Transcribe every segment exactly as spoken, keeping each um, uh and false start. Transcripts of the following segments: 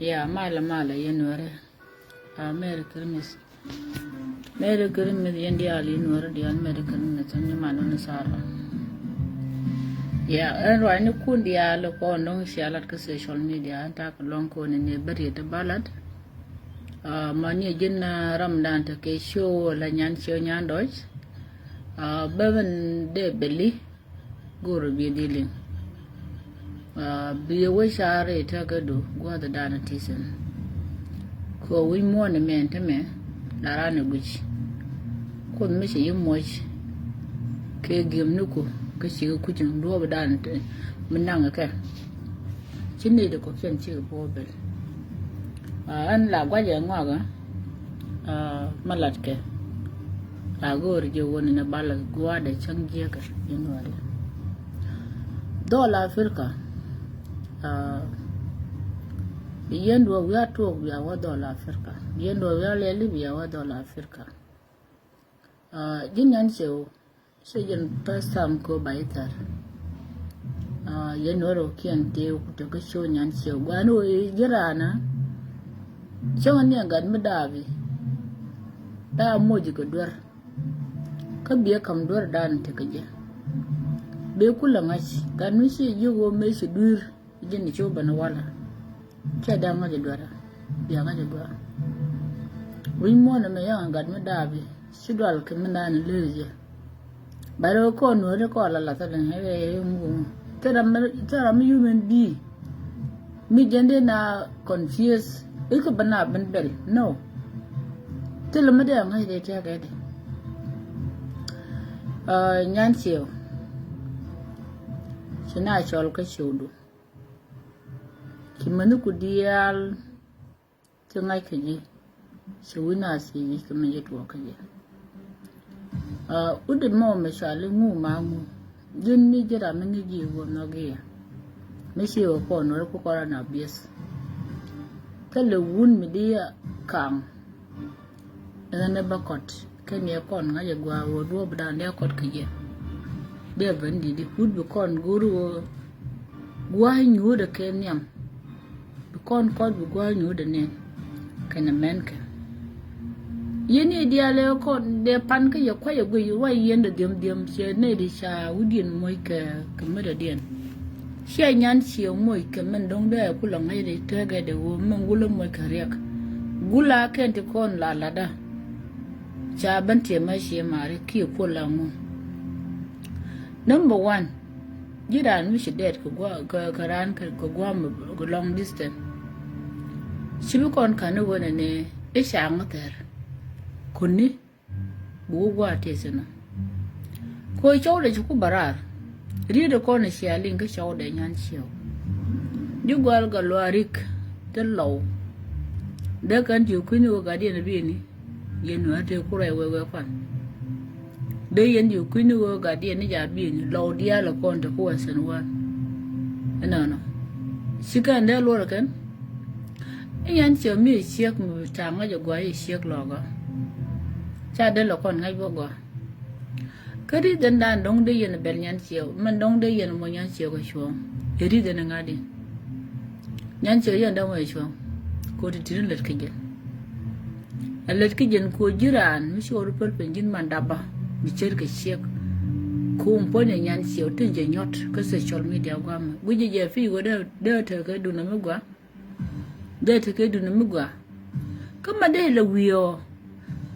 Ya, malɛ, malɛ, yɛn Nuäri. Ah, Merry Christmas. Merry Christmas, yɛn diaal, yɛn Nuäri diaal, Merry Christmas, yɛn nyiman wun Sara. Ya, ɛn ruacnikun diaal kɔn dɔ̱ŋ cia lat kä social media, ɛn tak luɔ̱ŋ kɔn ni bä riet bä lat. Ah, ma ni ji̱n, ah, Ramadan te kɛ show la Nyan Ciëw Nyandɔc. Ah, bä ben dee beli. Go̱o̱r bi dhil liŋ. Ah, bi wec ca̱r i̱ tɛ̈kädu gua̱a̱th dan ti thi̱n. Kɛ wi̱c muɔ̱ɔ̱n ɛmɛ ɛn täämɛ la raan ɛ guic. Kuoth mi ci yi muɔc kɛ gi̱em ni ku kä ci kɛ kuc in duɔ̱ɔ̱p dan ti mi naŋ kɛ. Ci nɛy ti kɔ̱kiɛn cikɛ puɔ̱ɔ̱p bel. Ah, ɛn la gua̱cɛ ŋɔakä, ah, ma latkɛ. La go̱o̱r ji̱ wä ni ni bal gua̱a̱dɛ cäŋ jiäkä in wä di. Dhɔl Africa, ah, bi yɛn duɔ wi̱i̱ a tuɔɔk bia wä dhɔl Africa. Bi yɛn duɔ wi̱i̱ a lɛli bia wä dhɔl Africa. Ah, ji̱n Nyan Ciëw, ci jɛn first time ko ba ithar. Ah, yɛn wä rɔ kiɛn tëë ku te kä show Nyan Ciëw. Gua̱a̱n wä ji̱ raana. Cäŋ ni gat mi daabi. Daa moc kɛ duer. Kä biɛ kam duer dan te kä jɛ. Bɛ kulɛ ŋa̱c. Gat mi ci ji̱ wä mëë ci duer. Ji̱n ci wä ben walɛ. Cɛ da̱ŋ ŋa̱c duer. Bia ŋa̱c duer. Wi̱c muɔ̱ɔ̱n ɛmɛ yaŋ gat mi daabi. Ci dual kɛ mi naan lëë jɛ. Bɛ rɛ kɔn nuɔ̱ɔ̱ri kɔn la lathä den ɛ ɛ ɛ ŋu. Thil ram mi, thil ram mi human being. Mi jɛn dee na confuse. Ikɛ ben na ben bɛl. No. Thil mi dee ŋa̱c dee tɛk ɛ dee. Ah, Nyan Ciëw. Ci na cɔl kä ciwdu. Ci mäni ku diaal. Ci ŋa̱c kä ji̱. Ci wi̱n a thiec kɛ mi ji̱ tuɔɔk kä ji̱. Ah, wut di mɔ mi cɔal i̱ ŋu ma ŋu. Ji̱n mi ji̱ ram mi ŋi̱c ji̱ wä nhɔk i̱. Mi ci wä kɔn wä ku kɔn ran a bieth. Thilɛ wun mi di kaŋ. Ɛn ni bä kɔt. Kɛ ni kɔn ŋa̱c ɛ gua̱a̱ wä duɔ̱ɔ̱p dan dee kɔt kä ji̱. Dee ben di di wut bi kɔn go̱o̱r wä. Gua̱a̱ nyuudɛ kɛ nhiam. Bi kɔn kɔn bi gua̱a̱ nyuudɛ nɛn. Kɛnɛ mɛn kɛ. Yɛn i̱ diaal ɛ kɔn dee pan kä yɛ kuay ɛ guic ruac yɛn dee dhiam dhiam ciɛ nɛy di ca wi̱diɛn moc kɛ kɛ mi dɔ̱diɛn. Ciɛ Nyan Ciëw moc kɛ mɛn do̱ŋ dee ɛ kulɛ ŋa̱c di tɛkɛ dee wä mɛn wulä moc kɛ riɛk. Gula kɛn ti kɔn la latdä. Ca ben tiɛmä ciɛ mari kiɛ kuɔl la ŋu. Number one, ji̱ raan mi ci dɛɛt kɛ gua̱a̱ kɛ, kɛ raan kɛ, kɛ gua̱a̱ mi kɛ long distance. Ci bi kɔn ka̱n ni wen ni i̱ ca̱a̱ŋ thɛr. Kuni bi wä gua̱a̱ tiɛth inɔ. Kɛ cɔwdɛ ci ku bä raar. Riet kɔn cia liŋ kä cɔwdɛ Nyan Ciëw. Di gual gɛ luaarik ti lɔw. Dee kɛn ti kui̱ni wä gat yɛn bieni. Yɛn nuäär tëë ku rɛy wek wek kuan. Dee yɛn ti kui̱ni wä gat yɛn ni jaat bieni lɔw diaal kɔn ti ku western world. Ɛnɔnɔ. Ci kɛn dee luɔr kɛn. I̱ Nyan Ciëw mi ciek mi ca ŋäc a gua i̱ ciek lɔkä. Ca dee lɔ kɔn ŋäc bä gua. Kä ri̱th in dan dɔ̱ŋ dee yɛn bɛl Nyan Ciëw, min dɔ̱ŋ dee yɛn mɔ Nyan Ciëw kɛ cuɔ̱ɔ̱ŋ. Ɛ ri̱th in ŋa̱t in. Nyan Ciëw yɛn dɔ̱ŋ ɛ cuɔ̱ɔ̱ŋ. Kɛ ɣöö ti ti̱t in lät kä jɛn. Ɛ lät kä jɛn kɛ ɣöö ji̱ raan mi ci ɣɔr päl piny ji̱n man dapä. Mi ce̱tkɛ ciek. Kɛ ɣöö puɔ̱nyɛ Nyan Ciëw tin cɛ nyɔt kä social media gua̱a̱mɛ. Guic jɛ jɛ pi̱i̱ ɣöö dee, dee tekɛ duundɛ mi gua. Dee tekɛ duundɛ mi gua. Kä ma dee lɛ wi̱i̱ ɔ.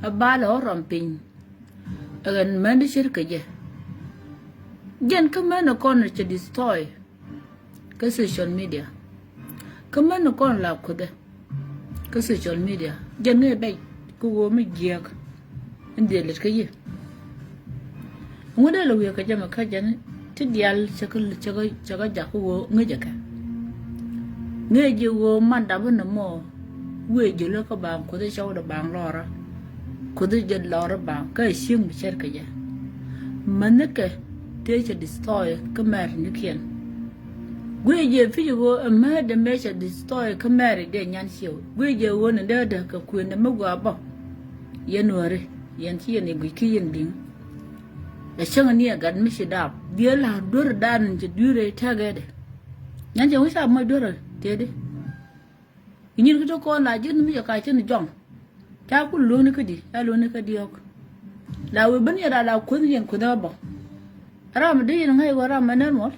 A bal ɔ rɔm piny. Ɛ ɣän män di ce̱tkɛ jɛ. Jɛn kä män ɛ kɔn cɛ destroy. Kä social media. Kä män ɛ kɔn la kuthɛ. Kä social media. Jɛn ŋäc bɛc. Kä ɣöö mi jiɛk. Ɛn dhiel lät kä yiëë. Ŋut dee lɛ wiee kɛ jɛ mɛ kä jɛn ti diaal cɛ kä, cɛ kä, cɛ kä jak kä ɣöö ŋäcɛ kɛ. Ŋäc ji̱ ɣöö man dap inɛ mɔ. Wiee ji̱ lä kä baŋ kuthi cɔwdɛ baŋ lɔrä. Kuthi jɛ lɔrä baŋ kä cieŋ mi cɛr kɛ jɛ. Mäni kɛ tëë cɛ destroy kä mɛr ni kiɛn. Guic jɛ pi̱c ɣöö ɛ määtdɛ mëë cɛ destroy kä mɛr i̱ dee Nyan Ciëw. Guic jɛ ɣöö ni dee dee kɛ kuëndɛ mi gɔaa bä. Yɛn wääri yɛn ci yɛn i̱ guic ki yɛn di̱ŋ. Ɛ cäŋ ni ɛ gat mi ci daap dhiee la duer dan in ci dui̱r ɛ tɛk ɛ dɛ. Nyan Ciëw wi̱c a mɔc duer ɛ tëëdi. Nyin kä ti kɔn la ji̱n mi jɛ ka cin jɔŋ. Ca ku luni kä di, ca luni kä di ɔk. La wee ben yɛ la la kueth yɛn kueth ɛ bä. Ram di yɛn ŋa̱c wä ram mɛ nɛn mɔl.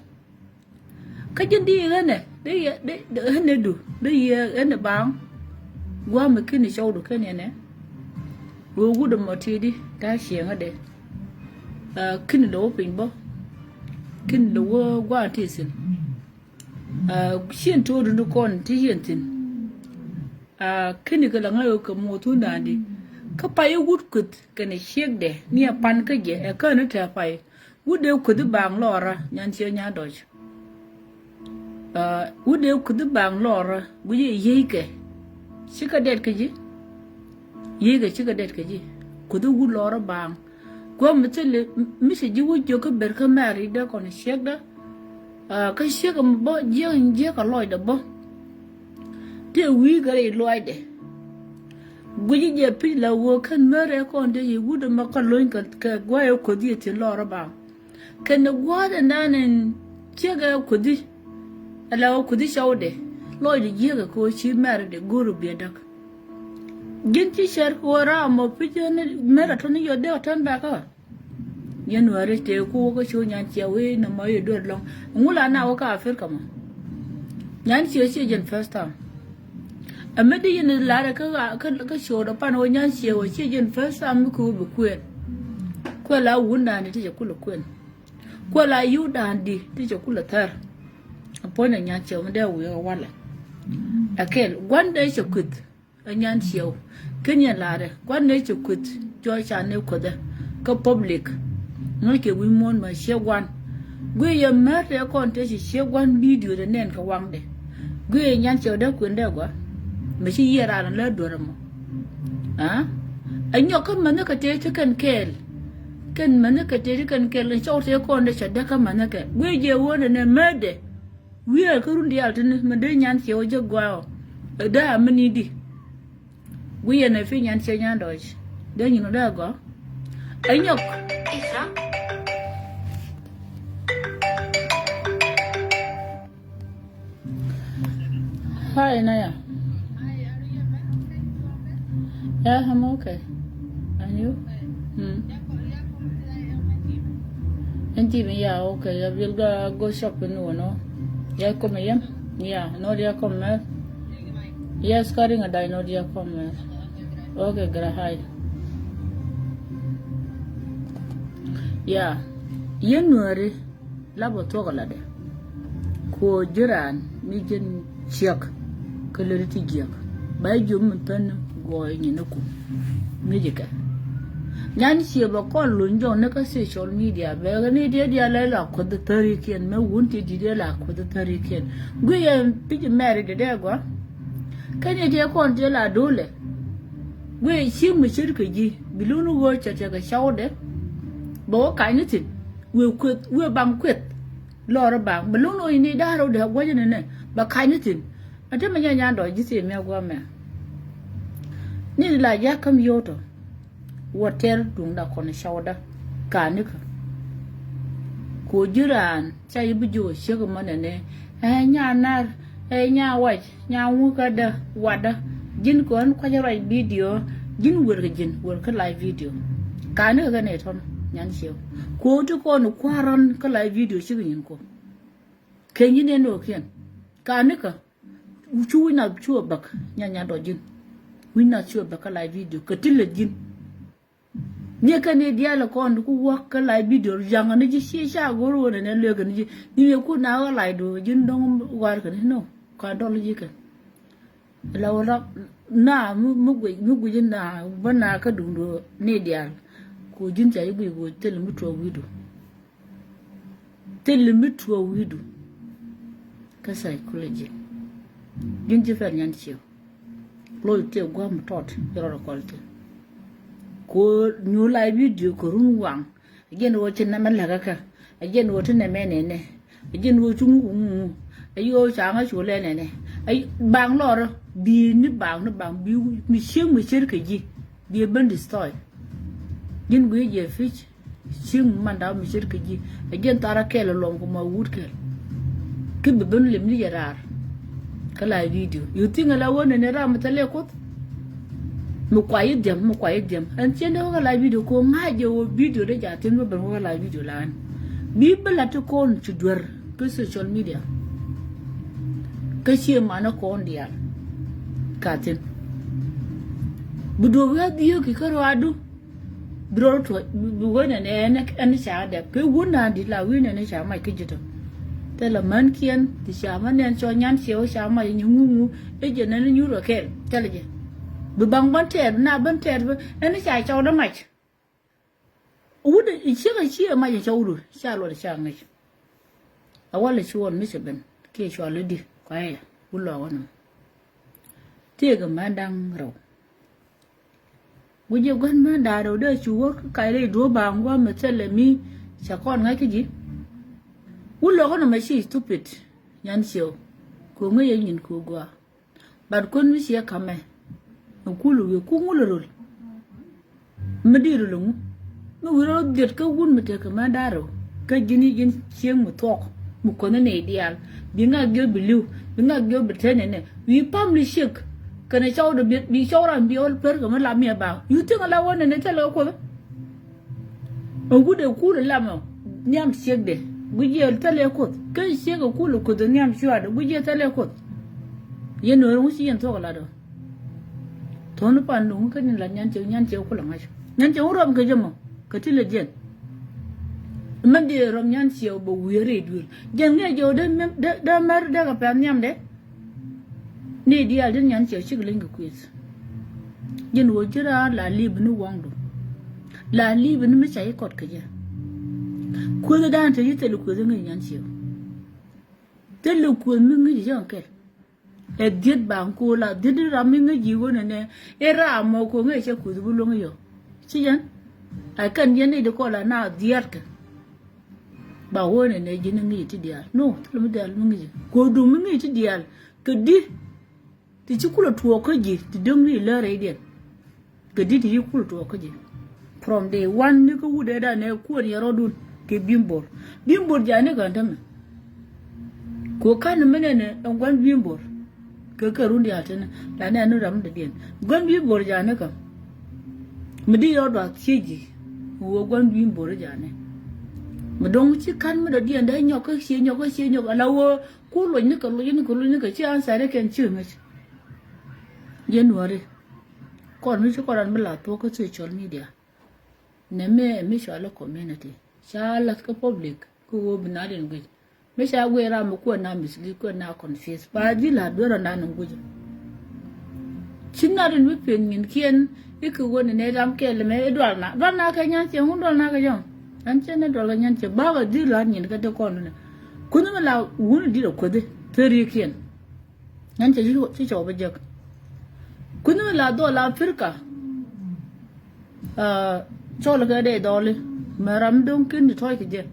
Kä ji̱n di yɛ ɣänɛ, di yɛ, di, di ɣänɛ du, di yɛ ɣänɛ baŋ. Gua̱a̱ mi kini cɔw du kɛn yɛn ɛ. Wee wut ɛmɔ ti di, ta cieŋä dɛ. Aa, kini lɛ wä piny bä. Kini lɛ wä gua̱a̱ ti thi̱n. Aa, cien to̱o̱dun di kɔn ti yɛn thi̱n. Aa, kini kɛ la ŋa̱c wä kɛ moth wun da̱a̱n di. Kä pay wut kueth kɛnɛ ciekdɛ ni a pan kä jɛ ɛ kä ni tɛ̈ pay. Wut dee kueth i̱ baŋ lɔra nyan ciɛ nyan dɔc. Aa, wut dee kueth i̱ baŋ lɔra guic i̱ yiëëckɛ. Cikɛ dɛt kɛ ji̱. Yiëëckɛ cikɛ dɛt kɛ ji̱. Kueth i̱ wut lɔra baŋ. Gua̱a̱ mi thil mi cɛ ji̱ wä jiök kä ber kä mɛr i̱ dee kɔn ciekdä. Aa, kä ciek ɛmɔ bä jiäk in jiäk a lɔcdä bä. Tëë wi̱i̱ kɛ rɛy luaacdɛ. Guici jɛ pi̱c la wä kän mɛr ɛ kɔn dee yi wut ɛmɔ kä lony kɛ, kɛ gua̱a̱c ɛ kuäth yɛ thi̱n lɔr ɛ ba. Kɛn ɛ gua̱a̱th ɛnan in ciek ɛ kuäthi. Ala ɛ kuäthi cɔwdɛ. Lɔcdɛ jiäk ɛ kɛ ɣöö ci mɛr dɛ go̱r ɛ biɛ däk. Ji̱n ci cɛr kɛ ɣöö ram ɔ pi̱c ɛn mɛr ɛ tɔ̱ni yɔ dee ɔ tɔ̱n bɛ̈kä. January tëë ku wä kä cu nyan ciɛ wi̱i̱ nɔmɔ i̱ duer lɔ̱ŋ. Ŋu la na wä kä Africa mɔ. Nyan ciɛ ciɛ jɛn first time. Ɛ mi di yin lar kä kä kä ciɛ wä dɔ pan wä nyan ciɛ wä ciɛ jɛn first time mi ku wä bi kuɛn. Kuɛ la wun dan di ti cɛ kulɛ kuɛn. Kuɛ la yu dan di ti cɛ kulɛ thɛr. Ɛ puɔ̱ny ɛ nyan ciɛ wä mi dee wi̱i̱ wä walɛ. Ɛ kɛl gua̱n dee cɛ kuith. Ɛ nyan ciɛw. Ken yɛn la̱rɛ gua̱n nɛ cɛ kueth jɔɔc ca nɛ kuethɛ kä public. Ŋäc kɛ wi̱c muɔ̱ɔ̱n mɛ ciɛ gua̱n. Guiɛ yɛ mär tɛ kɔn tɛ ci ciɛ gua̱n bidio tɛ nɛn kɛ waŋdɛ. Guiɛ yɛ nyan ciɛw dee kuendɛ gua̱. Mɛ ci yiëë raan lä duɔ̱r ɛmɔ. Aa? Ɛ nyɔk kä mäni kɛ tëë ti kɛn kɛɛl. Kɛn mäni kɛ tëë ti kɛn kɛɛl in cɔw tëë kɔn dee cɛ dee kä mäni kɛ guiɛ jɛ wä nɛ nɛ mädɛ. Wi̱i̱ ɛ kä run diaal tini mi dee nyan ciɛ wä jek gua̱a̱ ɔ. Ɛ dee a mi ni di. Gui̱i̱ ɛn ɛ fi nyan ciɛ nyan dɔɔc. Dee nyin wä dee a gɔaa. Ɛ nyɔk. Hi, Naya. Yeah, I'm okay. And you? Hmm. Ɛn ti mi, yeah, okay. I will go, go shopping, you know. Yeah, come again. Yeah, no, yeah, come here. Yes, carrying a dino, yeah, come here. Okay, gra hi. Yeah. January. Lapɔ thuɔ̱k latdɛ. Kuɔ ji̱ raan mi ji̱n ciäk kä läti ti jiäk. Ba ji̱ jiök mi pän gɔɔy nyin iku. Ŋi̱cɛ kɛ. Nyan ciɛ bɛ kɔn luny jɔk ni kä social media bɛ ɣän i̱ diɛ diaal lɛ la kuäth thärikiɛn mɛ wun ti di̱t i̱ la kuäth thärikiɛn. Guic yɛ pi̱c mɛri dee dee gɔaa. Kä ni tiɛ kɔn tiɛ la do̱lɛ. Guic ci mi ce̱tkɛ ji̱ bi lun ɣöö cɛ tiɛ kɛ cɔwdɛ. Bɛ wä ka̱ny ni thi̱n. Wëë kueth, wëë baŋ kueth. Lɔr baŋ bɛ lo̱ŋ lo̱c ni da̱r wä dee guäcä ni nɛ bɛ ka̱ny ni thi̱n. Ɛ te mɛ nyɛ nyan dɔ̱c ji̱ thiee miɛ gua̱a̱ mɛ. Ni la ja̱ käm yio̱w tɔ. Wä tɛr duŋda kɔn cɔwdä ka̱n nikä. Ku ji̱ raan ca ji̱ bi ji̱ wä ciek mɔ nɛnɛ. Ɛ nya nar, ɛ nya wac. Nyaŋ wä kä dä watdä. Ji̱n kɔn kua̱cä ruac bidio. Ji̱n wër kɛ ji̱n wër kä live video. Ka̱n nikä kɛ nɛ tɔn nyan ciew. Kuɔ̱k ti kɔn kua̱r rɔn kä live video cikɛ nyin kuɔ̱k. Kɛ nyin ɛn ɣökiɛn ka̱n nikä. Cu wi̱c nath cu ɛ bäk nya nya dɔ̱c ji̱n. Wi̱c nath cu ɛ bäk kä live video kɛ ti lät ji̱n. Ni kɛn i̱ diaal kɔn ku wäk kä live video jaŋä ni ji̱ cie ca go̱r wä nɛnɛ lueek ni ji̱ ni wi̱i̱ ku na ɣä live do ji̱n dɔ̱ŋ war kɛn i̱ no ka dɔl ji̱ kɛn. La wä rak na mi guic mi guic na bä na kä duŋdu ni diaal. Ku ji̱n ca ji̱ guic ku thil mi tuɔɔk wi̱du. Thil mi tuɔɔk wi̱du. Kä psychology ji̱n ji̱ pɛl nyan ciëw. Loc tëë gua̱a̱m tɔt ci rɔɔd kɔl thin. Ku nyuur live video kɛ run waŋ. A jiɛn ɣöö ci nɛmɛ läkä kä. A jiɛn ɣöö ti nɛmɛ nɛnɛ. A jiɛn ɣöö ci ŋuk ŋuk ŋuk. A yi ɣöö ca ŋä cu lɛ nɛnɛ. A yi baŋ lɔrä. Bi̱i̱ ni baŋ ni baŋ bi̱i̱ mi cieŋ mi cer kɛ ji̱. Bi̱i̱ ben destroy. Ji̱n gui̱i̱ jɛ pi̱c. Cieŋ mi manda mi ce̱tkɛ ji̱. Ɛ jɛn thar a kɛl ɛ luɔm kɛ ma wut kɛl. Kä bi ben lem ni jɛ raar. Kä la video. You think ala wä nɛnɛ ram mi thilɛ Kuoth? Mi kuay i̱ dhiam, mi kuay i̱ dhiam. Ɛn cien dee wä kä la video ko ŋa̱c jɛ wä video dee ja thin bä ben wä kä la video la ɛn. Bi bä la ti kɔn ci duer kä social media. Kä cie manä kɔn diaal. Ka thin. Bi duɔ̱p wi̱i̱ dhiööki kä ruaadu. Bi rɔl tuɔc bi wee nɛn ɛn ɛn ca dɛp kɛ wun naan dit la wi̱i̱ nɛn ca mac kä ji̱ tɔ. Thilɛ män kiɛn ti ca ma nɛn cɔ nyan ciɛ wä ca mac nyi ŋuŋu. Ɛ jɛ nɛn nyuur kɛ kɛl thilɛ jɛ. Bi baŋ bän tɛɛr bi na bän tɛɛr bi ɛn ca cɔw dä mac. Wut ɛ ciek ɛ ciɛ mac ɛ cɔw dun ca luɔt ca ŋäc. A walɛ cuɔl mi cɛ ben kiɛ cuɔl i̱di kuayɛ wut lɔɔk ɛnɔ. Tëëkɛ män da̱ŋ rɛw. Guic jɛ gua̱n män da̱a̱r rɛw dee cu wä kä kac rɛy duɔ̱ɔ̱p baaŋ gua̱a̱m mi thilɛ mi ca kɔn ŋa̱c kä ji̱. Wut lɔk kä nɔmɔ ci stupid nyan ciɛw. Ko̱ ŋäc yɛ nyin ko̱ gua̱a̱. But kuän mi ciɛ kamɛ. Ɛ kul wi̱i̱ ku ŋul rol. Mi di rol ŋu. Mi wi̱i̱ rol dhiet kä wun mi tekɛ män da̱a̱r rɛw. Kä ji̱n i̱ ji̱n cieŋ mi thuɔk mi kuänh ni diaal. Bi ŋak jiɔ bi li̱w bi ŋak jiɔ bi tɛn ɛnɛ. Wi̱i̱ pam li ciek. Kɛnɛ cɔwdɛ bi cɔw ram bi ɣɔl per kɛ mi la miɛ ba. You think ala wä nɛnɛ thilɛ kɛ Kuoth? Ɛn wut ɛ kul ɛ lamɔ nhiam ciekdɛ guic yɛ thilɛ Kuoth. Kä ciek ɛ kul ɛ Kuoth ɛ nhiam cuaadɛ guic yɛ thilɛ Kuoth. Yɛn nuɔ̱ɔ̱r ŋu ci yɛn thuɔ̱k ɛ latdɔ. Thuɔ̱n pan duŋ kä ni la nyan ciek nyan ciek kulɛ ŋa̱c nyan ciek wä rɔm kɛ jɛ mɔ kɛ ti lɛ jiɛn. Mɛn di rɔm nyan ciek bɛ wiee rɛy duël. Jɛn ŋiɛ jɛ wä dee mɛr dee kɛ pɛn nhiamdɛ. Ni diaal di̱t nyan ciɛ cik leny kɛ kuëth. Ji̱n ɣöö ji̱ raar la li̱i̱p ni waŋdu. La li̱i̱p ni mi ca ji̱ kɔt kɛ jɛ. Kuëth dan te ji̱ thil kuëth ŋi̱c nyan ciɛ. Thil kuëth mi ŋi̱c jɛ kɛl. Ɛ dhiet ba ŋ ko̱o̱l a dhiet ram mi ŋi̱c ji̱ ɣöö nɛnɛ. I̱ ram mɔ ko̱o̱ŋ i̱ cɛ kuëth bi luäŋ i̱ yɔ. Ci jɛn. A kɛn jɛn i̱ di kɔl a na dhiɛɛtkɛ. Ba wä nɛ nɛ ji̱n ŋi̱i̱c ti diaal. No, thilɛ mi diaal mi ŋi̱i̱c. Ko̱du mi ŋi̱i̱c ti diaal. Kɛ di ti ci kulɛ tuɔɔk kä ji̱ ti däŋ ni lär rɛydiɛn. Kɛ di ti ci kulɛ tuɔɔk kä ji̱. From day one ni kä wut dee dan nɛ kuɔn yɛ rɔdun kɛ bi̱i̱m bo̱r. Bi̱i̱m bo̱r ja̱ ni kɛ tämɛ. Kɛ kan mi nɛnɛ ɛn gua̱n bi̱i̱m bo̱r. Kɛ kɛ run diaal tini la nɛ ni ram dee diɛn gua̱n bi̱i̱m bo̱r ja̱ ni kä. Mi di yɔr duath thiec ji̱. Wä gua̱n bi̱i̱m bo̱r ja̱ ni. Mi do̱ŋ ci kan mi dɔ̱diɛn dee nyɔk kä cie nyɔk kä cie nyɔk ala wä ku luɔc ni kɛ luɔc ni kɛ luɔc ni kɛ ci answer ni kɛn ci ŋäc. January. Kɔn mi ci kɔn ran mi la thuɔk kä social media. Nɛ mi mi cɔal i̱ community ca lath kä public kä ɣöö bi na rin guic. Mi ca guic ram mi kuɛ na mislead kuɛ na confuse ba ji̱ la duer ran na ni guic. Ci na rin mi pen nyin kiɛn i̱ kɛ ɣöö ni nɛ ram kɛl mɛ i̱ dual na dual na kɛ nyan ciɛ ŋun dual na kɛ jɔŋ. Ɛn cɛ ni dual kɛ nyan ciɛ ba kɛ dhil la nyin kɛ ti kɔn ni. Kunh mi la wun dit a kuäthi theri kiɛn. Nyan cɛ ci cɔw bä jek. Kunh mi la dhɔl Africa. Cɔl kɛ dee dhɔli mɛ ram do̱ŋ kin di tɔc kɛ jɛ.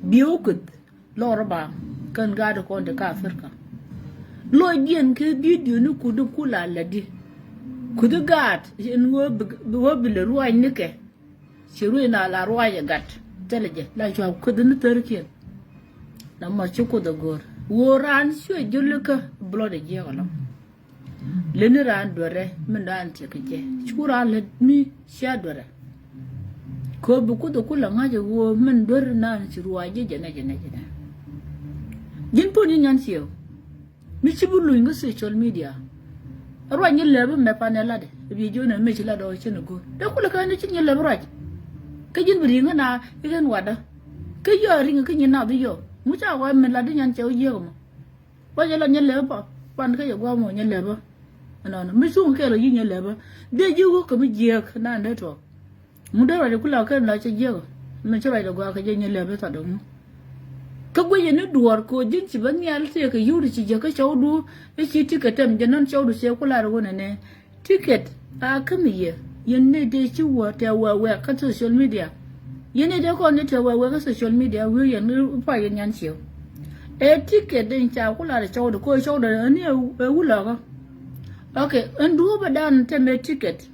Bieu kuth lɔr ba kän gaat kɔn di ka Africa. Lɔc diɛn kɛ video ni kuth di kula lɛ di. Kuth gaat in wä bi lɛ ruac ni kɛ. Ci ruec na la ruac ɛ gat thilɛ jɛ la cua kueth ni thärikiɛn. Na mɔ ci kuoth ɛ go̱o̱r ɣöö raan cuɛ jol ikä blood ɛ jiɛk ɛlɔ. Leni raan duerɛ min raan tiɛk kɛ jɛ cu raan lät mi cia duerɛ. Kööp bi kuoth ɛ kulɛ ŋa̱c ɛ ɣöö min duer naan ci ruac jɛ jɛ nɛ jɛ nɛ jɛ nɛ. Ji̱n puɔ̱n ji̱ nyan ciëw. Mi ci bi luny kä social media. Ruac nyi lɛp mɛ panɛ latdɛ bi jiön ɛ mi ci latdɛ ɔ cin ɛ go̱o̱r dee kulɛ kä ni ci nyi lɛp ruac. Kä ji̱n bi ri̱ŋ kä na i̱ ɣän watdä. Kä yɔ ri̱ŋ kä nyi nath i̱ yɔ ŋu ca wa mi latdä nyan cɛ wä jiääk ɛmɔ. Ruac ɛ lat nyi lɛp pan kä yɛ gua̱a̱m ɔ nyi lɛp ɛ. Ɛnɔnɔ mi cuŋ kɛl ɔ yi̱ nyi lɛp ɛ dee ji̱ wä kä mi jiääk nan dee tuɔɔk. Ŋut dee ruacdɛ ku la kɛn la cɛ jiäk. Min ci ruacdɛ gɔaa kɛ jɛ nyɛ lɛp i̱ thɔt ɛŋu. Kä guic ɛn i̱ duɔ̱ɔ̱r ko̱ ji̱n ci bä nhial tëëkɛ yio̱w ti ci jiäk kä cɔwdu i̱ ci ticket tɛm jɛ nɔn cɔwdu cɛ ku lar ɣöö nɛnɛ. Ticket a kä mi yɛ yɛn nɛy dee ci wä tɛ wɛ wɛɛk kä social media. Yɛn nɛy dee kɔn ni tɛ wɛ wɛɛk kä social media wi̱i̱ yɛn i̱ pay yɛn nyan ciɛw. Ɛ ticket den ca ku lar cɔwdu ko̱ cɔwdu ɛn i̱ ɛ wulɔkä. Ok ɛn duɔ̱ɔ̱p ɛ dan tɛmɛ ticket.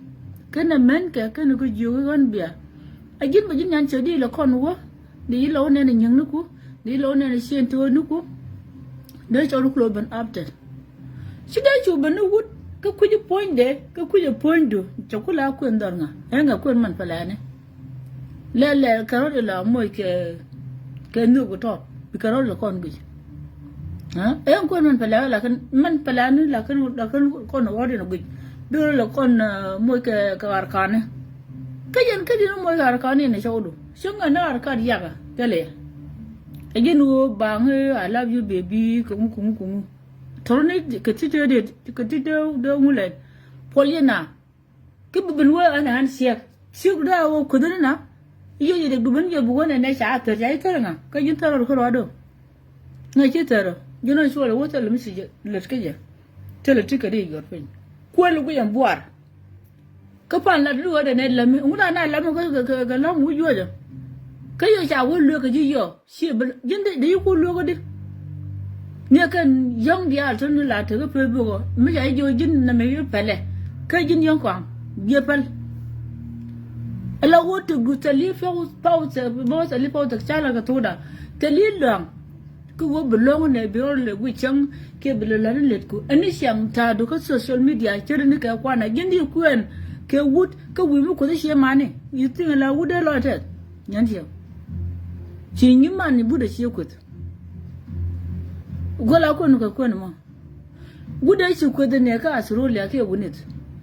Kɛnɛ mɛn kɛ kɛnɛ kä jiök i̱ ɣän bia. A ji̱n bä ji̱n nyan cɛ di lɛ kɔn wä di ilɛ wä nɛn inyäŋniku di ilɛ wä nɛn iciënto̱o̱niku. Dee cɔl iku lɔ ben update. Ci dee cu ben ni wut kä kui̱c puɔ̱nydɛ kä kui̱c puɔ̱nydu. Cɛ ku la kuën dhɔr ŋa ɛn ŋa kuën man pɛlɛni. Lɛl lɛl kɛ rɔ̱t ila moc kɛ kɛ nhök tɔt bi kɛ rɔ̱t ila kɔn guic. Ɛn kuën man pɛlɛni lakin man pɛlɛni lakin lakin kɔn rɔ̱t ila guic. Bi rɔ̱t ila kɔn moc kɛ kɛ arkani. Kä yɛn kä din moc kɛ arkani ni cɔwdu ci ŋa ni arkan yakä thilɛ. Ɛ ji̱n ɣöö baŋ I love you baby kuŋu kuŋu kuŋu. Tɔrɔ ni kɛ ti te dee kɛ ti dee dee ŋu lɛn. Puɔl yɛ na ki bi bin wee ɛn ɛn ciɛk ciɛk du daa wee kuäthä ni na. Yɛ yɛ dek du bin yɛ bi wee nɛ nɛ ca thär ca yi thär ŋa kä ji̱n thär rɔ kä rɔɔdo. Ŋa ci thär rɔ ji̱n rɔ cuɔl wee thäl mi ci jɛ lät kä jɛ. Thäl ti kɛ di yuɔr piny kuɛl guic ɛn buar. Kä pan lat di wee dee nɛ lämi ŋu daa na lämi kä kä kä lämi wi̱c yuɔcä. Kä yɛ ca wee luek kɛ ji̱ yɔ. Ci bi ji̱n di di ku luokä di. Ni kɛn yɔ̱ŋ diaal tun ni la tek Facebook ɔ mi ca ji̱ ji̱n nɛ mi pɛlɛ. Kä ji̱n yɔ̱ŋ kɔaŋ biɛ pɛl. Ala wä tek du thɛli pɛw pɛw thɛli pɛw tek ca la kɛ thokda. Thɛli luaŋ. Kä wä bi lo̱ŋ nɛ bi rɔ lɛ guic cäŋ kiɛ bi lɛ lani lɛt ku ɛn ni ciaŋ ta̱a̱ du kä social media ceri ni kɛ kuanɛ ji̱n di kuɛn kɛ wut kä wi̱i̱ mi kuoth ciɛ mani. You think la wut dee lɔc tɛth. Nyɛn ciɛ. Ci nyi man ni but a ciɛ kueth. Gola kuɛn kɛ kuɛn mɔ. But a ci kueth ni kä Australia kiɛ wunith.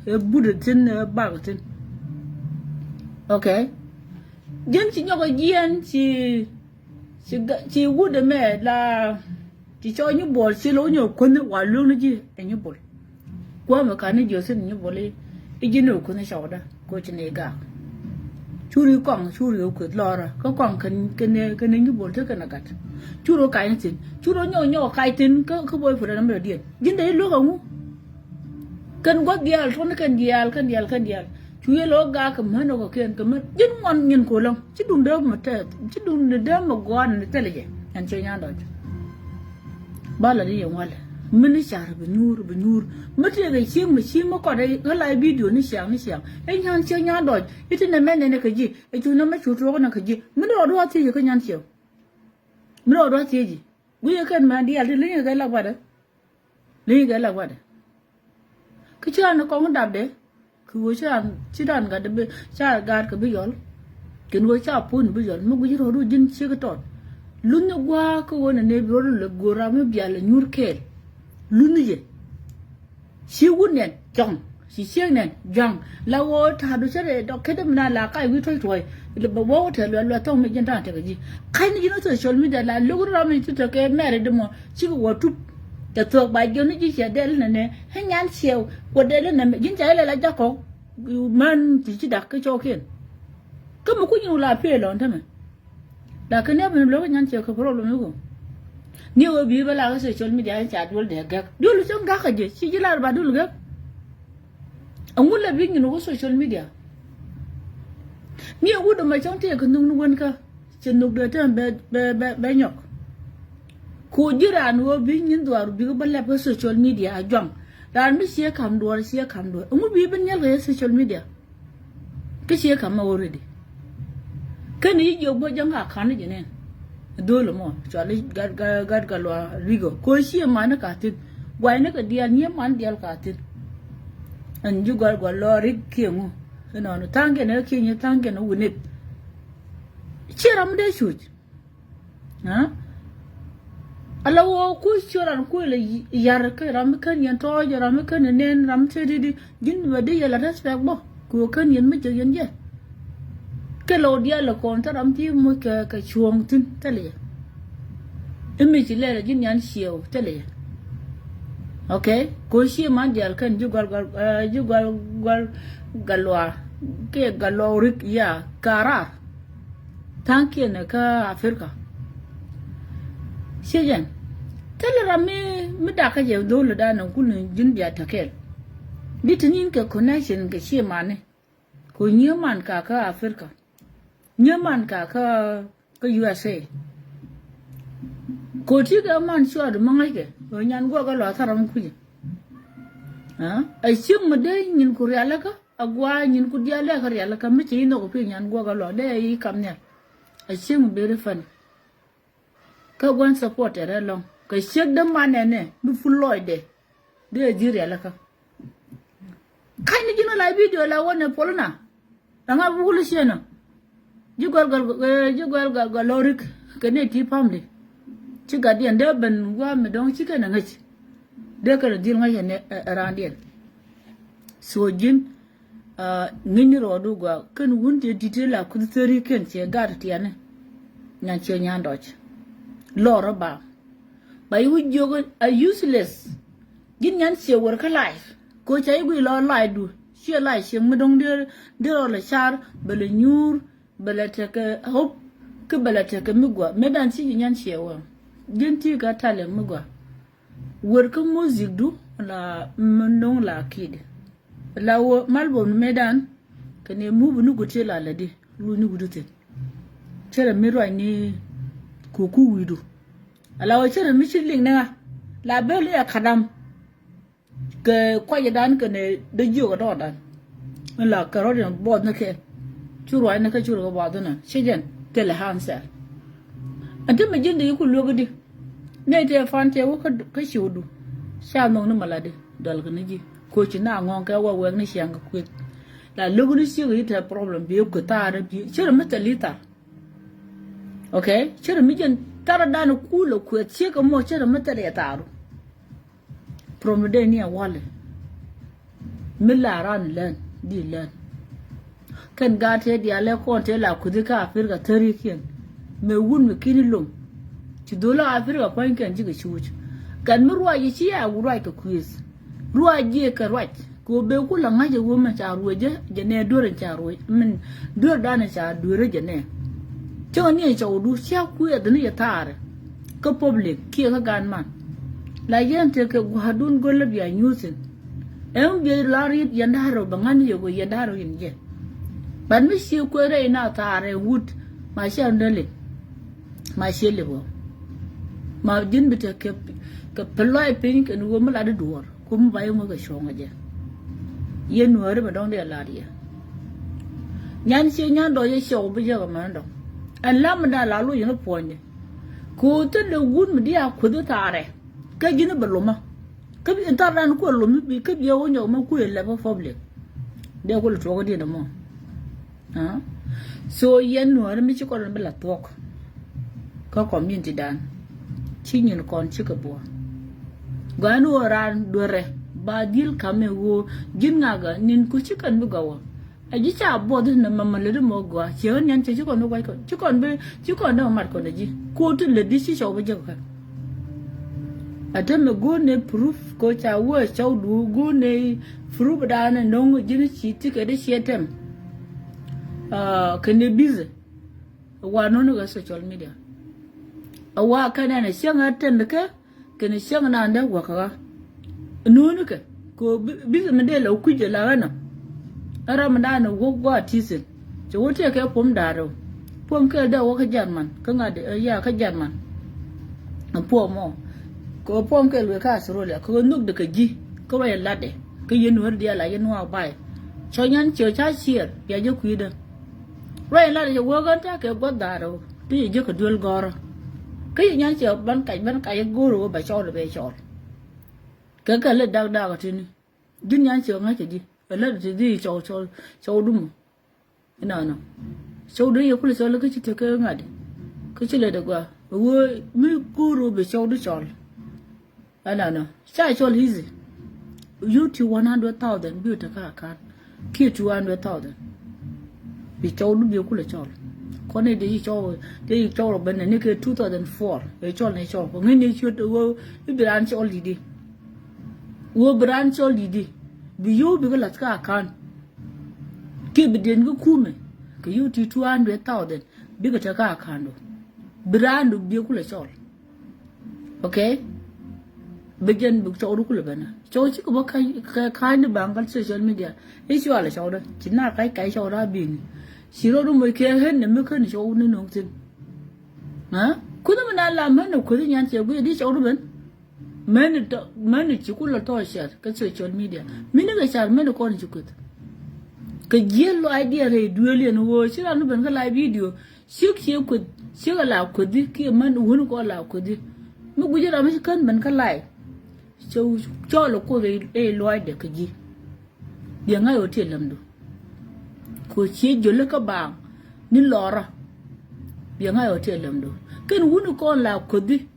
Ɛ but a thin ɛ bak a thin. Okay. Jɛn ci nyɔk a jiɛn ci ci ga- ci wut a mɛ la. Ci cɔ nyi buɔl ci lo nyɔ kueth wa luŋ ni ji̱ ɛ nyi buɔl. Kuämɛ ka ni jiɔth ni nyi buɔl i̱ ji̱ ni kueth ni cɔwdä. Ko ci ni gak. Curi kɔŋ curi kueth lɔrä kä kɔŋ kɛn kɛn kɛn nyi bol te kɛn a gat. Curi kac ni thin curi nyɔk nyɔk kac thin kä kä boy friend mi rɛ diɛn ji̱n de iluek aŋu. Kɛn gua̱th diaal tuɔn kɛn diaal kɛn diaal kɛn diaal cu yɛ lɔ gak kɛ män ɔ kɛ kɛn kɛ män ji̱n ŋuan nyin kolɔŋ ci duŋ dee mɛ tɛth ci duŋ dee mɛ guan ni thilɛ jɛ. Ɛn cɛ nyan dɔc. Ba la di yɛ ŋualɛ mi ni car bi nyuur bi nyuur mi tëëkɛ cieŋ mi cieŋ mi kɔt ɛ ɣä la video ni ciaŋ ni ciaŋ. Ɛ nyan ciek nyan dɔc i̱ ti nɛ mɛ nɛnɛ kɛ ji̱ ɛ cu nɛ mɛ cu tuɔɔk nɛ kɛ ji̱ mi ni rɔ dua̱a̱ thiec kä nyan ciek. Mi ni rɔ dua̱a̱ thiec ji̱ gui̱c ɛ kɛn mɛ diaal ti li̱ny ɛ kɛ lak batdɛ. Li̱ny ɛ kɛ lak batdɛ. Kä ci ran kɔŋ dapdɛ. Kɛ ɣöö ci ran ci ran gat bi ca gaat kɛ bi yɔl. Kɛn ɣöö ca puɔ̱ny bi yɔl mi guic rɔɔdu ji̱n ciek tɔt. Luthni gua̱a̱k kä ɣöö nɛ nɛ bi rɔɔdu lɛ go̱o̱r ram mi bial lɛ nyuur kɛɛl. Luthni jɛ. Ci wut nɛn jɔ̱ŋ ci ciek nɛn jɔ̱ŋ. La ɣöö ta̱a̱du cä rɛɛ dɔk ket mi na la kac wi̱i̱ tuɔ̱c tuɔ̱c. Bɛ wä wä tɛ̈th luɛl luɛl thɔŋ mi ji̱n ta̱a̱ tekɛ ji̱ ka̱ny ni ji̱n ɣä social media la lo̱k ri ram mi ci tekɛ mɛri di mɔ. Cikɛ wä tup. Tɛ thuɔ̱k ba jiɔni ji̱ ciɛ dɛl nɛnɛ. Ɛ nyan ciɛ wä dɛl nɛmɛ ji̱n ca ilɛ la jakɔ. Män ti ci dak kä cɔɔkiɛn. Kä mi kuny in wä la piɛ lɔn tämɛ. Lakin ni a ben lo̱k nyan ciɛ kɛ problem iku. Ni wä bi bä la kä social media in ca duɔl dee gɛk duɔl cä gak kä jɛ ci ji̱ lar ba duɔl gɛk. Aŋu lɛ bi nyin wä social media. Ni a wut dɔmɛ cɔŋ tëë kɛ nhök ni wän kä. Ci nhök dee tɛm bɛ bɛ bɛ bɛ nyɔk. Ku ji̱ raan ɣöö bi nyin dhuaar bikɛ bä lɛp kä social media a juaŋ. Raan mi ciɛ ka̱m duɔ̱ɔ̱r ciɛ ka̱m duɔ̱ɔ̱r ɛŋu bi bi nhial kɛ social media. Kä ciɛ ka̱m mɛ already. Kɛn i̱ jiök bä jäŋ ka ka̱n i̱ ji̱ nɛn. Dho̱l ɛmɔ cual i̱ gat gat gat ka luaar rigɔ ko̱ ciɛ man i̱ ka thi̱n. Guayni kɛ diaal nyiee man diaal ka thi̱n. Ɛn ji̱ gua̱l gua̱l lɔɔr i̱ kiɛ ŋu. Inɔnɔ tha̱a̱ŋkiɛn ɛ kiɛ nyi tha̱a̱ŋkiɛn ɛ wi̱nith. Ciɛ ram mi dee cuc. Ala wä kuc ci ran kuc lɛ yar kä ram mi kän yɛn tɔɔc ram mi kän yɛn nɛn ram mi te di di ji̱n bɛ di yɛ la respect bä. Kɛ wä kän yɛn mi jek yɛn jɛ. Kɛ lɔw diaal lɛ kɔn thil ram ti muc kɛ kɛ cuɔ̱ɔ̱ŋ thi̱n thilɛ yɛ. Imi ci lɛl ji̱n yan ciɛw thilɛ yɛ. Okay. Kɛ wä ci man diaal kän ji̱ gual gual ji̱ gual gual galua kiɛ galua rik ya karar. Tha̱a̱ŋkiɛn kä Africa. Ciɛ jɛn thilɛ ram mi mi dakä jɛ dho̱l dan kul ni ji̱n bia tekɛl. Di ti nin kɛ connection kɛ ciɛ mani. Ko nyie man ka kä Africa. Nyie man ka kä kä U S A. Ko ti kɛ man cuɔt mi ŋäckɛ ɣöö nyan guɔk kä lɔ thar ram kucä. A cieŋ mi dee nyin ku rialikä a gua̱a̱ nyin ku diaal lɛ kä rialikä mi ci inhok pi̱i̱ nyan guɔk kä lɔ dee i̱ kam nhial. A cieŋ mi very funny. Kä gua̱n support ɛ rɛl lɔ̱ŋ kɛ ciek dämanɛ nɛ mi ful lɔcdɛ. Dee ji̱ rialikä. Ka̱ny ni ji̱n ɣä la video la wä nɛ puɔl na. Ɛŋa bi wul ciënɔ. Ji̱ gɔl gɔl, eh, ji̱ gɔl gɔl gɔl lorik. Kɛ ni ti family. Ci gatdiɛn dee ben gua̱a̱ mi dɔ̱ŋ ci kɛn ɛ ŋäc. Dee kɛn ɛ dhil ŋäc ɛ raandiɛn. So ji̱n, ah, ŋi̱ny ni rɔɔdu gɔaa kɛn wun ti di̱t ti la kuth thäri kɛn ciɛ gat tiɛni. Nyan ciɛ nyan dɔc. Lɔr rɔ ba. Ba yi wi̱c jiök a useless. Ji̱n nyan ciɛ wär kä life. Ko ca yi guic lɔ life du. Ciɛ life ciɛ mi dɔ̱ŋ dee, dee rɔ lɛ car, bɛ lɛ nyuur, bɛ lɛ tekɛ hope, kä bɛ lɛ tekɛ mi gua̱. Mëëdan ci ji̱ nyan ciɛ wä. Ji̱n ti kä talɛ mi gua̱. Wär kä music du la mi no̱ŋ la kid. La wä malbom ni mëëdan. Kɛ ni mubi ni guti la lɛ di. Lu ni guti thin. Cɛ rɛ mi ruac ni kuku wi̱i̱du. Ala wä cä rɛ mi ci liŋ ni ŋa la bel i̱ a kadam. Kɛ kuacɛ dan kɛ ni dee jiök a dɔɔdan. Min la kɛ rɔ̱diɛn buɔth ni kɛ cu ruac ni kɛ cu rɛ kɛ buɔth ni ci jɛn thilɛ hansɛl. Ɛn ti mi ji̱n di yi ku luek di. Nɛy tëë fan tëë wä kä ciwdu ca nhɔk ni mi la di dɔl kɛ ni ji̱. Koci na ŋɔ̱ŋ kɛ wä wɛk ni ciaŋ kɛ kueth. La lo̱k ni ciek yi tɛ problem bi kueth thaar bi cä rɛ mi thil yi thar. Okay, cä rɛ mi jɛn thar dan kulɛ kueth ciek kɛ mɔ cä rɛ mi thil yɛ tharu. Problem dee ni a walɛ. Mi la ran lɛn di lɛn. Kɛn gaat tëë diaalɛ kɔn tëë la kuthi kä Africa thärikiɛn. Mëë wun mi kini loŋ. Ci dhol la Africa pua̱nykiɛn cikɛ cuuc. Kɛn mi ruac i̱ ci a wu ruac kɛ kui̱th. Ruac jiɛ kɛ ruac. Kɛ ɣöö ben ku la ŋa̱c ɛ ɣöö mɛ ca ruecä jɛ nɛ duer in ca ruec min duer dan in ca duerä jɛ nɛ. Cäŋ ni in cɔwdu cia kuiɛth ni yɛ thaarɛ. Kä public kiɛ kä gan man. La yɛn tekɛ gua̱a̱dun go̱l la bia nyuuthin. Ɛn biɛ la ri̱t yɛn da̱rɛ bɛ ŋa̱n yɛ ɣöö yɛn da̱rɛ in jɛ. But mi ci kuɛ rɛy na thaarɛ wut ma cɛ rundä lip. Ma ciɛ lip ɣä ma ji̱n bi te kɛ pɛ lɔc piny kɛn ɣöö mi lat di duɔ̱ɔ̱r kum ba yɛ ŋuäk kɛ cuɔ̱ŋ kɛ jɛ. Yɛn nuääri bɛ dɔ̱ŋ diɛ lat yɛ. Nyan ciɛ nyan dɔ̱ yɛ ciɛ wä bi jɛ kɛ mɛn dɔ̱ŋ. Ɛn lam mi da̱a̱ la loc yɛn puɔ̱nyni. Kɛ ɣöö thil dee wut mi diɛ a kueth thaarɛ kä ji̱n bɛ lomä. Kä bi in thar dan kuɛ lom mi bi kä bi ɛ wä nyɔk mi kuɛ lɛp kä public. Dee kulɛ tuɔk kä diɛn ɛmɔ. So yɛn nuɔ̱ɔ̱ri mi ci kɔn bi la thuɔ̱k kä community dan. Ci nyin kɔn cikɛ buɔ. Gɔaa ni ɣöö raan duerɛ ba dhil kamɛ ɣöö ji̱n ŋakɛ nin ku ci kɛn bi gɔwä. Ɛ ji̱ ca buɔth ni mɛmɛ lät mɔ gɔaa ciɛ ɣän yɛn cɛ ci kɔn bi guac kɔn ci kɔn bi ci kɔn dee mat kɔn ɛ ji̱ ko̱o̱t ti lät di ci cɔw bi jek kɛ. A tɛmɛ go̱o̱r ni proof ko ca wä cɔw duur go̱o̱r ni proof dan ni no̱ŋ ji̱n ci ti kɛ di ciɛ tɛm. Kɛ ni busy. Wa no̱n kɛ social media. A wa kɛn ɛn a cieŋ a tɛm kɛ kɛn cieŋ naan dee wäkä ɣä. Nuunikɛ kɛ bi mi dee lɛ kui̱c la ɣän ɔ. Ɛ ram mi naan wä gɔaa ti̱thin cɛ wä tëë kɛ puɔ̱m da̱a̱r rɛw. Puɔ̱m kɛl dee wä kä German kä ŋa̱t ya kä German. Puɔ̱m ɔ kɛ puɔ̱m kɛl wëë kä Australia kɛ nhök dee kɛ ji̱ kä ruac latdɛ kä yɛn nuäär diaal a yɛn nuaak ba̱a̱y. Cɔ nyan ciɛ ca ciɛɛr bia jɛ kui̱dä. Ruac latdɛ cɛ wä ɣän ta̱a̱ kɛ gua̱th da̱a̱r rɛw ti cɛ jiäkä duel gɔ̱rä. Kä yɛ nyan ciɛ ban kac ban kac go̱o̱r wä ba cɔl bɛ cɔl. Kɛ kɛ lɛ dak dak tini ji̱n nyan ciɛ ŋa̱c kɛ ji̱ ɛ lät ti dhi cɔl cɔl cɔl dumɔ. Inɔnɔ cɔl du yɛ kulɛ cɔl kä ci tekɛ ŋa̱t kä ci lɛ dɛ gua wä mi go̱o̱r wä bɛ cɔl du cɔl. Ɛnɔnɔ ca cɔl easy. Yu ti one hundred thousand bi te ka kan kiɛ two hundred thousand. Bi cɔw du bi kulɛ cɔl kɔn ni de yi cɔw de yi cɔw rɔ bɛn ni kɛ two thousand four. Ɛ cɔl ni cɔl kɔ ŋäc ni ciöt wä bi ran cɔl di di. Wä bi ran cɔl di di bi yo̱w bi kɛ lath ka kan. Kiɛ bi diɛn kä kumɛ kɛ yu ti two hundred thousand. Bikɛ te ka kan du bi ran du bi kulɛ cɔl. Okay. Bi jɛn bi cɔwdu kulɛ bɛnɛ cɔw cikɛ bä ka̱ny ni baŋ kä social media. I̱ cualɛ cɔwdä ci na ka̱c ka̱c cɔwdä a bi̱i̱ni. Ci rɔɔdu moc kɛ ɣän ni mi kä ni cɔwdu ni no̱o̱ŋ thi̱n. Kuthi mi na lam ɣän ni kuthi nyan cɛ guiy di cɔwdu ben. Mäni tɔ mäni ci kulɛ tɔ cɛr kä social media mi ni kɛ car mäni kɔn ci kuth. Kɛ jiɛl lɔ idea rɛy duel yɛn ɣöö ci ran ni ben kä live video. Ciek ciek kueth ciek a la kuethi kiɛ män wuni kɔ la kuethi. Mi guic ram mi ci kän ben kä live. cɛ cɔɔl ɛ Kuoth ɛ luaac dɛ kä ji̱. Biɛ ŋa̱c ɣöö tiɛ lämdu. Kɛ ɣöö ciɛ jölä kä baaŋ ni lɔrä. Biɛ ŋa̱c ɣöö tiɛ lämdu. Kɛn wuni kɔn la Kuothi.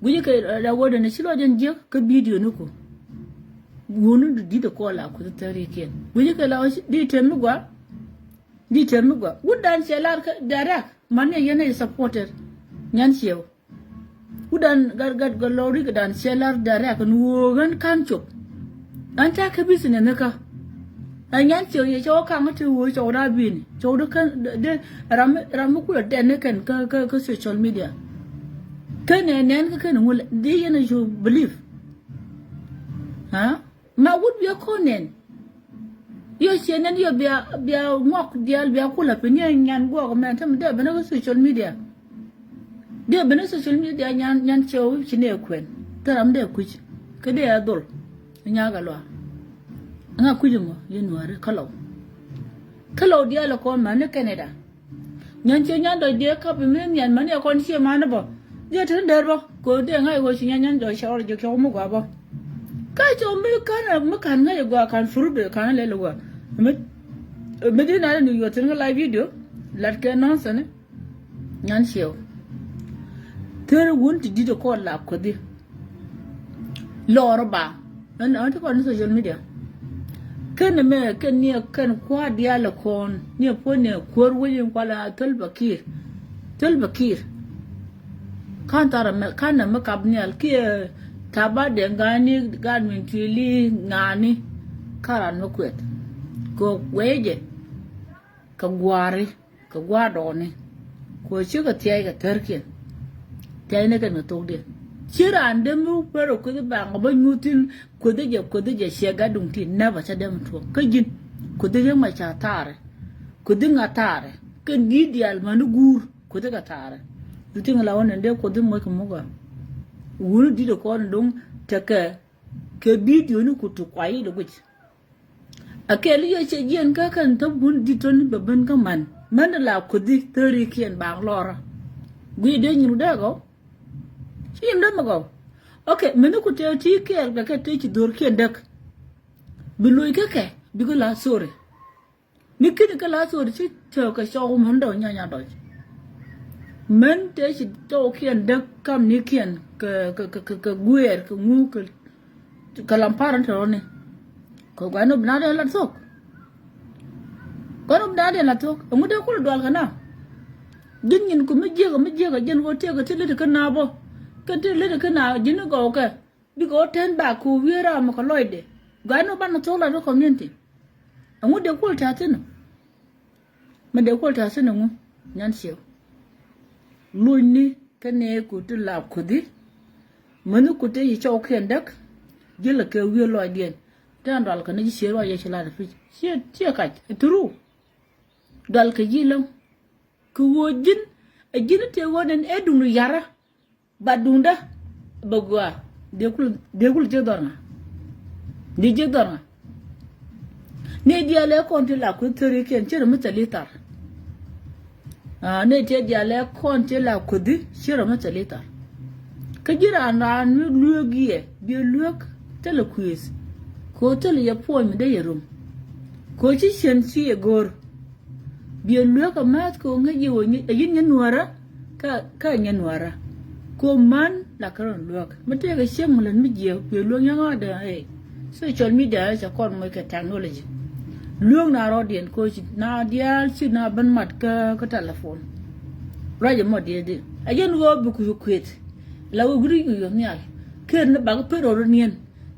Guici kɛ la wä dɛn ci lɔc jɛn jiäk kä bidioni ku. Wuni di̱t kɔn la Kuothi thärikiɛn. Guici kɛ la di tɛm mi gua. Di tɛm mi gua. Wut dan cɛ lar kä direct. Man ni yɛn ɛ supporter. Nyan ciɛw. Wut dan gat gat gat lɔri kɛ dan cɛ lar direct ni woo ɣän kan cop. An ca kɛ business ni kä. An nyan cɛ yɛ cɛ wä kaŋ ti woo cɛ wä da bini cɛ wä da kän de ram ram mi kulɛ dɛn ni kɛn kä kä kä social media. Kɛn ɛ nɛn kä kɛn ŋul di yɛn ɛ cu believe. Ha? Ma wut biɛ kɔn nɛn. Yɔ ciɛ nɛn yɔ bia bia ŋɔk diaal bia kulɛ piny yɛ nyan guɔk mɛn te mi dee ben kä social media. Dee ben kä social media nyan nyan ciɛ wä ci nɛ kuɛn te ram dee kui̱c kä dee a dhol. Nyaga lua ŋa kui̱c ŋɔ yɛ nuäri kä lɔw. Kä lɔw diaal kɔn mɛn ni Canada. Nyan ciɛ nyan dɔc diɛ kap mi nyan mani a kɔn ciɛ mani bɔ. Diɛ tin der bɔ ko diɛ ŋa̱c wä ci nyan nyan dɔc cɔr jiɛ cɔk mi gua bɔ. Ka cɔk mi kan mi kan ŋa̱c gua kan furut de kan lɛl gua. Mi mi di na ni yuɔ tin ŋa live video. Lat kɛ nonsense ni. Nyan ciɛ wä. Thir wun ti dit kɔn la Kuothi. Lɔɔr ba ɛn ɛn ti kɔn ni social media. Kɛn mɛ kɛn ni kɛn kua dial kɔn ni puɔ ni kuɔr wec in kual a thil bakir. Thil bakir. Kan thar mɛ kan mɛ kap nial kiɛ taba de gani gan min tuili ngani. Karan mɛ kuet. Ko wece ka guari. Kɛ gua̱a̱r dɔɔni. Kɛ ɣöö cikɛ thia̱a̱c kɛ thärkiɛn. Thia̱a̱cni kɛn kɛ thokdiɛn. Ci raan dee mi wä per ɛ Kuothi baŋ ɛ bä nyuuthin Kuothi jɛ Kuothi jɛ ciɛ gat duŋ ti nɛpɛ cä dee mi tuɔɔk. Kä ji̱n Kuothi ji̱ ma ca thaarɛ. Kuothi ŋa thaarɛ. Kɛn di̱i̱t diaal mäni guur Kuothi kɛ thaarɛ. Dutin la wä nɛn dee Kuothi moc kɛ muk ɛ. Wuni di̱t ɛ kɔn do̱ŋ tekɛ kɛ bidioni ku ti kuay i̱ dee guic. A kɛɛl yɛ cɛ jiɛn kä kɛn thäp wun di̱t tɔ̱ni bɛ ben kä man. Mɛn la Kuothi thärikiɛn baaŋ lɔrä. Guiy dee nyin dee gɔw. Ci nyin dee mi gɔw. Ok, mɛni ku tëë ti kɛɛl kɛ kɛ tëë ci dho̱rkiɛn däk. Bi loc kä kɛ bikɛ la sorry. Mi kini kä la sorry ci tëë kɛ cɔw mɛn dɔ̱ŋ nyanya dɔ̱ŋ. Mɛn tëë ci cɔwkiɛn däk kamnikiɛn kɛ kɛ kɛ kɛ guɛɛr kɛ ŋu kɛ Kɛ lam parent rɔni. Kɛ gua̱n ni bi na dee la thok. Gua̱n ni bi na dee la thok. Ɛŋu dee kul dual kɛ na. Ji̱n nyin ku mi jiäk mi jiäk a ji̱n wä tiek kɛ ti leti kä na bä. Kɛ ti leti kä na ji̱n ni gɔw kɛ. Bikɛ wä ten back ku wiee ram kɛ lɔcdɛ. Gua̱n ni bi na thok la ri community. Ɛŋu dee kul tɛ̈thin. Mi dee kuɔl tɛ̈thin ɛŋu nyan ciɛw. Lunyni kä nɛɛku ti la Kuothi. Mäni ku ti ci cɔwkiɛn däk. Ji̱ lɛ kɛ wi̱i̱ lɔcdiɛn. Tɛn dual kɛ ni ci ciɛ ruac yɛ ci lat pi̱c ciɛ ciɛ kac ɛ through. Dual kɛ ji̱ läŋ. Kɛ ɣöö ji̱n ɛ ji̱n tëë ɣöö nɛn ɛ duŋdu yarä. Ba duŋdä bɛ gɔaa. Dee kul dee kul ji̱ dhɔr ŋa. Dee ji̱ dhɔr ŋa. Ni diaal ɛ kɔn ti la Kuoth thärikiɛn ci rɔ mi thɛli thar. Aa, ni tiɛ diaal ɛ kɔn ti la Kuothi ci rɔ mi thɛli thar. Kä ji̱ raan raan mi lueek yɛ biɛ lueek thilɛ kuëëth. Kɛ ɣöö thilɛ yɛ puɔ̱ny mi dee yɛ rom. Kɛ ɣöö ci cien ci yɛ go̱o̱r. Biɛ lueek ɛ määth kɛ ɣöö ŋäc yɛ ɣöö ɛ yi̱n nyɛ nuäärä. Kä kä nyɛ nuäärä. Kɛ ɣöö män la kärɔn luäk mi tëëkɛ cieŋ mi lät mi jiɛɛk kuëë luäk nyɛ ŋa̱a̱dɛ ɛ. Social media ɛ cɛ kɔn moc kɛ technology. Luäk na rɔɔdiɛn kɛ ɣöö ci na diaal ci na ben mat kä kä telephone. Ruac ɛmɔ diɛɛdi ɛ jɛn ɣöö bi kui̱ kuëth. La ɣöö wi̱cdɛ yuc nhial. Ker ni bak pär rɔɔd niɛn.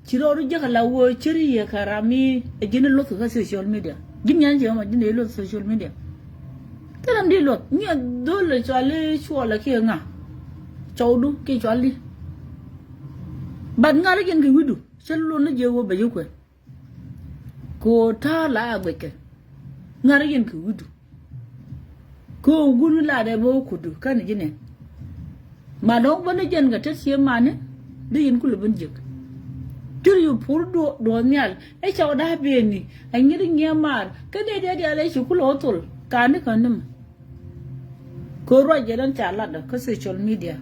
Ci rɔɔdu jiäk ala wee ceri yɛ kɛ ram mi ɛ ji̱n luth kɛ social media. Ji̱n nyan ci ɣä ma ji̱n dee luth social media. Thil ram di luth nyɛ dhol ɛ cuali cuɔl ɛ kiɛ ŋa. Cɔwdu kiɛ cuali. But ŋa̱r yɛn kɛ wi̱du cä luth ni jiɛ wee bɛ ji̱ kuɛ. Kɛ ɣöö ta̱a̱ la a guɛckɛ. Ŋa̱r yɛn kɛ wi̱du. Kä wun mi latdɛ bä wä kudu känɛ ji̱ nɛn. Ma dɔ̱ŋ bä ni jɛn kɛ tet cie mani. Di yin kulɛ ben jiäk. Cur yu pur duɔth nhial ɛ cɔw da̱a̱ beni. Ɛ nyit nyiɛ maar kä dee dee diaal ɛ ci kulɛ wä thol. Kani kani mɛ. Kɛ ruac jɛ dɔ̱ŋ ca latdä kä social media.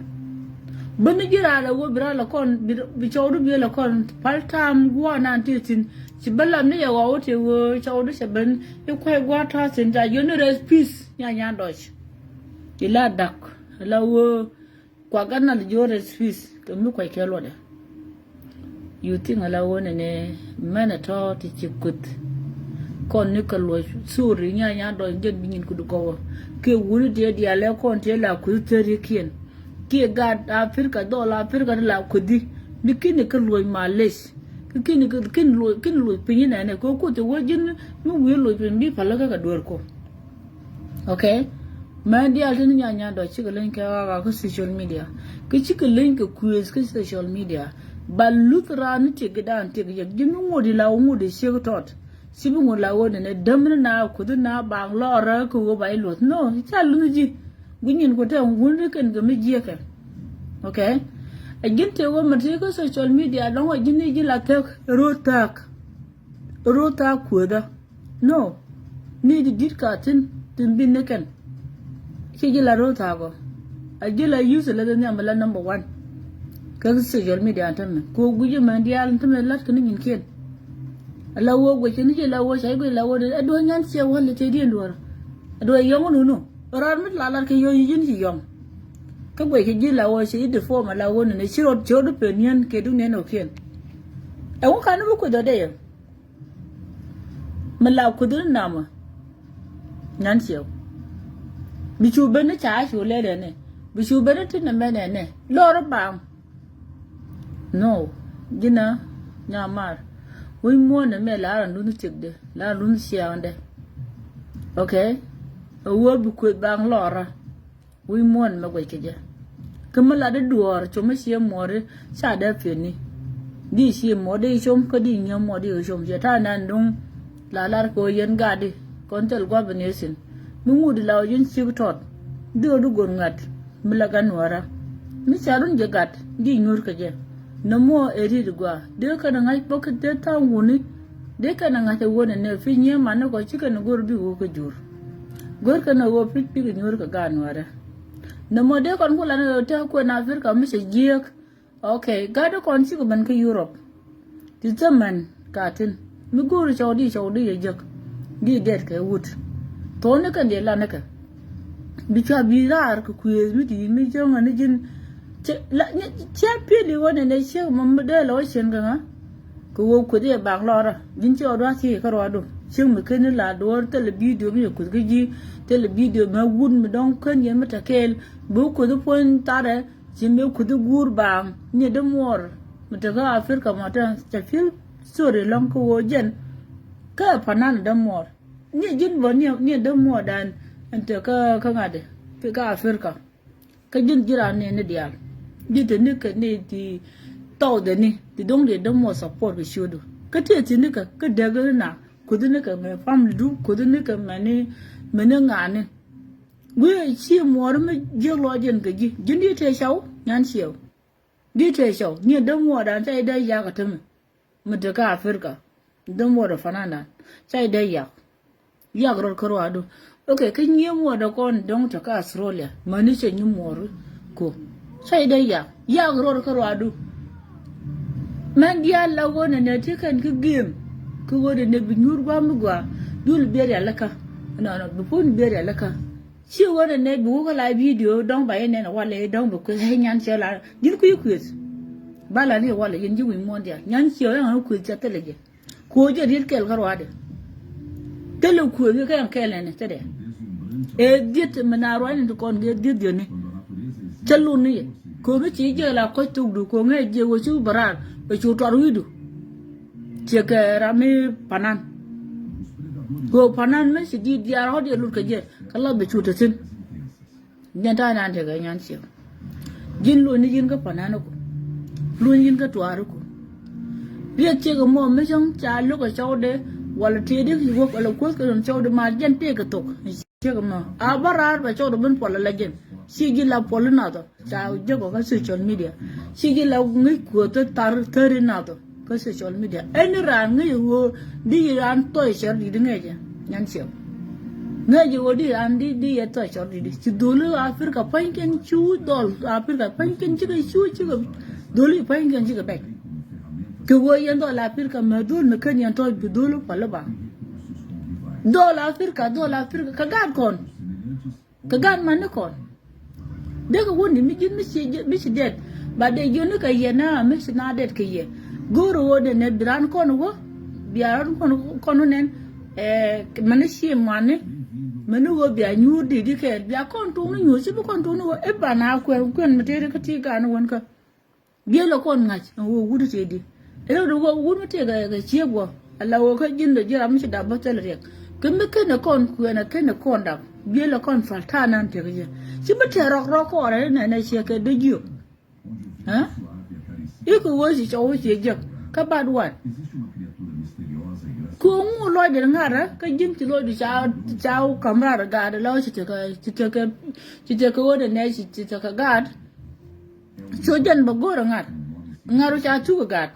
Bä ni ji̱ raar ɛ ɣöö bi raar lɛ kɔn, bi, bi cɔwdu bi lɛ kɔn pal ta̱a̱m gua̱a̱r nan ti thi̱n. Ci bä lam ni yɛ ɣɔw ti ɣöö cɔwdu cɛ ben i̱ kuay gua̱a̱r ta̱a̱ thi̱n ca yöni rest peace nya nya dɔc. Ila dak la ɣöö kuak gan nal ji̱ ɣöö rest peace kɛ mi kuay kɛ luɔtdɛ. You think ala wä nɛnɛ mɛnɛ tɔ̱ ti ci kuth. Kɔn ni kɛ luɔc thuri nya nya dɔny jɛn bi nyin kudu gɔwä. Kiɛ wuni tiɛ dialɛ kɔn tiɛ la kuth thärikiɛn. Kiɛ gaat Africa dhɔl Africa ti la kuthi. Ni kini kɛ luɔc malec. Ki kini kɛ kini luɔc kini luɔc piny nɛnɛ kɛ kuth ti wä ji̱n mi wi̱i̱ luɔc piny bi palä kɛ kɛ duer kɔ. Okay. Mɛ diaal tin nya nya dɔc cikɛ leny kɛ ɣaɣa kä social media. Kä cikɛ leny kɛ kuëth kä social media. Ba luth raan ni tiek gidan tiek yɛk ji̱ mi ŋot ila wä ŋot i ciek tɔt. Ci bi ŋot la wä nɛnɛ däm ni na kuth na baŋ lɔrä kɛ wä ba iluɔth. No, ca luth ji̱. Gu nyin ku tɛ wun ri kɛn kɛ mi jiɛkɛ. Okay. A ji̱n tëë wä mɛ ti kä social media dɔ̱ŋ a ji̱n ni ji̱ la thäk ro̱o̱ thäk. Ro̱o̱ thäk kuëthä. No. Ni di dit ka tin tin bin ni kɛn. Ci ji̱ la ro̱o̱ tha̱a̱ gɔ. A ji̱ la use la dhi nhiam la number one. Kä social media an tämɛ ko gui̱c mɛ diaal an tämɛ lat kä ni nyin kiɛn. A la wä guic ni ji̱ la wä ca ji̱ guic la wä di a duɔ̱ nyan ciɛ wä lɛ tëë diɛn duɔ̱r. A duɔ̱ yɔŋ nunu. Rɔɔd mi la lat kɛ yɔŋ yi ji̱n ci yɔŋ. Kä guic kɛ ji̱ la wä ci i̱ di form a la wä nunu ci rɔɔd ci rɔɔd di pen yɛn kɛ duŋ nɛn ɔ kiɛn. Ɛ wä kan ni bi kueth ɔ dee yɛ. Mi la kuth ni namä. Nyan ciɛw. Bi cu ben ni ca cu lɛ dɛ ni. Bi cu ben ni ti ni mɛ nɛ ni. Lɔr bam. No. Jinä nyamar. Wi̱c muɔ̱ɔ̱n ni mɛ la ran lun thiekdɛ la ran lun ciɛɛŋdɛ. Okay. A wä bi kueth baŋ lɔrä. Wi̱i̱ muɔ̱ɔ̱n mɛ guɛc kɛ jɛ. Kä mi lat di duɔ̱ɔ̱r com mi cie muɔ̱ɔ̱ri ca dee piɛni. Di cie muɔ̱ɔ̱r di com kä di nyiee muɔ̱ɔ̱r di com ciɛ ta̱a̱ nan duŋ. La lar kɛ ɣöö yɛn gatdi kɔn thil gua̱p in yɛ thi̱n. Mi ŋut di la ɣöö yɛn ciek tɔt. Di ɣöö di go̱r ŋa̱t mi la gat nuɔ̱ɔ̱rä. Mi ca run jɛ gat di nyuur kɛ jɛ. Nɔmɔ ɛ ri̱t gɔaa dee kɛn ŋa̱c bä kä dee tha̱a̱ŋ wuni. Dee kɛn ŋa̱c ɛ wuni nɛ pi̱c nyiee mani kɔ ci kɛn go̱r bi wuk kä jur. Go̱r kɛn ɛ ɣöö pi̱c bikɛ nyuur kɛ gaat nuɔ̱ɔ̱rä. Nɔmɔ dee kɔn ku lan ɛ ɣöö te kuɛn Africa mi cɛ jiääk. Okay, gat dee kɔn cikɛ ben kä Europe. Ti thämɛn katin mi go̱o̱ri cɔwdi cɔwdi yɛ jek. Di dɛt kɛ wut. Thoni kɛn diɛ lan kɛ. Bi cua bi raar kɛ kuëëth mi ti mi jäŋä ni ji̱n. Cɛ la cɛ pi̱li wä nɛnɛ ciek mɔ mi dee lɔ wä cien kɛ ŋa. Kɛ wä kueth yɛ bak lɔrä ji̱n cɛ wä dua̱th thiec kä ruadu. Ciek mi ken ni la duɔ̱ɔ̱r thilɛ bidio mi yɛ kueth kä ji̱. Thilɛ bidio mɛ wut mi dɔ̱ŋ ken yɛn mi te kɛɛl. Bi wä kueth puɔ̱ny tharɛ. Ci mëë kuthi guur baaŋ ni dämuɔɔr mi te kä Africa mɔ te ca feel sorry lɔ̱ŋ kä ɣöö jɛn. Kä panan dämuɔɔr ni ji̱n bä ni dämuɔɔr dan ɛn te kä kä ŋa̱dɛ kä Africa. Kä ji̱n ji̱ raan ni ni diaal ji̱ te ni kɛ ni ti thɔɔdɛ ni ti do̱ŋ di dämuɔɔr support kɛ ciötdu kä ti ti ni kɛ kä däk ni na kuthi ni kɛ mɛ family du kuthi ni kɛ mɛ ni mɛ ni ŋa̱a̱ni. Guiɛ ci muɔɔri mi jiäk lɔc jɛn kɛ ji̱ ji̱n di tëë cɔw nyan ciɛw. Di tëë cɔw nyiɛ dämuɔɔdan ca i̱ dee yak kä tämɛ. Mi te kä Africa dämuɔɔdɛ fanandan ca i̱ dee yak. Yak rɔt kä ruadu. Ok, kä nyiɛ muɔɔdɛ kɔn dɔ̱ŋ te kä Australia mäni cɛ nyi muɔɔri. Ko ca i̱ dee yak yak rɔt kä ruadu. Mɛn diaal la ɣöö nɛnɛ ti kɛn kä gem. Kä ɣöö nɛnɛ bi nyuur gua̱a̱m mi gua̱a̱ dul biɛ rialikä. Nɔnɔ bi puɔ̱ny biɛ rialikä. Ci ɣöö nɛnɛ bi wä kä la bidio dɔ̱ŋ ba yɛ nɛn walɛ dɔ̱ŋ bi kueth ɛ nyan cɛ la ji̱n kui̱ kueth. Ba la ni walɛ yɛn ji̱ wi̱i̱ muɔ̱ɔ̱n diaal nyan ciɛ ɣän kueth cɛ thilɛ jɛ. Kuoth jɛ riet kɛl kä ruaadɛ. Thilɛ kueth kɛ kɛn kɛl nɛnɛ thilɛ. Ɛ dhiet mi na ruac ni ti kɔn gɛ dhiet dhiet ni. Cä lun ni yɛ ko̱mi ci jiɛk la kɔc thokdu ko̱ŋɛ jiɛk wä ci bä raar bɛ cu tuar wi̱i̱du. Ciɛ kɛ ram mi panan. Kɛ panan mi ci di̱i̱t diaar ɣɔ̱t yɛ lut kɛ jɛ kä la bɛ cu te thi̱n. Jɛn ta̱a̱ nan tekɛ nyan ciɛ. Ji̱n luny ni ji̱n kä panan iku. Luny ji̱n kä tuar iku. Riɛk ciek ɛmɔ mi cäŋ ca lo̱k ɛ cɔwdɛ wala tëëdi ci wä wala kuoth kɛ lun cɔwdɛ ma jɛn tëëk kɛ thok. Ciek ɛmɔ a bä raar bɛ cɔwdɛ ben puɔl ala jɛn. Ci ji̱ la puɔl inathɔ ca jek ɔ kä social media. Ci ji̱ la ŋi̱c kuoth thar thäri inathɔ kä social media. Ɛn raan ŋi̱c ɛ ɣöö di raan thɔy cɛr di di ŋɛcɛ nyan ciɛ. Ŋäc jɛ ɣöö di ran di di yɛ thɔc cɔr di di ci dholi Africa pa̱nykiɛn cu dhɔl Africa pa̱nykiɛn cikɛ cu cikɛ dholi pa̱nykiɛn cikɛ bɛc. Kɛ ɣöö yɛn dhɔl Africa mɛ dhol mi kän yɛn tɔc bi dholi pali ba. Dhɔl Africa dhɔl Africa kɛ gaat kɔn. Kɛ gaat mani kɔn. Dee kɛ wuni mi ji̱n mi ci mi ci det. Ba dee ji̱n ni kɛ yɛ na mi ci na det kɛ yɛ. Go̱o̱r ɣöö dee nɛ bi ran kɔn wä. Bia ran kɔn kɔn wä nɛn. Ɛ mani ci mani. Mani ɣöö bia nyuur di di kɛ bia kɔn tuŋ ni nyuur ci bi kɔn tuŋ ni ɣöö i̱ ba na kuɛn kuɛn mi tëëri kä ti gaan wän kä. Biël lɔ kɔn ŋa̱c ɛn ɣöö wut tëë di. Rɛw di ɣöö wut mi tëë kɛ ciek wä. Ala ɣöö kä ji̱n dɔ ji̱ ram mi ci dap bä thil riɛk. Kä mi kenɛ kɔn kuɛn ɛ kenɛ kɔn dap. Biël lɔ kɔn pal ta̱a̱ nan tëk jɛ. Ci mi tɛ̈r rɔk rɔk kɔɔrɛ ni nɛnɛ ciɛ kɛ dee jiök. Ɛ? I̱ kɛ ɣöö ci cɔw wä ciɛ jiäk. Kä bat wat. Kɛ ŋu lɔcdɛ ŋa̱rä kä ji̱n ci lɔcdu ca ca wä ka̱m raar gaat la wä ci tekɛ ci tekɛ ci tekɛ ɣöö dɛ nɛ ci tekɛ gaat. So jɛn bä go̱o̱rä ŋa̱r. Ŋa̱r wä ca thuk ɛ gat.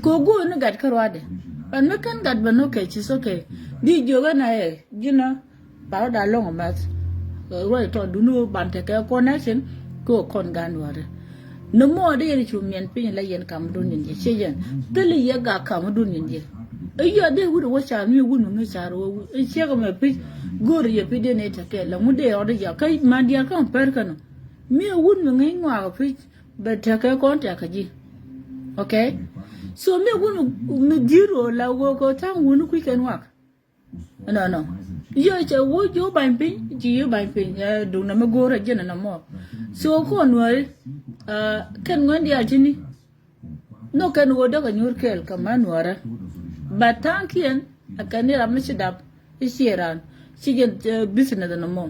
Kɛ go̱o̱r ni gat kä ruadɛ. But mi kɛn gat bä ni okay, it's okay. Di jiök ɛn a ɛ ji̱n a ba rɔ da lɔŋ ɛ math. Ruac tɔ duni wä ban tekɛ connection. Kɛ wä kɔn gan ruadɛ. Ni mɔ di yɛn cu miɛn piny la yɛn kam dun yin jɛ ciɛ yɛn. Thili yɛ gak kam dun yin jɛ. Ɛ yɔ di wut wä car mi wun mi ŋi car wä wut ɛ ciɛ kɛ mɛ pic. Go̱o̱r yɛ pic di ni tekɛ la ŋut di rɔ di jɛ kä man diɛn kä mɛ pɛr kɛ nɔ. Mi wun mi ŋi̱ny ŋuak pi̱c bɛ tekɛ kɔn tɛk kä ji̱. Okay. So mi wun mi di̱i̱r ɣöö la ɣöö kɛ tha̱a̱ŋ wun kui̱ kɛn ŋuak. Nɔ nɔ. Yö cɛ wä ji̱ wä ba̱ny piny ci yö ba̱ny piny. Duŋ nɛ mi go̱o̱rä ji̱n nɛ mɔ. So kɔn nuääri kɛn ŋuɛn diaal ti̱ni. Nhök kɛn ɣöö däk a nyuur kɛɛl kɛ män nuäärä. But tha̱a̱ŋkiɛn a kɛn ni ram mi ci dap i̱ ciɛ raan ci jɛn business ni mɔ.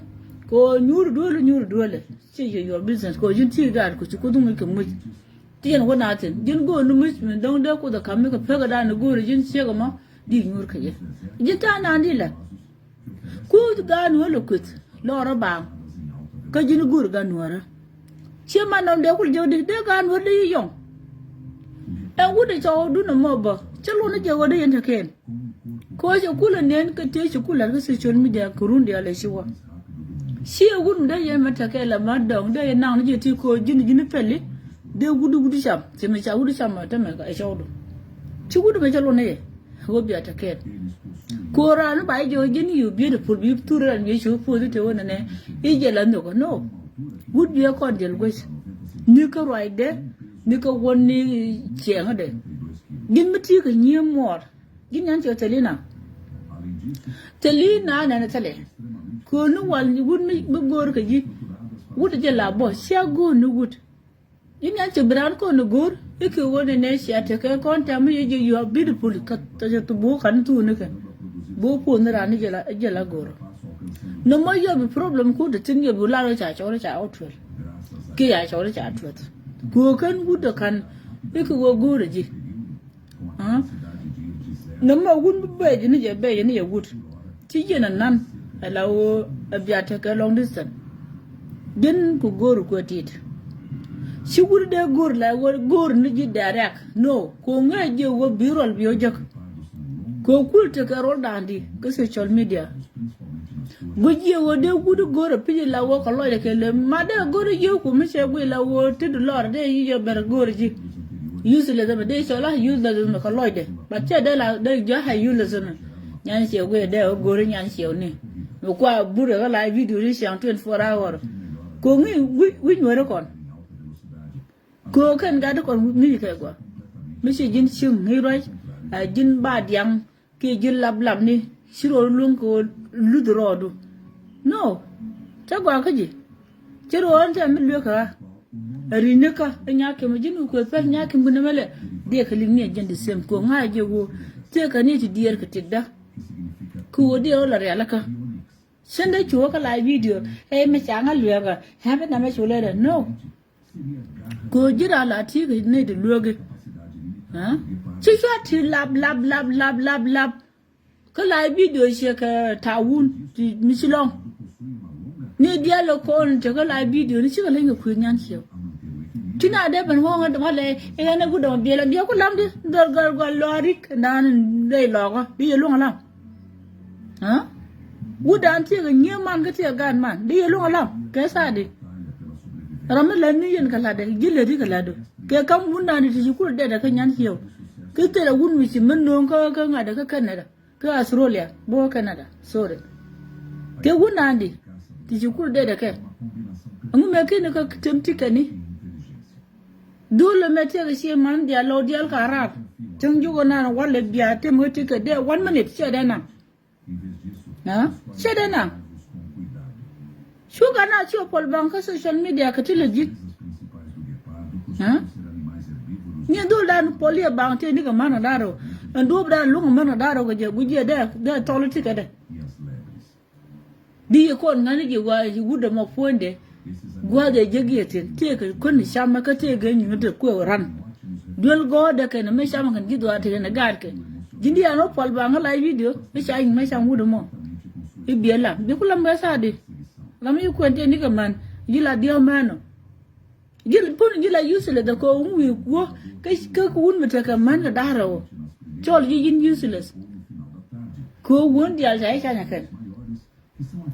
Kɛ ɣöö nyuur duëël nyuur duëël ci jɛ your business kɛ ɣöö ji̱n ti gaat ku ci kuth ŋuc kɛ muc. Ti jɛn wä na thi̱n ji̱n go̱o̱n ni muc min dɔ̱ŋ dee kuth a ka̱m mi kɛ pek a daan ni go̱o̱ri ji̱n ciek ɛmɔ di nyuur kɛ jɛ. Ji̱n ta̱a̱ naan di la̱t. Kuth gaat nuäär lɛ kueth lɔrä baaŋ. Kä ji̱n go̱o̱ri gaat nuäärä. Ciɛ man nɔm dee kul jɛ wä di dee gaat nuäär dee yi yɔŋ. Ɛn wut ɛ cɔw dun ɛmɔ bä cä luɔn ni jɛ wä dee yɛn tekɛn. Kɛ ɣöö cɛ kulɛ nɛn kɛ tëë ci kulɛ kä social media kɛ run diaal ɛ ci wä. Ciɛ wut mi dee yɛn mɛ tekɛ la ma dɔŋ dee yɛn naŋ ni jɛ ti kɛ ɣöö ji̱n ji̱n pɛli. Dee wut wut cam ci mi ca wut cam mɛ tämɛ ɛ cɔwdu. Ci wut mɛ cɛ luɔn ni yɛ ɣöö bia tekɛ. Kɛ ɣöö raan ni ba jɛ ɣöö ji̱n you beautiful bi thur raan mi ci wä puɔth te wä nɛnɛ i̱ jɛ la nhök ɛ no. Wut biɛ kɔn jɛl guec ni kä ruacdɛ ni kä wän ni ciɛŋädɛ. Ji̱n mi ti kɛ nyiee muɔɔr. Ji̱n nyan cɛ thilina. Thilina nɛn thilɛ. Kööni wal wut mi go̱o̱r kɛ ji̱. Wut jɛ la bɔ cia go̱o̱r ni wut. Ji̱n nyan cɛ bi raan kɔn ni go̱o̱r i̱ kɛ wä ni nɛ cia tekɛ kɔn tɛm mi yɛ jɛ you are beautiful kä tɔcɛ tu bo̱o̱ kan thuuni kɛ. Bo̱o̱ puɔ̱n ni raan ni jɛ la go̱o̱r. Nɔmɔ yɔ bi problem ku ti thin yɔ bi lar wä ca cɔr ca wä tuel. Kiɛ ca cɔr ca tuel. Köö kɛn wut ɛ kan i̱ kɛ wä go̱o̱r ɛ ji̱. Nɔmɔ wut mi bɛc ni jɛ bɛc ni jɛ wut. Ci jɛn a nan ɛ la ɣöö ɛ bia tekɛ long distance. Ji̱n ku go̱o̱r kuɛ tit. Ci wut dee go̱o̱r la ɣöö go̱o̱r ni ji̱ direct no ku ŋäc ji̱ ɣöö bi rɔl bi ɣöö jek. Ku kul tekɛ rɔl da̱a̱n di kä social media. Guic jiɛ ɣöö dee wut go̱o̱r a pi̱c la wä kɛ lɔcdɛ kɛ lem ma dee go̱o̱r a jiɛ ku mi cɛ guic la wä ti du lɔr dee yi jɛ bɛr go̱o̱r ji̱. Useless mɛ dee cɔl a useless mɛ kɛ lɔcdɛ. But cɛ dee la dee jɛ a useless mɛ. Nyan ciɛ guic dee wä go̱o̱r nyan ciɛ ni. Mɛ kua burɛ kɛ la video ni ciaŋ twenty four hour. Ko̱ŋi wi̱c wi̱c nuɔ̱ri kɔn. Köök kɛn gat kɔn mi kɛ gua. Mi ci ji̱n cieŋ ŋi̱i̱c ruac a ji̱n ba diaŋ. Kiɛ ji̱ lap lap ni ci rɔ luäŋ kɛ luth rɔɔdu. No. Cä gɔaa kä ji̱ ci rɔ ɣän tɛm mi lueek kä ɣä. Ɛ ri̱n ni kä ɛ nyakiɛm ɛ ji̱n kɛ kueth pɛl nyakiɛm bi nɛmɛ lɛ. Diɛ kɛ liŋ ni ɛ ji̱n di sɛm kɛ ɣöö ŋa̱c ɛ jɛ ɣöö tëëkɛ ni ti diɛɛr kɛ tëkdä. Kɛ ɣöö diɛ ɣä la rialikä. Cin dee cu kä la video ɛ mi ca ŋa lueekä. Ɛ bi nɛmɛ cu lɛ dɛ no. Kɛ ɣöö ji̱ raa la ti̱i̱ kɛ nɛy ti lueeki. Ci cua ti lap lap lap lap lap lap. Kä la bidio ciɛ kɛ ta̱a̱ wun ti mi ci lɔ̱ŋ. Ni diaal lɔ kɔn te kä la bidio ni cikɛ leny kɛ kui̱ nyan ciɛ. Ci na dee ben ŋɔ̱ɔ̱ŋ ɛ dämä lɛ i̱ ɣän ɛ gudɔmɔ biɛl ɛ biɛ ku lam di dhɔl gɔl gɔl lɔarik naan rɛy lɔkä bi yɛ luɔ̱ŋ lam. Wut dan tiek a nyiee man kä tiek a gaat man di yɛ luŋ alam kɛ thaadi. Ram mi lät ni yɛn kɛ la̱tdɛ ji̱ läti kɛ la̱tdu kɛ kam wun dan ti ci kur dɛdɛ kä nyan ciɛw. Kä thilɛ wun mi ci mi no̱o̱ŋ kä ŋa̱tdɛ kä Canada kä Australia bä kä Canada, sorry. Kɛ wun dan di ti ci kur dɛdɛ kɛ. Ɛŋu mɛ kini kä tem ti kɛni. Dhul ɛmɛ tiek a cie man diaal lɔ diaal ka raar. Cäŋ jiök ɛ nan walɛ bia tem kä ti kɛ dee one minute ciɛ dee naŋ. Ciɛ dee naŋ. Cuka na ci ɔ puɔl baŋ kä social media kɛ ti lɛ ji̱. Nyi dhul dan puɔl yɛ baŋ tëë ni kɛ män ɔ da̱r ɔ. Ɛn duɔ̱ɔ̱p dan luŋ ɔ män ɔ da̱r ɔ kɛ jɛ guic yɛ dee dee thɔl ti kɛ dee. Di yɛ kɔn ŋa̱n ji̱ wa wut ɛmɔ puɔ̱nydɛ. Gua̱a̱th ɛ jek yɛ thi̱n tëëkɛ kuäni camɛ kä tëëkɛ nyuŋ te kuɛ ran. Duel gɔ̱ɔ̱dɛ kɛn mi camɛ kɛn ji̱ dhuaar te kɛn ɛ gaatkɛ. Ji̱n di an wä puɔl ba ŋä lac video mi ca nyiŋ mɛ cam wut ɛmɔ. I̱ biɛ lam bi ku lam bɛ thaadi. Lam i̱ kuɛn tëë nikɛ män ji̱ la diɔ̱ɔ̱k män ɔ. Ji̱ pun ji̱ la useless dɛ kɛ wun wi̱i̱ kuɔ kä kä wun mi tekɛ män kɛ da̱rɛ wä. Cɔl ji̱ ji̱n useless. Kɛ wun diaal ca i̱ canyɛ kɛn.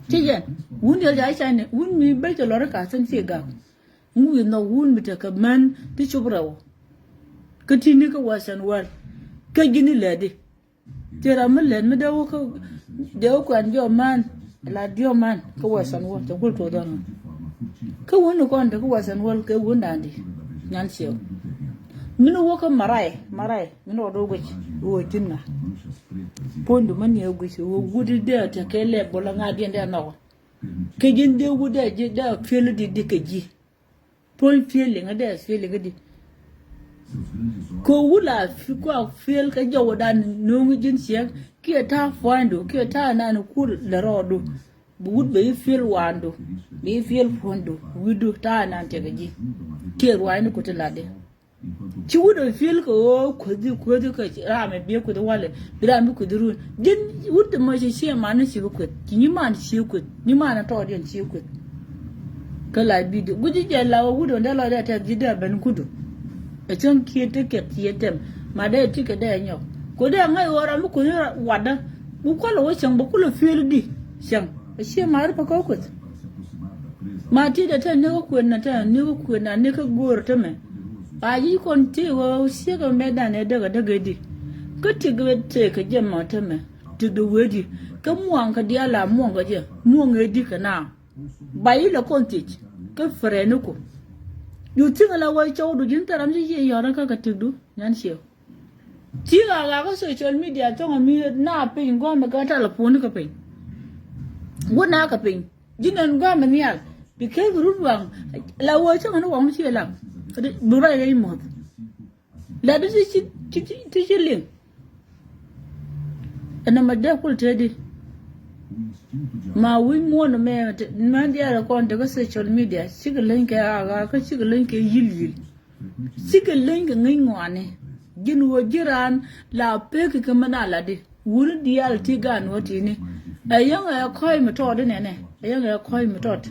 Ci jɛn wun diɛl ca i̱ cani wun mi ben cɛ lɔri ka thin ci gak. Ŋu wi̱i̱ nhɔk wun mi tekɛ män ti cop rɛw. Kä ti̱ni kä western world kä ji̱ni lɛt di. Ci ram mi lɛt mi dee wä kä dee wä kuan jɔk man la diɔk man kä western world cɛ kul tuɔth ɔnɔ. Kä wun ni kɔn te kä western world kɛ wun dan di nyan ciɛw. Min wä kä maray maray. Min rɔɔd wä guic wä ji̱n ŋa. Puɔ̱nydu män yɛ guic wä wut i̱ dee tɛ kɛ lɛp bol ŋa̱diɛn dee nhɔk. Kɛ ji̱n dee wut dee ji̱ dee fiel di di kɛ ji̱. Puɔ̱ny fiel liŋä dee fiel liŋä di. Kɛ wut la kua fiel kɛ jɔwä dan no̱o̱ŋ ji̱n ciɛk kiɛ ta̱a̱ puɔ̱nydu kiɛ ta̱a̱ nan kur lɛ rɔɔdu. Bi wut bɛ i̱ fiel wandu bi i̱ fiel puɔ̱nydu wi̱du ta̱a̱ nan tɛkɛ ji̱. Kiɛ ruaacni ku ti latdi. Ci wut ɛ fiel kɛ ɣöö kuäthi kuäthi kɛ ram ɛ biɛ kuäthi walɛ bi ram bi kuäthi run ji̱n wut ti mɔ ci ciɛ man ci bi kuäth ci nyi man ci kuäth nyi man tɔɔdiɛn ci kuäth. Kä la bidio guici jɛ la wä wut ɔn dee lɔcdɛ tɛth ji̱ dee ben kudu. Ɛ cäŋ kiɛ ti kɛth ci yɛ tɛm ma dee ti kɛ dee nyɔk ko dee ŋäc ɣöö ram bi kuäthi watdä. Bi kualɛ wä cäŋ bä kulɛ fiel di cäŋ ɛ ciɛ ma ri pä kä kuäth. Ma ti dee te ni kä kuënä te ni kä kuënä ni kä go̱o̱r te mɛ. Ba ji̱ kɔn ti wä siek mɛ dan ɛ däk ɛ däk ɛ di. Kä ti gɛ te kɛ jɛ mɔ te mɛ ti dee wee di. Kä muɔ̱ɔ̱ŋ kɛ diaal la muɔ̱ɔ̱ŋ kɛ jɛ muɔ̱ɔ̱ŋ ɛ di kɛ na. Ba ji̱ lɛ kɔn thiec kä fɛrɛ ni ku. Ju thiŋ la wä cɔw du ji̱n thɛrɛm ci jiɛ yɔrä kä kɛ ti du nyan ciɛ. Ti ɣaak ɣaak kä social media thɔŋ ami na piny gɔmɛ kä telephone kä piny. Wä na kä piny. Ji̱n ɛn gua̱a̱mɛ nhial bi kek rut waŋ. La wee cäŋ ni waŋ ci lam bi ruac rɛy muɔth. La di ti ci ti ti ti ci liŋ. Ɛn ɛmɛ dee kul tëëdi. Ma wi̱c muɔ̱ɔ̱n ɛmɛ mɛn diaal ɛ kɔn tekä social media cikɛ leny kɛ ɣaak ɣaak kä cikɛ leny kɛ yi̱l yi̱l. Cikɛ leny kɛ ŋäc ŋɔaani. Ji̱n ɣöö ji̱ raan la pek kɛ mɛn a latdi wuni diaal ti gaan wä ti̱ni. Ɛ yäŋ ɛ kɔ̱c mi tɔɔt inɛnɛ ɛ yäŋ ɛ kɔ̱c mi tɔɔt.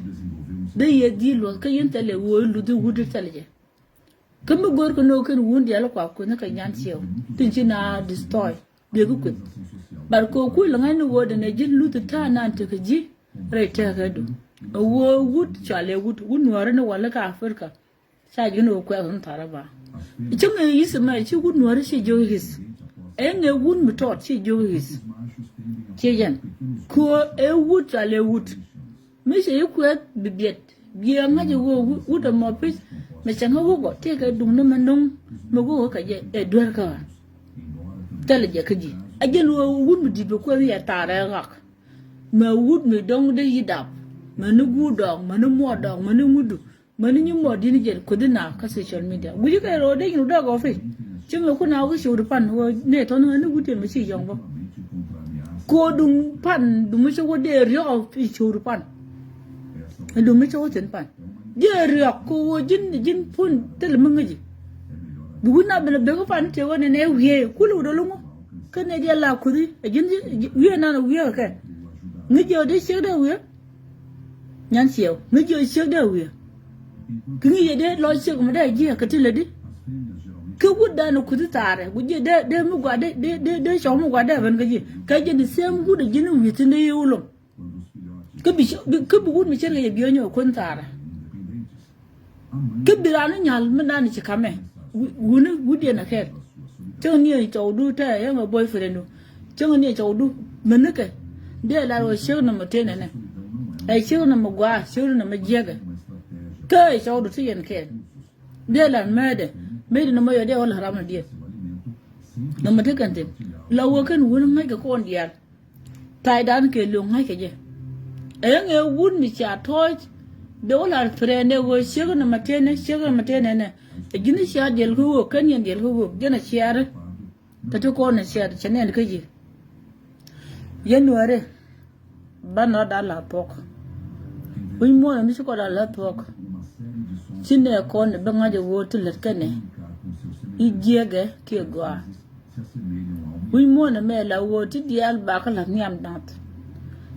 Dee yɛ dhil luɔth kä yɛn thɛlɛ ɣöö luthi wut thɛlɛ jɛ. Kä mi go̱o̱r kɛ no̱o̱k kɛn wun diaal kua kueth ni kɛ nyan ciɛw tin ci na destroy. Biɛ kä kueth. But kɛ kuc lɛ ŋa̱c ni ɣöö dɛn ɛ ji̱ luthi ta̱a̱ nan tekɛ ji̱ rɛy tɛ̈kädu. Ɛ ɣöö wut cualɛ wut wut nuääri ni walä kä Africa. Ca ji̱n ɣöö kuɛth ni tharä ba. Cäŋ ɛ yi̱th mɛ ci wut nuääri ci jiök yi̱th. Ɛ ŋɛ wut mi tɔɔt ci jiök yi̱th. Ciɛ jɛn kɛ ɣöö ɛ wut cualɛ wut. Mi cɛ yi kuɛth bi biɛt biɛ ŋa̱c ɛ ɣöö wut ɛmɔ pi̱c. Mɛ cɛ ŋä wukɔ tëëkɛ duŋdä mɛ no̱ŋ mɛ wukɔ kɛ jɛ ɛ duer kä ɣä. Thilɛ jɛ kä ji̱ a jɛn ɣöö wut mi di̱t bi kuɛth yɛ thaarɛ ɣak. Mɛ wut mi dɔ̱ŋ dee yi dap mɛ ni guur dɔɔk mɛ ni muɔɔr dɔɔk mɛ ni ŋudu. Mäni nyi mɔ di̱n jɛn kueth na kä social media guici kɛ ro̱o̱ dee nyin dee gɔfi. Ci mɛ kun a wä cio̱o̱di pan wä ne tɔn ni wut yɛn mɛ ci yɔŋ bä. Ko̱o̱du pan du mi ci wä dee riɔk a cio̱o̱di pan. Du mi ci wä thin pan dee riɔk ko wä ji̱n ji̱n pun thil mi ŋäci. Bi wun na ben a bek pan te wä ne ne wiee kul wä dee luŋu. Kä nɛ diɛ la kuthi a ji̱n wiee nan a wiee kɛ. Ŋäc jɛ wä dee ciek dee wiee. Nyan ciɛw ŋäc jɛ wä ciek dee wiee. Kä ŋäc jɛ dee lɔ ciek mi dee jiɛ kä ti lɛ di. Kä wut dan a kuthi thaarɛ wut jɛ dee dee mi gua dee dee dee cɔw mi gua dee ben kä jiɛ kä jɛ ni sɛm wut a ji̱n wiee thin dee yi wulom. Kä bi, bi, kä bi wut mi ce̱tkɛ jɛ bi ɣä nyɔk kuän thaarä. Kä bi raan ni nyal mi nan ci kamɛ. Wi-, wuni wut diɛn a kɛɛl. Cäŋ ni cɔwdu tɛ yɛn a boyfriend du. Cäŋ ni cɔwdu mi nikɛ. Dee lar wä ciek nɔmɔ tëë nɛnɛ. Ɛ ciek nɔmɔ gua̱a̱, ciek nɔmɔ jiɛkɛ. Kä ɛ cɔwdu ti yɛn kɛɛl. Dee lar mɛɛdɛ. Mɛɛdɛ nɔmɔ yɔ dee wä la ram ni diɛn. Nɔmɔ ti kɛn thin. La wä kɛn wuni ŋäc kɛ kɔn diaal. Taydan kɛ lo̱ŋ ŋa̱ckɛ jɛ. Ɛn ɛ wut mi ca tɔ̱ɔ̱c. Dee wä la̱r friend ɛ ɣöö ciek nɔmɔ tënɛ, ciek nɔmɔ tënɛ nɛ. Ɛ ji̱n cia diɛl kä ɣöök, kɛn yɛn diɛl kä ɣöök, jɛn ɛ ciaari. Kä ti kɔn ɛ ciaari cɛ nɛn kä ji̱. Yɛn nuääri. Ba nɔt da la thuɔ̱k. Wi̱c muɔ̱ɔ̱n mi ci kɔn la la thuɔ̱k. Ci nɛ kɔn bi ŋa̱c ɛ ɣöö ti lät kɛnɛ. I̱ jiɛkɛ kiɛ gɔaa. Wi̱c muɔ̱ɔ̱n ɛmɛ la ɣöö ti diaal bakä la̱th nhiam nath.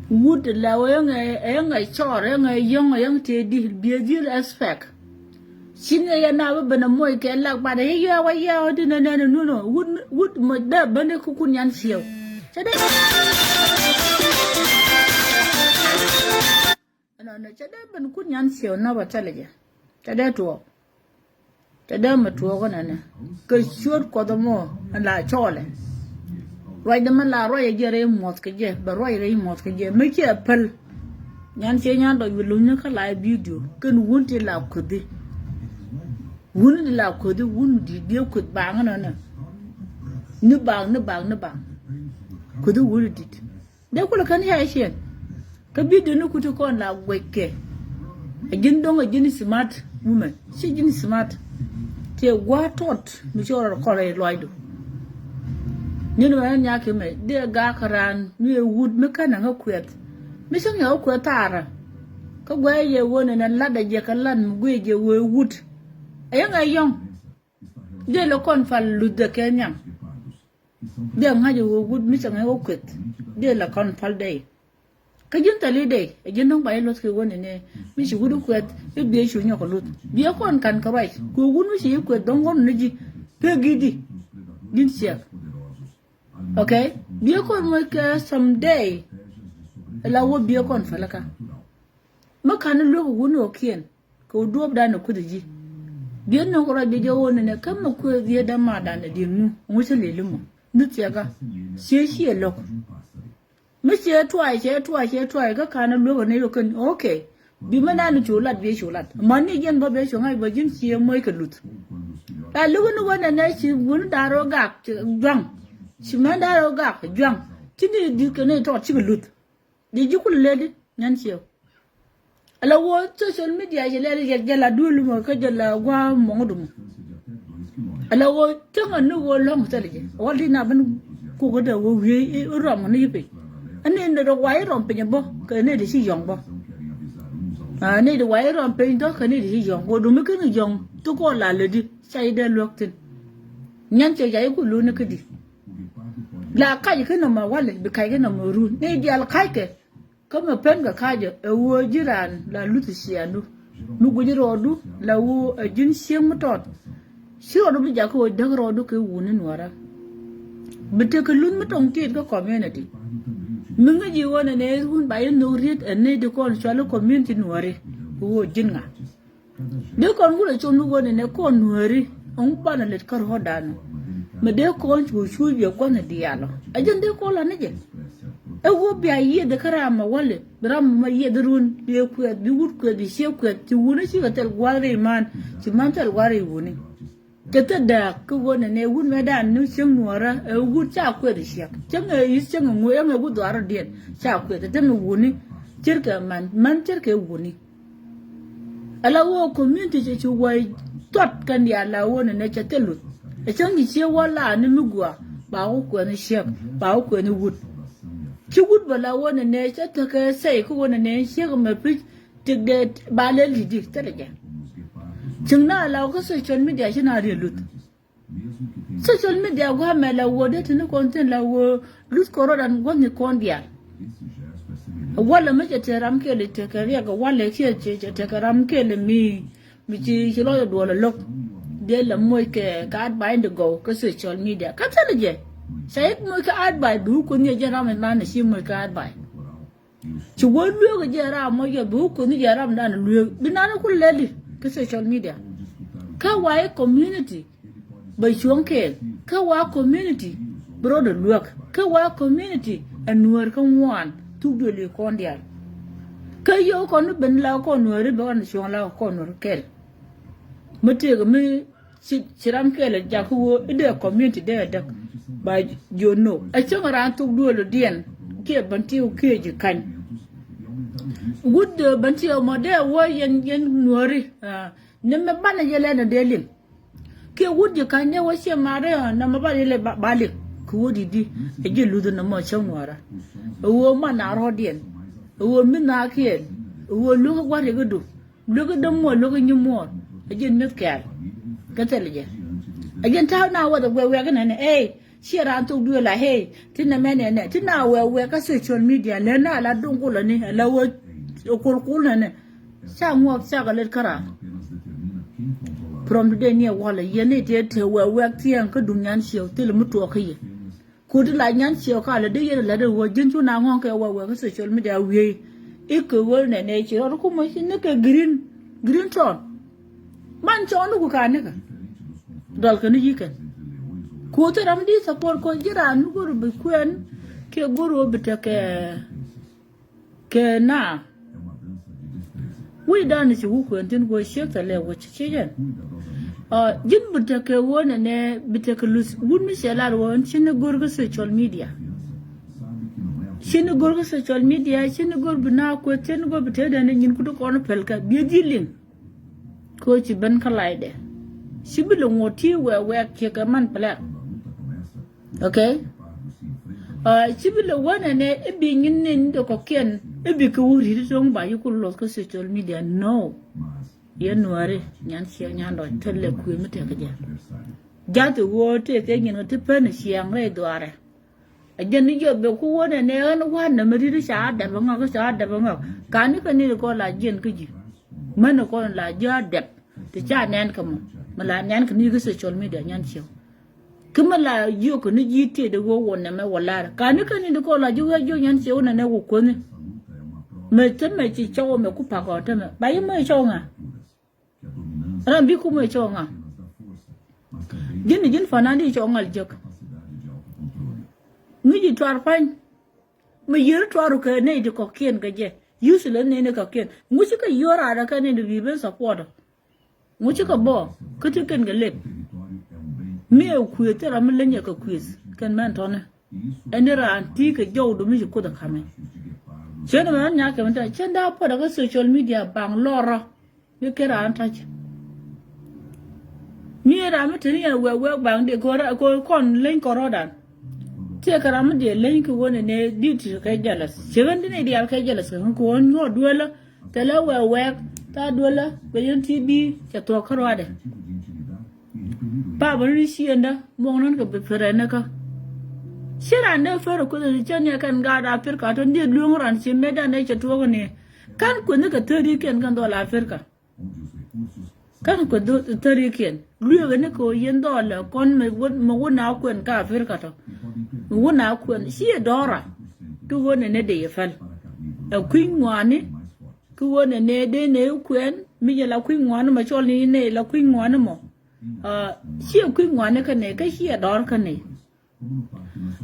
Wut la ɣöö ɛŋɛ, ɛŋɛ cɔɔr, ɛŋɛ yɔ̱ŋ, ɛŋɛ tëë di̱t, biɛ dhil expect. Ci ni yɛ na bi ben ɛ moc kɛ lak bat ɛ yɛ yɛ wa yɛ ɔ di nɛ nɛn ɛ nun ɔ. Wut, wut moc dee ben ɛ kukun nyan ciɛw. Cɛ dee. Ɛnɔ nɛ cɛ dee ben kun nyan ciɛw nɔ bä thilɛ jɛ. Cɛ dee tuɔɔk. Cɛ dee mɛ tuɔɔk ɛnɛ nɛ. Kɛ ciöt kuɔth ɛmɔ ɛn la cɔɔlɛ. Ruacdɛ mɛ la ruac ɛ jɛ rɛy muɔth kɛ jɛ, bɛ ruac rɛy muɔth kɛ jɛ. Mi ciɛ päl. Nyan ciɛ nyan dɔc wi̱i̱ lunyni kä la video. Kɛn wun ti la kuthi. Wun ti la kuthi, wun di diɛ kuth baŋ ɛnɔ nɛ. Ni baŋ, ni baŋ, ni baŋ. Kuthi wun dit. Dee kulɛ kän ya̱ iciɛn. Kä video ni kuti kɔn la guɛckɛ. A ji̱n dɔ̱ŋ a ji̱n smart woman. Ci ji̱n smart. Tiɛ gua̱a̱r tɔt mi ci rɔ kɔn rɛy luacdu. Ni ni mɛ nya ki mɛ dee gak raan mi ɛ wut mi kän a ŋä kuɛth. Mi cäŋ yɛ wä kuɛth thaarä. Kä guɛc yɛ wä ni na lat a jɛ kä lat mi guic jɛ wä wut. A yäŋ a yɔ̱ŋ. Dee lɛ kɔn pal luth dɛ kɛ nhiam. Dee ŋa̱c ɛ ɣöö wut mi cɛ ŋäc wä kueth. Dee la kɔn pal dee. Kä ji̱n thali dee ɛ ji̱n dɔ̱ŋ ba i̱ luth kɛ wä nɛnɛ. Mi ci wut i̱ kueth i̱ biɛ cu nyɔk luth. Biɛ kɔn kan kɛ ruac kɛ wut mi ci i̱ kueth dɔ̱ŋ ɣɔn ni ji̱. Pek gi̱di. Ji̱n ciɛk. Okay. Biɛ kɔn moc kɛ someday. La wä biɛ kɔn pal kä. Mi kan i̱ luek wut ni ɣɔkiɛn. Kɛ wä duɔ̱ɔ̱pdan ɛ kueth ji̱. Biɛ nhɔk rɔɔdɛ jɛ ɣöö nɛnɛ kä mɛ kuëë dhiee dämadan ɛ di̱i̱t ŋu ŋu cä lëli mɔ. Ni thiɛkä. Cië ciɛ lo̱k. Mi ciɛ tuay, ciɛ tuay, ciɛ tuay kä ka̱n ɛ luek ɛ ni yokɛn. Okay. Bi mɛ nan cu lat, biɛ cu lat. Mani jiɛn bä biɛ cu ŋa̱c bä ji̱n ciɛ moc kɛ luth. La luk ni wä nɛnɛ ci wuni da̱r rɔ gak juaŋ. Ci mɛ da̱r rɔ gak juaŋ. Ci ni di̱i̱t kɛ ni tɔt cikɛ luth. Di ji̱ kulɛ ledi nyan ciɛ. Ala wä social media jɛ lɛl jɛ jɛ la duel mɔ kä jɛ la gua mɔŋ dum. Ala wä cäŋ a ni wä lɔŋ thil jɛ. Wal di na bin kuk dɛ wä wi̱i̱ i rɔm ni piny. Ani ni dɛ wa i rɔm piny bä kɛ ni di ci yɔŋ bä. Ani di wa i rɔm piny dɔ kɛ ni di ci yɔŋ bä dum i ken yɔŋ ti kɔ la lɛ di ca i dɛ luäk thin. Nyan cɛ ja i ku luni kä di. La kac kä nɔmɔ wali bi kac kä nɔmɔ run ni dial kac kɛ. Kä mɛ pen kɛ ka̱cä ɛ ɣöö ji̱ raan la luth ciaandu. Mi guic rɔɔdu la ɣöö ɛ ji̱n cieŋ mi tɔt. Ci rɔɔdu bi jakä ɣöö däk rɔɔdu kɛ wuni nuɔ̱ɔ̱rä. Bi tekɛ luth mi tɔŋ tiet kä community. Mi ŋäc ji̱ ɣöö nɛ nɛ wun ba yɛ nhök riet ɛ nɛy ti kɔn cuali community nuɔ̱ɔ̱ri. Ɣöö ji̱n ŋa. Dee kɔn wulɛ com ni ɣöö nɛnɛ kɔn nuääri ɛŋu banɛ lɛt kä ruɔ̱ɔ̱tdan ɔ. Mɛ dee kɔn cu cuuc yɛ gua̱n diaal ɔ. Ɛ jɛn dee kɔn la ni jɛ. Ɛ ɣöö bia yiëëdɛ kä ram mɛ wälɛ bi ram mɛ yiëëdɛ run bi kuɛth bi wut kuɛth bi ciek kuɛth ci wuni cikɛ thil gua̱a̱th rɛy man ci man thil gua̱a̱th rɛy wuni. Kɛ thil dääk kä ɣöö nɛnɛ wut mɛ dan ni cieŋ nuɔɔrä ɛ wut ca kuɛth ciɛk cieŋ ɛ yi̱th cieŋ ɛ ŋuɛ ɛŋɛ wut dhuaar rɔ diɛn ca kuɛth ɛ thil mi wuni. Cirkɛ man man cirkɛ wuni. Ala wä community cɛ ci wä tuɔt kɛn diaal la wä nɛ nɛ cɛ thil luth. Ɛ cäŋ ci cië wä la ni mi gua ba wä kuɛn ciek ba wä kuɛn wut. Ci wut bä la wä nɛ nɛ cɛ tekɛ sɛy kä wä nɛ nɛ ciek mɛ pi̱c tik dee ba lɛ li̱t di thil jɛ. Cäŋ na la wä kä social media ci na riɛ luth. Social media gua̱a̱mɛ la wä dee tini kɔn thin la wä luth kɔn rɔdan gua̱ni kɔn diaal. Walɛ mi cɛ tɛ ram kɛl tekɛ riɛk walɛ kiɛ cɛ tekɛ ram kɛl mi mi ci ci lɔcɛ duɔl a lo̱k. Dee la moc kɛ ka advice di gɔw kä social media kä thil jɛ. Ca yik moc kä advice bi wuk kuoth ni jɛ ram in man ci moc kä advice. Ci wä lueek jɛ ram mɔ yɛ bi wä kueth ni jɛ ram dan lueek bi nan ku lɛli kä social media. Kä wa i̱ community bɛ cuɔ̱ŋ kɛɛl kä wa community bi rɔɔdɛ luäk kä wa community ɛ nuäär kä ŋuan thuk duëli kɔn diaal. Kä yio̱w kɔn ni ben la kɔn nuääri bɛ kɔn cuɔ̱ŋ la kɔn nuäär kɛɛl. Mi tëëk mi ci, ci ram kɛɛl ɛ jak kä ɣöö i̱ dee community dee ɛ däk ba jiö no̱o̱k ɛ cäŋ raan thuk duëël ɔ diɛn kiɛ ben ti ɣä kiɛ ji̱ ka̱ny. Wut dee ben ti ɣä mɔ dee wä yɛn, yɛn nuääri. Ni mɛ banɛ yɛ lɛn ɔ dee liŋ kiɛ wut ji̱ ka̱ny dee wä ciɛ ma̱a̱ri ɔ ni mɛ banɛ yɛ lɛ ba, ba liŋ. Kɛ wä di̱t di̱ ɛ ji̱ luth ni mɔ cäŋ nuäärä. Ɛ ɣöö man a rɔ̱diɛn ɛ ɣöö mi naakiɛn ɛ ɣöö luäk ɛ gua̱r yɛ kä du. Luäk i̱ dämuɔɔr luäk i̱ nyimuɔɔr. Ɛ ji̱n mi̱th kɛɛl kä thil jɛ. Ɛ ji̱n ta̱a̱ na wäth ɛ wɛɛk wɛɛk inɛnɛ ey ciɛ raan thok duëël a ey ti nɛmɛ nɛnɛ ti na wɛɛk wɛɛk kä social media lɛ na la duŋ kulɛ ni ɛ la wä ɛ kul kul nɛnɛ. Ca ŋuɔk cakɛ lät kä raan. From today ni ɛ walɛ yɛn ni tëë tëë wɛɛk wɛɛk thiɛŋ kä duŋ nyan ciɛw thil mi tuɔɔk kä yɛ. Kut ti la nyan ciɛ ka lɛ dee yɛn lɛ dee wä ji̱n cu na ŋɔ̱ŋ kɛ wɛ wɛ kä social media wiey. Ikɛ wä nɛ nɛ ci rɔt kumä ci ni kɛ green, green tone. Man cɔɔn ni ku ka nikɛ dɔl kɛ ni yi̱kɛn. Kut ti ram di support kɔ ji̱ raan ni go̱r bi kuɛn kɛ go̱r wä bi tekɛ kɛ na. Wi̱i̱ dan ci wuk kuɛn tin guɔ ciek thɛ lɛ wä ci ciec ɛn. Ji̱n bi tekɛ wä nɛnɛ bi tekɛ luth wut mi cɛ lar wä ci ni go̱r kä social media. Ci ni go̱r kä social media ci ni go̱r bi na kuɛ ci ni go̱r bi te dɛn ni nyin kut kɔn pɛl kä bi dhil liŋ. Kɛ ci ben kä laydɛ ci bi lɛ ŋuɔ̱t ti wɛ wɛ kiɛ kɛ man pɛlɛk. Okay. Ci bi lɛ wä nɛnɛ i̱ bi nyin ni ni dee kɔ̱kiɛn i̱ bi kɛ wä ri̱t i̱ to̱ŋ ba yi kul luɔth kä social media no. Yɛn nuääri nyan ciɛ nyan dɔc thil lɛ kuëë mi tɛk kɛ jɛ. Jath i̱ ɣöö tëë kɛ nyin kɛ ti pen i̱ ciɛɛŋ rɛy dhuaarɛ. Ɛ jɛn ni jɛ bɛ ku wä nɛnɛ ɣän wa̱n nɛmɛ ri̱t i̱ ca dɛp iŋɔk i̱ ca dɛp iŋɔk. Kani kɛ ni di kɔn la jiɛn kä ji̱ män i̱ kɔn la ji̱ a dɛp. Ti ca nɛn kɛ mɔ mi la nɛn kɛ ni kä social media nyan ciɛ. Kä mi la jiök kɛ ni ji̱ tiet i̱ wä wä nɛmɛ wä lar kani kɛ ni di kɔn la ji̱ wä jiök nyan ciɛ wä nɛnɛ wä kuäni. Mɛ te mɛ ci cɔw mɛ ku pak ɔ te mɛ ba yi mɛ cɔw ŋa. Ram bi kumɛ cɔw ŋa. Ji̱n ji̱n fanan di cɔw ŋal jek. Ŋi̱ ji̱ tuar pa̱ny. Mi yier tuar kɛ nɛy ti kɔ̱kiɛn kɛ jɛ. Useless nɛy ni kɔ̱kiɛn ŋu ci kɛ yier raadɛ kɛ nɛy ti bi ben support. Ŋu ci kɛ bɔ kä ti kɛn kɛ lep. Mi ɛ kuëth ti ram mi lenyɛ kɛ kuëth kɛn mɛn tɔni. Ɛn ni raan ti kɛ jɔwdu mi ci kuoth ɛ kamɛ. Cien mɛ ran nyakɛ mi tɛ cien daa puɔt ɛ kä social media baŋ lɔrɔ. Mi kɛ raan ta̱c. Mi ɛ ram mi te ni yɛn wɛk wɛk baŋ di kɛ kɔn leny kɔn rɔɔdan. Tiɛ kɛ ram mi diɛ leny kɛ wä nɛnɛ di ti kɛ jealous cɛ ɣän di ni diaal kɛ jealous kɛ ɣän kɛ ɣän nyuɔ̱ɔ̱r duelä. Thilɛ wɛk wɛk tha duelä bɛ yɛn ti bi cɛ thuɔ̱k kä ruaadɛ. Pap ni ciëndä muɔ̱ŋ nän kɛ bi pirɛ ni kä. Ci ran dee fɛr kuth ni cä ni kɛn gaat Africa tɔ ni lueŋ ran ci metdan ni cɛ tuɔk ni. Kän kueth ni kɛ thärikiɛn kɛn dhɔl Africa. Kän kueth thärikiɛn lueek ni kɛ ɣöö yɛn dhɔl kɔn mi wun a kuɛn kä Africa tɔ. Mi wun a kuɛn ci ɛ dɔra. Ki ɣöö ni ni dee yɛ päl ɛ kui̱ny ŋuani. Ki ɣöö nɛ nɛ dee nɛ kuɛn mi jɛ la kui̱ ŋuani mɔ cɔl ni nɛ la kui̱ ŋuani mɔ. Ciɛ kui̱ ŋuani kä nɛ kä ciɛ dɔr kä nɛ.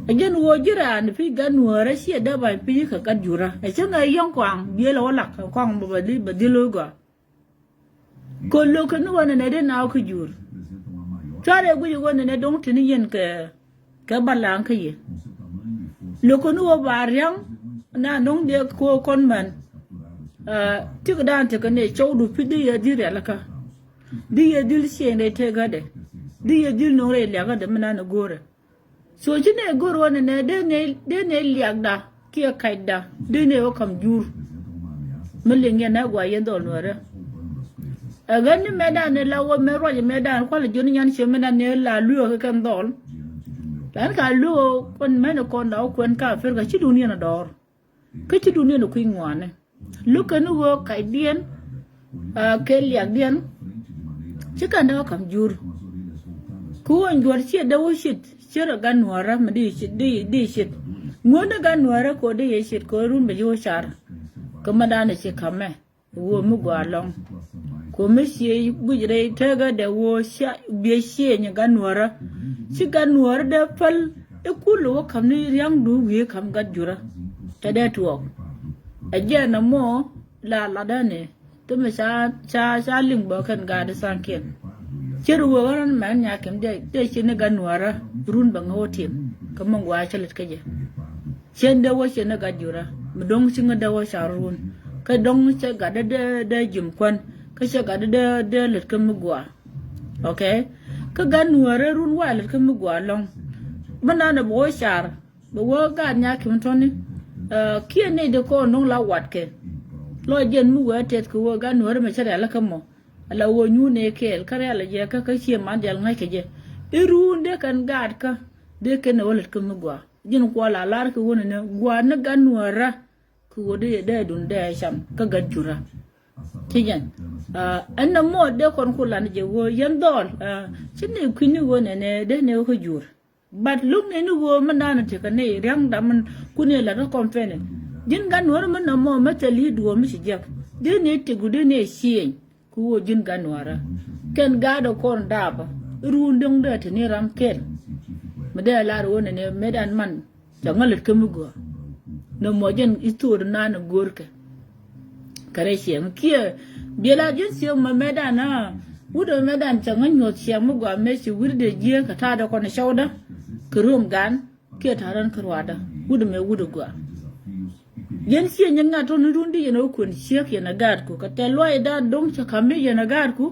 Ɛ jɛn ɣöö ji̱ raan pi̱c gat nuäärä ciɛ dee ba̱ny pi̱c kɛ gat jurä ɛ cä ŋɛ yɔ̱ŋ kɔaŋ biël ɛ wä lak kɛ kɔaŋ bä dhil lo̱c gɔaa. Kɛ lo̱k kɛ ni ɣöö nɛ nɛ dee naaw kä jur. Cuarɛ guic ɣöö nɛ nɛ do̱ŋ tini yɛn kɛ kɛ balaŋ kä yɛ. Lo̱k kɛ ni ɣöö ba ria̱ŋ na no̱ŋ dee ko̱o̱k kɔn män. Tik dan tekɛ ni cɔwdu pi̱ di yɛ di rialikä. Di yɛ dhil ciëŋ rɛy tëkädɛ. Di yɛ dhil no̱ŋ rɛy liakädɛ mi nan ɛ go̱o̱rɛ. So ci nɛ go̱o̱r ɣän nɛ dee nɛ liakda kiɛ kacda dee nɛ wä ka̱m jur. Mi liŋ yɛn nɛ gua yɛn dhɔl nuɛrɛ. Ɛ ɣän ni mɛtdan ni la wä mɛ ruac mɛtdan kualɛ jiön nyan ciɛ mɛtdan ni la lueek kɛ kɛn dhɔl. Lan ka lueek kɔn mɛn kɔn da wä kuɛn ka Africa ci dun yɛn a dɔɔr. Kä ci dun yɛn kui̱ ŋuani. Lukɛ ni ɣöö kacdiɛn kɛ liakdiɛn. Ci kɛn dee wä ka̱m jur. Kä ɣöö juɔ̱r ciɛ dee wä cit ci rɔ gan nuɔ̱ɔ̱rä mi di cit di cit. Ŋuäni gat nuäärä kɛ ɣöö dee yɛ ce̱tkɛ ɣöö run bɛ ji̱ wä car. Kä ma danɛ ci ka̱mɛ ɣöö mi gɔaa lɔ̱ŋ. Kɛ ɣöö mi ciɛ guic rɛy tekädɛ ɣöö cia biɛ ciëëny gat nuäärä. Ci gat nuäärä dee päl i̱ kul wä ka̱m ni ria̱ŋdu wi̱i̱ ka̱m gat jurä. Te dee tuɔɔk. Ɛ jɛn ɛmɔ la latdä ni. Ti mi ca ca ca liŋ bä kɛn gaat di thaŋkiɛn. Cier wee ɣän mɛn nyakim dee dee ci ni gat nuäärä run bɛ ŋä wä tim. Kä mi gɔaa cä lät kä jɛ. Cien dee wä cien ni gat jurä mi do̱ŋ ci ŋä dee wä car run. Kä do̱ŋ cɛ gat dee dee dee jim kuän. Kä cɛ gat dee dee dee lät kä mi gɔaa. Ok. Kä gat nuäärä run wa lät kä mi gɔaa lɔ̱ŋ. Mi nanɛ bɛ wä car. Bɛ wä gaat nyakim tɔni. Kiɛ nɛy di kɔn no̱ŋ la watkɛ. Lɔcdiɛn mi wee tɛth kɛ wä gaat nuäärä mɛ cä rial kä mɔ. Ala wä nyuun ɛ kɛɛl kä rial jɛ kä kä cie man dial ŋa̱c kɛ jɛ. I̱ ruun dee kɛn gaat kä dee kɛn ɛ wä lät kä mi gɔaa. Ji̱n kuɔ la lar kɛ wä ni ni gɔaa ni gaat nuäärä. Kɛ wä dee dee dun dee cam kä gat jurä. Ci jɛn. Ɛn nɛ mɔ dee kɔn ku lan jɛ wä yɛn dhɔl. Ci ni kui̱ni wä nɛ nɛ dee ni wä kä jur. But lo̱k ni ni ɣöö mi naan tekɛ ni ria̱ŋ dam min kun ni lat kä kɔm fɛnɛ. Ji̱n gat nuäärä mi nɔmɔ mi thil i̱ duɔ̱ɔ̱r mi ci jiäk. Dee ni tek du dee ni cieeny. Ku ɣöö ji̱n gat nuäärä kɛn gaat ɛ kɔn daapä. Ruun däŋ dee te ni ram kɛl. Mi dee lar ɣöö nɛ ni met an man cɛ ŋä lät kä mi gɔaa. Nɔmɔ jɛn i̱ thok naan ɛ go̱o̱rkɛ. Kɛ rɛy ciɛŋ kiɛ biɛ la ji̱n ciɛŋ mɛ mɛtdan a wut mɛ mɛtdan cɛ ŋä nyuɔ̱th ciɛŋ mi gɔaa mɛ ci wi̱r dee jiääk kɛ ta̱a̱dɛ kɔn cɔwdä kɛ ruɔ̱m gan kiɛ ta̱a̱dän kä ruaadä wut mɛ wut gɔaa. Yɛn ciɛ nyɛ ŋa̱t tɔ̱ ni run di yɛn ɛ wä kuɛn ciek yɛn ɛ gaatku kɛ tɛl luɔcdan do̱ŋ cɛ ka̱m mi yɛn ɛ gaatku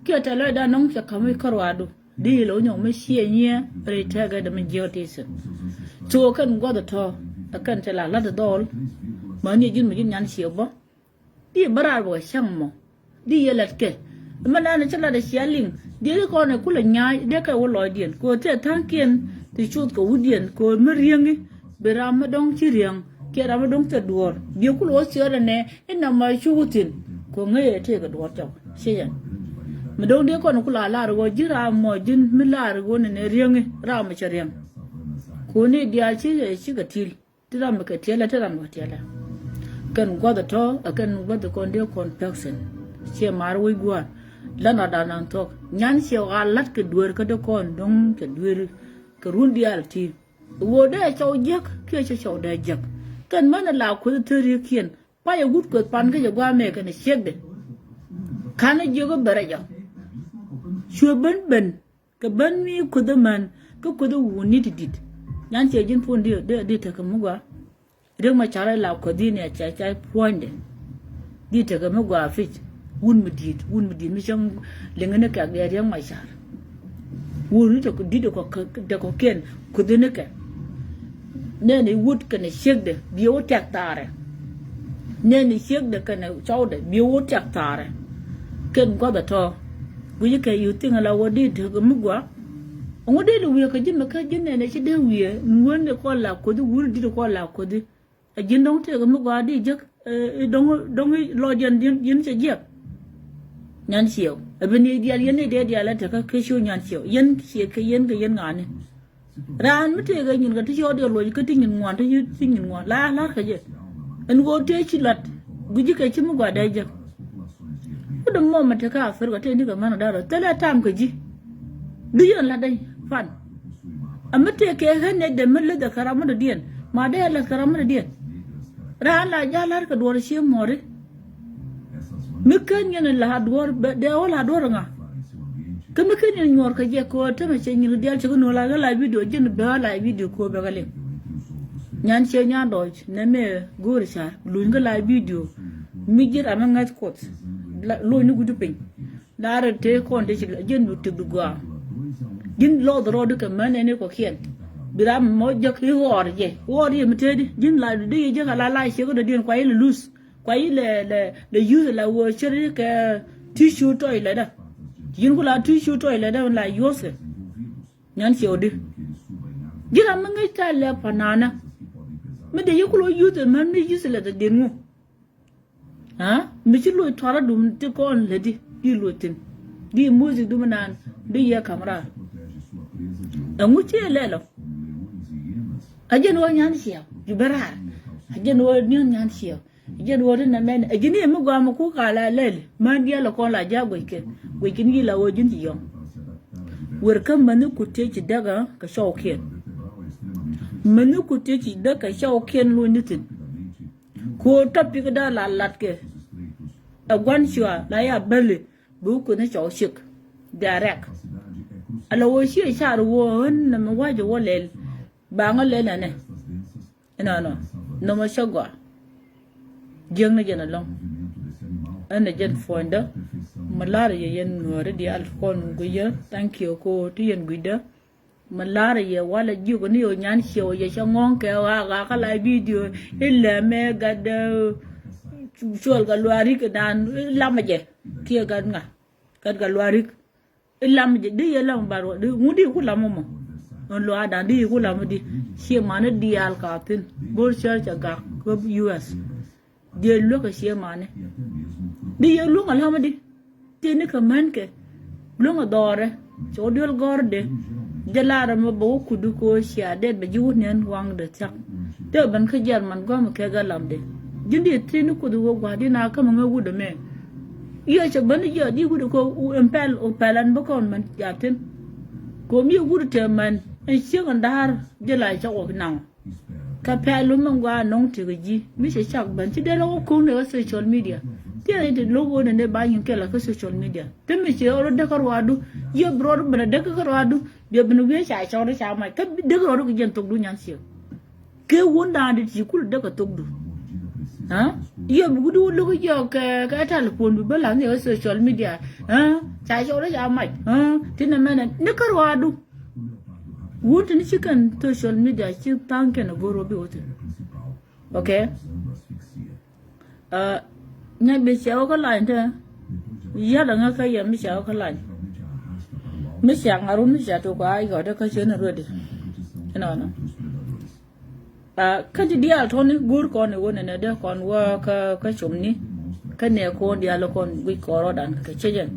kiɛ tɛl luɔcdan do̱ŋ cɛ ka̱m mi kä ruaadu. Di ilɛ wä nyɔk mi ciɛ nyiɛ rɛy tɛkɛ dɛ mi jiɛk ti sɛ. Thok kɛn gua̱th tɔ̱ ɛ kɛn tɛ la la̱t dhɔl. Mäni ji̱n mi ji̱n nyan ciɛ bä. Di bä raar bä cäŋ mɔ di yɛ la̱t kɛ. Mɛ naan cä la̱t cia liŋ di ri kɔn ɛ kulɛ nya̱a̱c dee kɛ wä lɔcdiɛn kɛ ɣöö tɛ tha̱a̱ŋkiɛn ti cuth kɛ wutdiɛn kɛ ɣöö mi riäŋi. Bi ram mi dɔ̱ŋ ci riäŋ kiɛ ram mi dɔ̱ŋ thil duɔ̱ɔ̱r biɛ kul wä ciööt ɛnɛ inɛ ma cu wuthin. Kɛ ŋäc ɛ tëëkɛ duɔ̱ɔ̱r cɔk ciecɛ. Mi dɔ̱ŋ dee kɔn kul a lar ɣöö ji̱ ram mɔ ji̱n mi lar ɣöö nɛnɛ riäŋi ram mi cɛ riäŋ. Kuni diaal ci ci kɛ ti̱l. Ti ram mi kɛ tiɛlɛ ti ram mi kɛ tiɛlɛ. Kɛn gua̱th tɔ̱ ɛ kɛn gua̱th kɔn dee kɔn pɛk thin. Ciɛ mar wi̱c gua̱a̱r. Lɛn ɔ dan nan thuɔ̱k nyan ciɛ ɣaal la̱t kɛ dueer kä dee kɔn dɔ̱ŋ kɛ dueer. Kɛ run diaal ti. Ɣöö dee cɔw jiäk kiɛ cɛ cɔw dee jiäk. Kɛn mänɛ la kueth thärikiɛn payɛ wut kueth pan kä jɛ gua̱a̱mɛ kɛn ciekdɛ. Ka̱n jiök bɛ rɛc ɔ. Cuɛ ben ben kɛ ben mi kueth män kä kueth wuni ti di̱t. Nyan ciɛ ji̱n pun di di di tekɛ mi gua̱a̱. Riek ma carɛ la kueth di ni a ca ca puɔ̱nydɛ. Di tekɛ mi gɔaa pic. Wun mi di̱i̱t wun mi di̱i̱t mi cäŋ liŋi ni kɛk diɛ Riek ma car. Wun ni te di̱t kɔ te kɔ kiɛn kuthi ni kɛ. Nɛni wut kɛnɛ ciekdɛ biɛ wä tɛk thaarɛ. Nɛni ciekdɛ kɛnɛ cɔwdɛ biɛ wä tɛk thaarɛ. Kɛn gua̱th ɛ tɔ̱ guici kɛ yi̱ thiŋ la wä di tekɛ mi gɔaa. Ŋu di li wiee kɛ ji̱ mɛ kä ji̱ nɛnɛ ci dee wiee ŋuäni kɔn la kuthi wun di̱t kɔn la kuthi. Ɛ ji̱n dɔ̱ŋ tëëkɛ mi gɔaa di jek. Ɛ dɔ̱ŋ dɔ̱ŋ lɔc yɛn yɛn cɛ jiɛk. Nyan ciɛw ɛ bi ni diaal yɛn ni dee diaal ɛ tekä kä ciw nyan ciɛw yɛn ciɛ kɛ yɛn kɛ yɛn ŋa̱a̱ni. Raan mi tëëkɛ nyin kɛ ti ciɔ diɛ luɔc kä ti nyin ŋuan ti nyin ŋuan la la̱r kɛ jɛ. Ɛn ɣöö tëë ci lat gui̱ci kɛ ci mi gɔaa dee jek. Kä dee mɔmɛ tekä Africa tëë ni kɛ mɛn ɔ da̱r ɔ thilɛ tam kɛ ji̱. Bi yɛn lat dee pan. Ɛ mi tëëkɛ ɣän nɛ dee mi leth ɛ kɛ ram mi dɔ̱diɛn ma dee ɛ leth kɛ ram mi dɔ̱diɛn. Raan la ja̱ la̱r kɛ duɔ̱ɔ̱r cie muɔ̱ri. Mi ken yɛn la duɔ̱ɔ̱r dee wä la duɔ̱ɔ̱r ŋa. Kä mi ken yɛn nyuɔ̱ɔ̱r kɛ jɛ kɛ ɣöö temɛ cɛ nyin kɛ diaal cɛ kɛ nuɔ̱ɔ̱r la kɛ la video ji̱n bɛ la video kɛ ɣöö bɛ kɛ liŋ. Nyan ciɛ nyan dɔɔc nɛ mɛ go̱o̱ri car luny kɛ la video. Mi ji̱ ram mi ŋäth kuoth luny ni gudu piny. Laarɛ tëë kɔn tëë ci ji̱n bi tik di gɔaa. Ji̱n lɔth rɔɔdi kɛ män ɛn i̱ kɔkiɛn. Bi ram mɔ jek i̱ ɣɔɔr jɛ ɣɔɔr yɛ mi tëëdi ji̱n la di yɛ jek ala la ciek dɔ̱diɛn kua ilɛ luth kua ilɛ lɛ lɛ yuth la wee ceri kɛ tissue toilet dä. Ji̱n ku la tissue toilet dä la yuth kɛ. Nyan ciɛ wä di ji̱ ram mi ŋäc tha̱a̱ lɛ pananä. Mi dee yi ku lɔ yuth män mi yuth lɛ dɔ̱diɛn ŋu. Aa mi ci loc tuarädu ti kɔn lätdi di loc thi̱n. Di music du mi naan di yɛ kamera. Ɛŋu ci lɛl ɔ. A jɛn wä nyan ciɛ. Bä raar. A jɛn ɣöö ni̱n nyan ciɛ. A jɛn ɣöö ti nɛ mɛn. A ji̱n i̱ mi gɔaa mi ku ka la lɛl. Män diaal kɔn la ja̱ guic kɛ. Guic kɛ ni la ɣöö ji̱n ci yɔ̱ŋ. Wer kä mäni ku tëë ci däk kɛ cɔwkiɛn. Mäni ku tëë ci däk kɛ cɔwkiɛn luny ni thi̱n. Ku topic da la lat kɛ. Ɛ gua̱n cua la ya bäli. Bi wä kueth ni cɔw cik. Direct. Ala wä ciɛ car wä ɣän nɛ mi wa̱cɛ wä lɛl. Ba ŋä lɛl ɛnɛ. Inɔnɔ. Nɔmɔ cä gɔaa. Jiäkni jɛn ɛlɔ̱ŋ. Ɛn ɛ jɛn puɔ̱nydä. Mi la̱r yɛ yɛn nuääri diaal kɔn guiyä. Thank you ko ti yɛn guiydä. Mi la̱r yɛ walɛ jiök ni ɣöö nyan ciɛ wä yɛ cä ŋɔ̱ŋ kɛ ɣaa ɣaa kä la bidio. Ilɛ mɛ gat cuɔl kɛ luaarik dan ilamɛ jɛ kiɛ gat ŋa. Gat kɛ luaarik. Ilam jɛ di yɛ lam bar wä di ŋu di ku lam mɔ. Ɛn luaak dan di ku lam di. Ciɛ mani diaal ka thin. Bor cär cɛ gak kä U S. Diɛ luäk kɛ ciɛ mani. Di yɛ luäŋ a lam di. Ti ni kɛ män kɛ. Luäŋ a dhɔrɛ. Cɛ wä diɔl gɔr de. Jɛ lar mɛ bɛ wä kudu ko cia det bɛ ji̱ wä niɛn waŋ de thiak. Te ben kä jɛl man gɔm kɛ ga lam de. Ji̱n di ti ni kudu wä gua̱ di na kä mɛ ŋä wut de mɛ. Yɛ cɛ ben jiɛ di wut ko ɛn pɛl o pɛl an bä kɔn mɛn jatin. Ko mi wut te mɛn ɛn cieŋ ɛn da̱a̱r jɛ la cɛ wä naŋ. Kä pɛl wä mɛn gua nɔŋ ti kɛ ji̱ mi cɛ cak ben ci dee lɔ wä ko̱ŋ ne kä social media. Ti ɛn ti lo̱k wä ne ne ba nyin kɛl kä social media. Ti mi cɛ wä rɔ dek kä ruadu yɛ bi rɔ ben a dek kä ruadu. Bia ben wiee ca cɔr ca mac kä dek ruadu kɛ jɛn thok du nyan ciek. Kɛ wun da̱a̱n di ti kul dek a thok du. Yɛ bi wut wä lo̱k jiɔk kɛ kɛ telephone bi bä la̱th ni kɛ social media. Ca cɔr ca mac ti nɛ mɛnɛ ni kä ruadu. Wun ti ni ci kɛn social media ci tha̱a̱ŋ kɛn a go̱r wä bi wä thin. Okay. Nya bi cɛ wä kä lany te. Yal a ŋä kä yɛ mi cɛ wä kä lany. Mi cɛ ŋarun mi cɛ tok a yɔt kä cɛ ni ruedi. Inɔnɔ. Kä ti diaal tɔni go̱r kɔn i wä nɛnɛ dee kɔn wä kä kä com ni. Kä nɛ kɔn diaal kɔn guic kɔn rɔɔdan kɛ cɛ jɛn.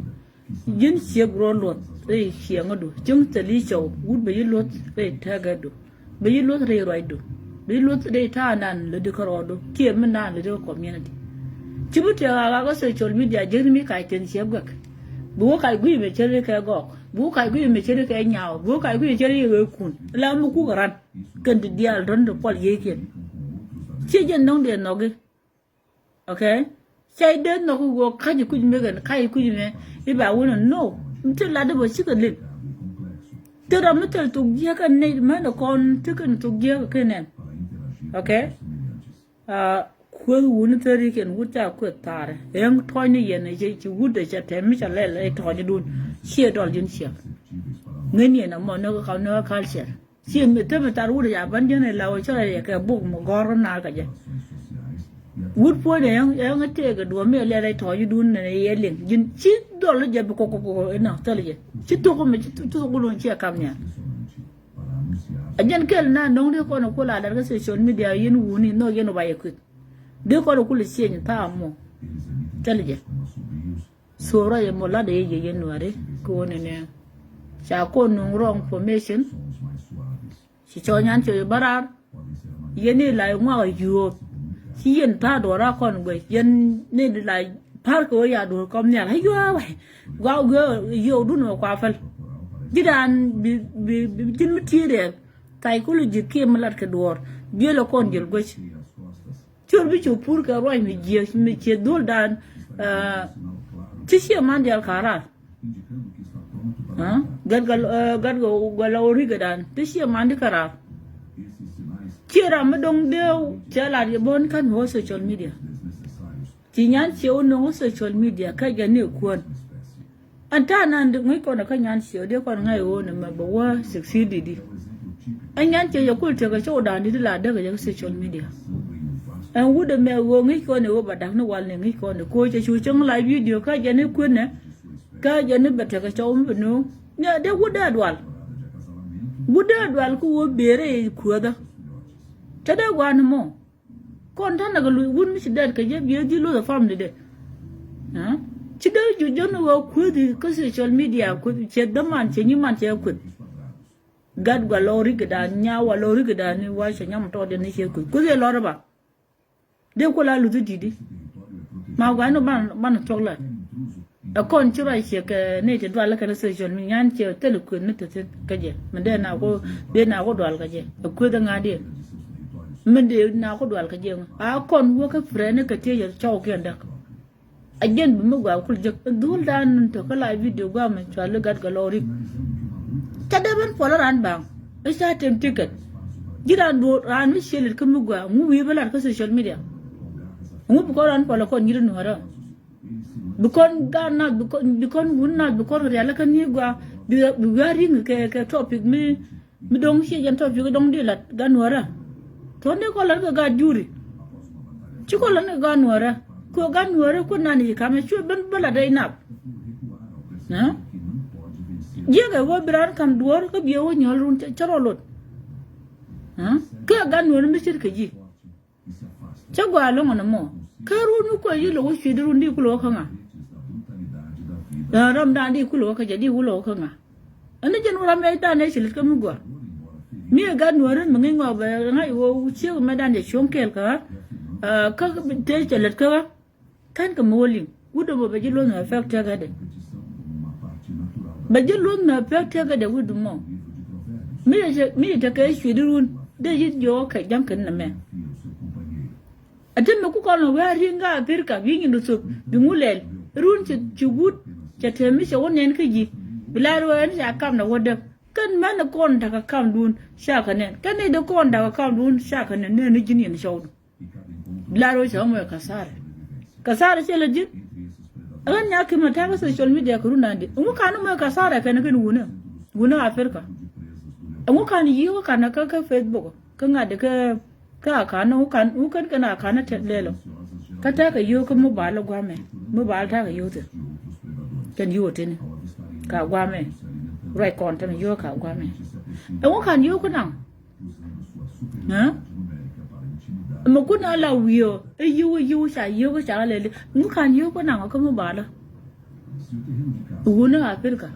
Ji̱n ciek rɔ luɔth rɛy ciɛŋädu cieŋ thil i̱ cɔw wut bɛ yi luɔth rɛy tɛ̈kädu. Bɛ yi luɔth rɛy ruacdu. Bɛ yi luɔth rɛy ta̱a̱ nan lätdi kärɔɔdu kiɛ mi nan lätdi kä community. Ci bi tëë ɣaak ɣaak kä social media jiäkni mi kac thi̱n ciek guɛk. Bi wä kac gui̱i̱ mɛ ceri kɛ gɔɔk. Bi wä kac gui̱i̱ mɛ ceri kɛ nyaaw. Bi wä kac gui̱i̱ mɛ ceri kɛ ɣöökun la mi kuk ran. Kɛn ti diaal tɔ̱n ti puɔl yiëëkiɛn. Ciɛ jɛn nɔŋ dee nhɔki. Okay. Cay dee nhɔk i̱ ɣöö ka̱c i̱ kui̱c mëë kɛn ka̱c i̱ kui̱c mëë i̱ ba wun ɛn no. Mi thil lat i̱ bä cikɛ lil. Thil ram mi thil thok jiäk kɛn nɛy män ɛ kɔn ti kɛn thok jiäk kɛn nɛn. Okay. Kueth wuni thäri kɛn wut ca kueth thaarɛ ɛŋ tɔ̱ɔ̱cni yɛn ɛ ci wut ɛ cɛ tɛm mi ca lɛl ɛ tɔ̱ɔ̱cdun. Ciɛ dɔl ji̱n ciɛk. Ŋäcni ɛn ɛmɔ ni kä ni kä culture. Ci mi te mi tar wut ya ban jɛn ila wä cä rɛ kɛ buk mi gɔr na ka jɛ. Wut puɔ̱ny ɛ yɛn ɛ tëëk ɛ duɔ̱ɔ̱m mi ɛ lɛl ɛ tɔ̱ɔ̱c dun nɛ yɛ liŋ ji̱n ci dɔl jɛ bi kok kok kok ina thäl jɛ ci thok mi ci thok dun ci ɛ kam nia. Ɛ jɛn kɛl na no̱ŋ di kɔn ɛ kul a lat kä social media yɛn wuni nhɔk yɛn wä ba yɛ kui̱th. Di kɔn ɛ kul ɛ cieny thaam mɔ thäl jɛ. Thurä yɛ mɔ lat yɛ yɛ yɛn nuäri kɛ wä nɛnɛ. Ca kɔn nuŋ wrong information. Ci cɔ nyan cɔ yɛ bä raar. Yɛn ni la ŋuak a yuɔp. Ci yɛn tha̱a̱ duɔra kɔn guec yɛn ni la pa̱r kɛ wä ya duɔr kɔm nhial a yuɔp wɛ. Gua guɛ yiow dun wä kua päl. Ji̱ daan bi bi bi ji̱n mi ti̱i̱ rɛɛl. Psychology kiɛ mi lat kɛ duɔr biël ɛ kɔn jɛl guec. Cor bi cu pur kɛ ruac mi jiɛ mi ciɛ dhol dan. Ti ciɛ man dial ka rar. Gat gat gat gat la wori kɛ dan ti ciɛ man di ka rar. Ciɛ ram mi dong dee cɛ lat yɛ bɔn kan mi wä social media. Ci nyan ciɛ wä nong wä social media kä jɛ ni kuɔn. Ɛn ta̱a̱ nan ŋäc kɔn kä nyan ciɛ wä dee kɔn ŋa̱c wä ni mɛ bɛ wä succeed di. Ɛn nyan ciɛ yɛ kul tiɛ kɛ cɔw dan di di la dee kɛ jɛ kä social media. Ɛn wut ɛmɛ ɣöö ŋi̱c kɔn i̱ ɣöö ba da̱k ni wal ni ŋi̱c kɔn i̱ ko̱ cɛ cu cäŋ la video kä jɛ ni kuenɛ. Kä jɛ ni bɛ tekɛ cɔw mi bɛ no̱o̱ŋ ni a dee wut dee dual. Wut dee dual kä ɣöö bëë rɛy kuäthä. Cä dee gua̱a̱n mɔ. Kɔn ta̱nɛ kɛ luc wut mi ci dɛɛt kɛ jɛ biɛ ji̱ luth ɛ family dɛ. Ci dee juc jɔn ni ɣöö kuäthi kä social media kuäth cɛ dhäman cɛ nyiman cɛ kuäth. Gat gua lɔ rik dan nya wa lɔ rik dan ni wa cɛ nyam tɔ den ni cɛ kuc kuth yɛ lɔr ba. Dee ku la luthi di̱t di. Ma gua ni ban ban thuɔk la. Ɛ kɔn ci ruac ciɛ kɛ ni ti dual kɛ ni social media nyan ciɛ thil kueth ni ti thin kä jɛ. Min dee na ku dee na ku dual kä jɛ. Ɛ kueth ŋa dee. Min dee na ku dual kä jɛ ŋa. A kɔn wä kä friend ni kɛ tiec cɔw kiɛn däk. A jiɛn bi mi gua kul jek dhul dan ni tɔ kä la video gua mi cua li gat gɛ lɔ rik. Ca dee ben puɔl ran baŋ i̱ ca tem ticket. Ji̱ ran duɔl ran mi ciɛ lit kä mi gua ŋu wi̱i̱ bä lat kä social media. Ŋu bi kɔn ran puɔl kɔn nyi̱t nuɔrä. Bi kɔn gan nath bi kɔn bi kɔn wun nath bi kɔn rial kä ni gua bi bi gua ring kɛ kɛ topic mi Mi do̱ŋ ci jɛn tɔ pi̱k do̱ŋ di lat gan nuɔrä. Tɔ̱ ni kɔ lat kɛ gat juri. Ci kɔ lat ni gan nuɔrä. Kɛ gan nuɔrä ku nan yi kamɛ cu ben bä lat dee inap. Jiɛkɛ wä bi ran kam duɔr kä biɛ wä nyɔl run cä rɔ lot. Kɛ gan nuɔrä mi cir kɛ ji̱. Cä gɔaa lɔŋ ɛn ɛmɔ kä run mi kuɛ yi lo̱k wä cui̱t run di kulɛ wä kä ŋa. Ɛ ram dan di kulɛ wä kä jɛ di kulɛ wä kä ŋa. Ɛn ni jɛn wä ram ɛ dan ɛ ci lät kä mi gɔaa. Mi ɛ gat nuɔ̱ɔ̱ri mi ŋi̱ny ŋɔak bɛ ŋa̱c wä ciek mɛ dan jɛ cuɔ̱ŋ kɛɛl kä ɣä. Kä tëë cɛ lät kä ɣä. Kän kɛ mi wä liŋ wut dɔmɔ bɛ ji̱ luɔ̱th mɛ pɛk tɛkädɛ. Bɛ ji̱ luɔ̱th mɛ pɛk tɛkädɛ wut dɔmɔ. Mi yɛ tekɛ cui̱di run dee ji̱ jiɔɔk kɛ ja̱ŋ kɛn nɛmɛ. Ɛ ti mi ku kɔn lɔ wee a ri̱ŋ kä Africa bi nyin di thop bi ŋu lɛl run ci ci wut cɛ te mi cɛ wä nɛn kä ji̱. Bi la ruɔ̱ɔ̱n ca kam na wä däk kɛn mɛn kɔn dakä kamdun ca kɛ nɛn kɛn ni di kɔn dakä kamdun ca kɛ nɛn nɛn ni ji̱n yɛn cɔwdu. Lar wä cɛ wä mɔ kasara. Kasara cɛ lɛ ji̱n. Ɣän nya kimɛ ta̱kä social media kɛ run nandi ŋu kan mɔ kasara kɛn kɛn wunä wunä Africa. Ŋu kan yi̱ wä kan kä kä Facebook kä ŋa̱t kä kä akan ŋu kan ŋu kɛn kɛn akan tɛt lɛlɔ. Kä ta̱kä yio̱w kä mobile guamɛ mobile ta̱kä yio̱w thil. Kɛn yio̱w tini ka guamɛ. Ruac kɔn tɛn yio̱w ka guamɛ. Ŋu kan yio̱w kä naŋ. Mɛ kun a la wi̱i̱ ɛ yiw ɛ yiw ca yiw kä ca lɛ li ŋu kan yiw kä naŋ kä mi balä. Wun ɛ Africa.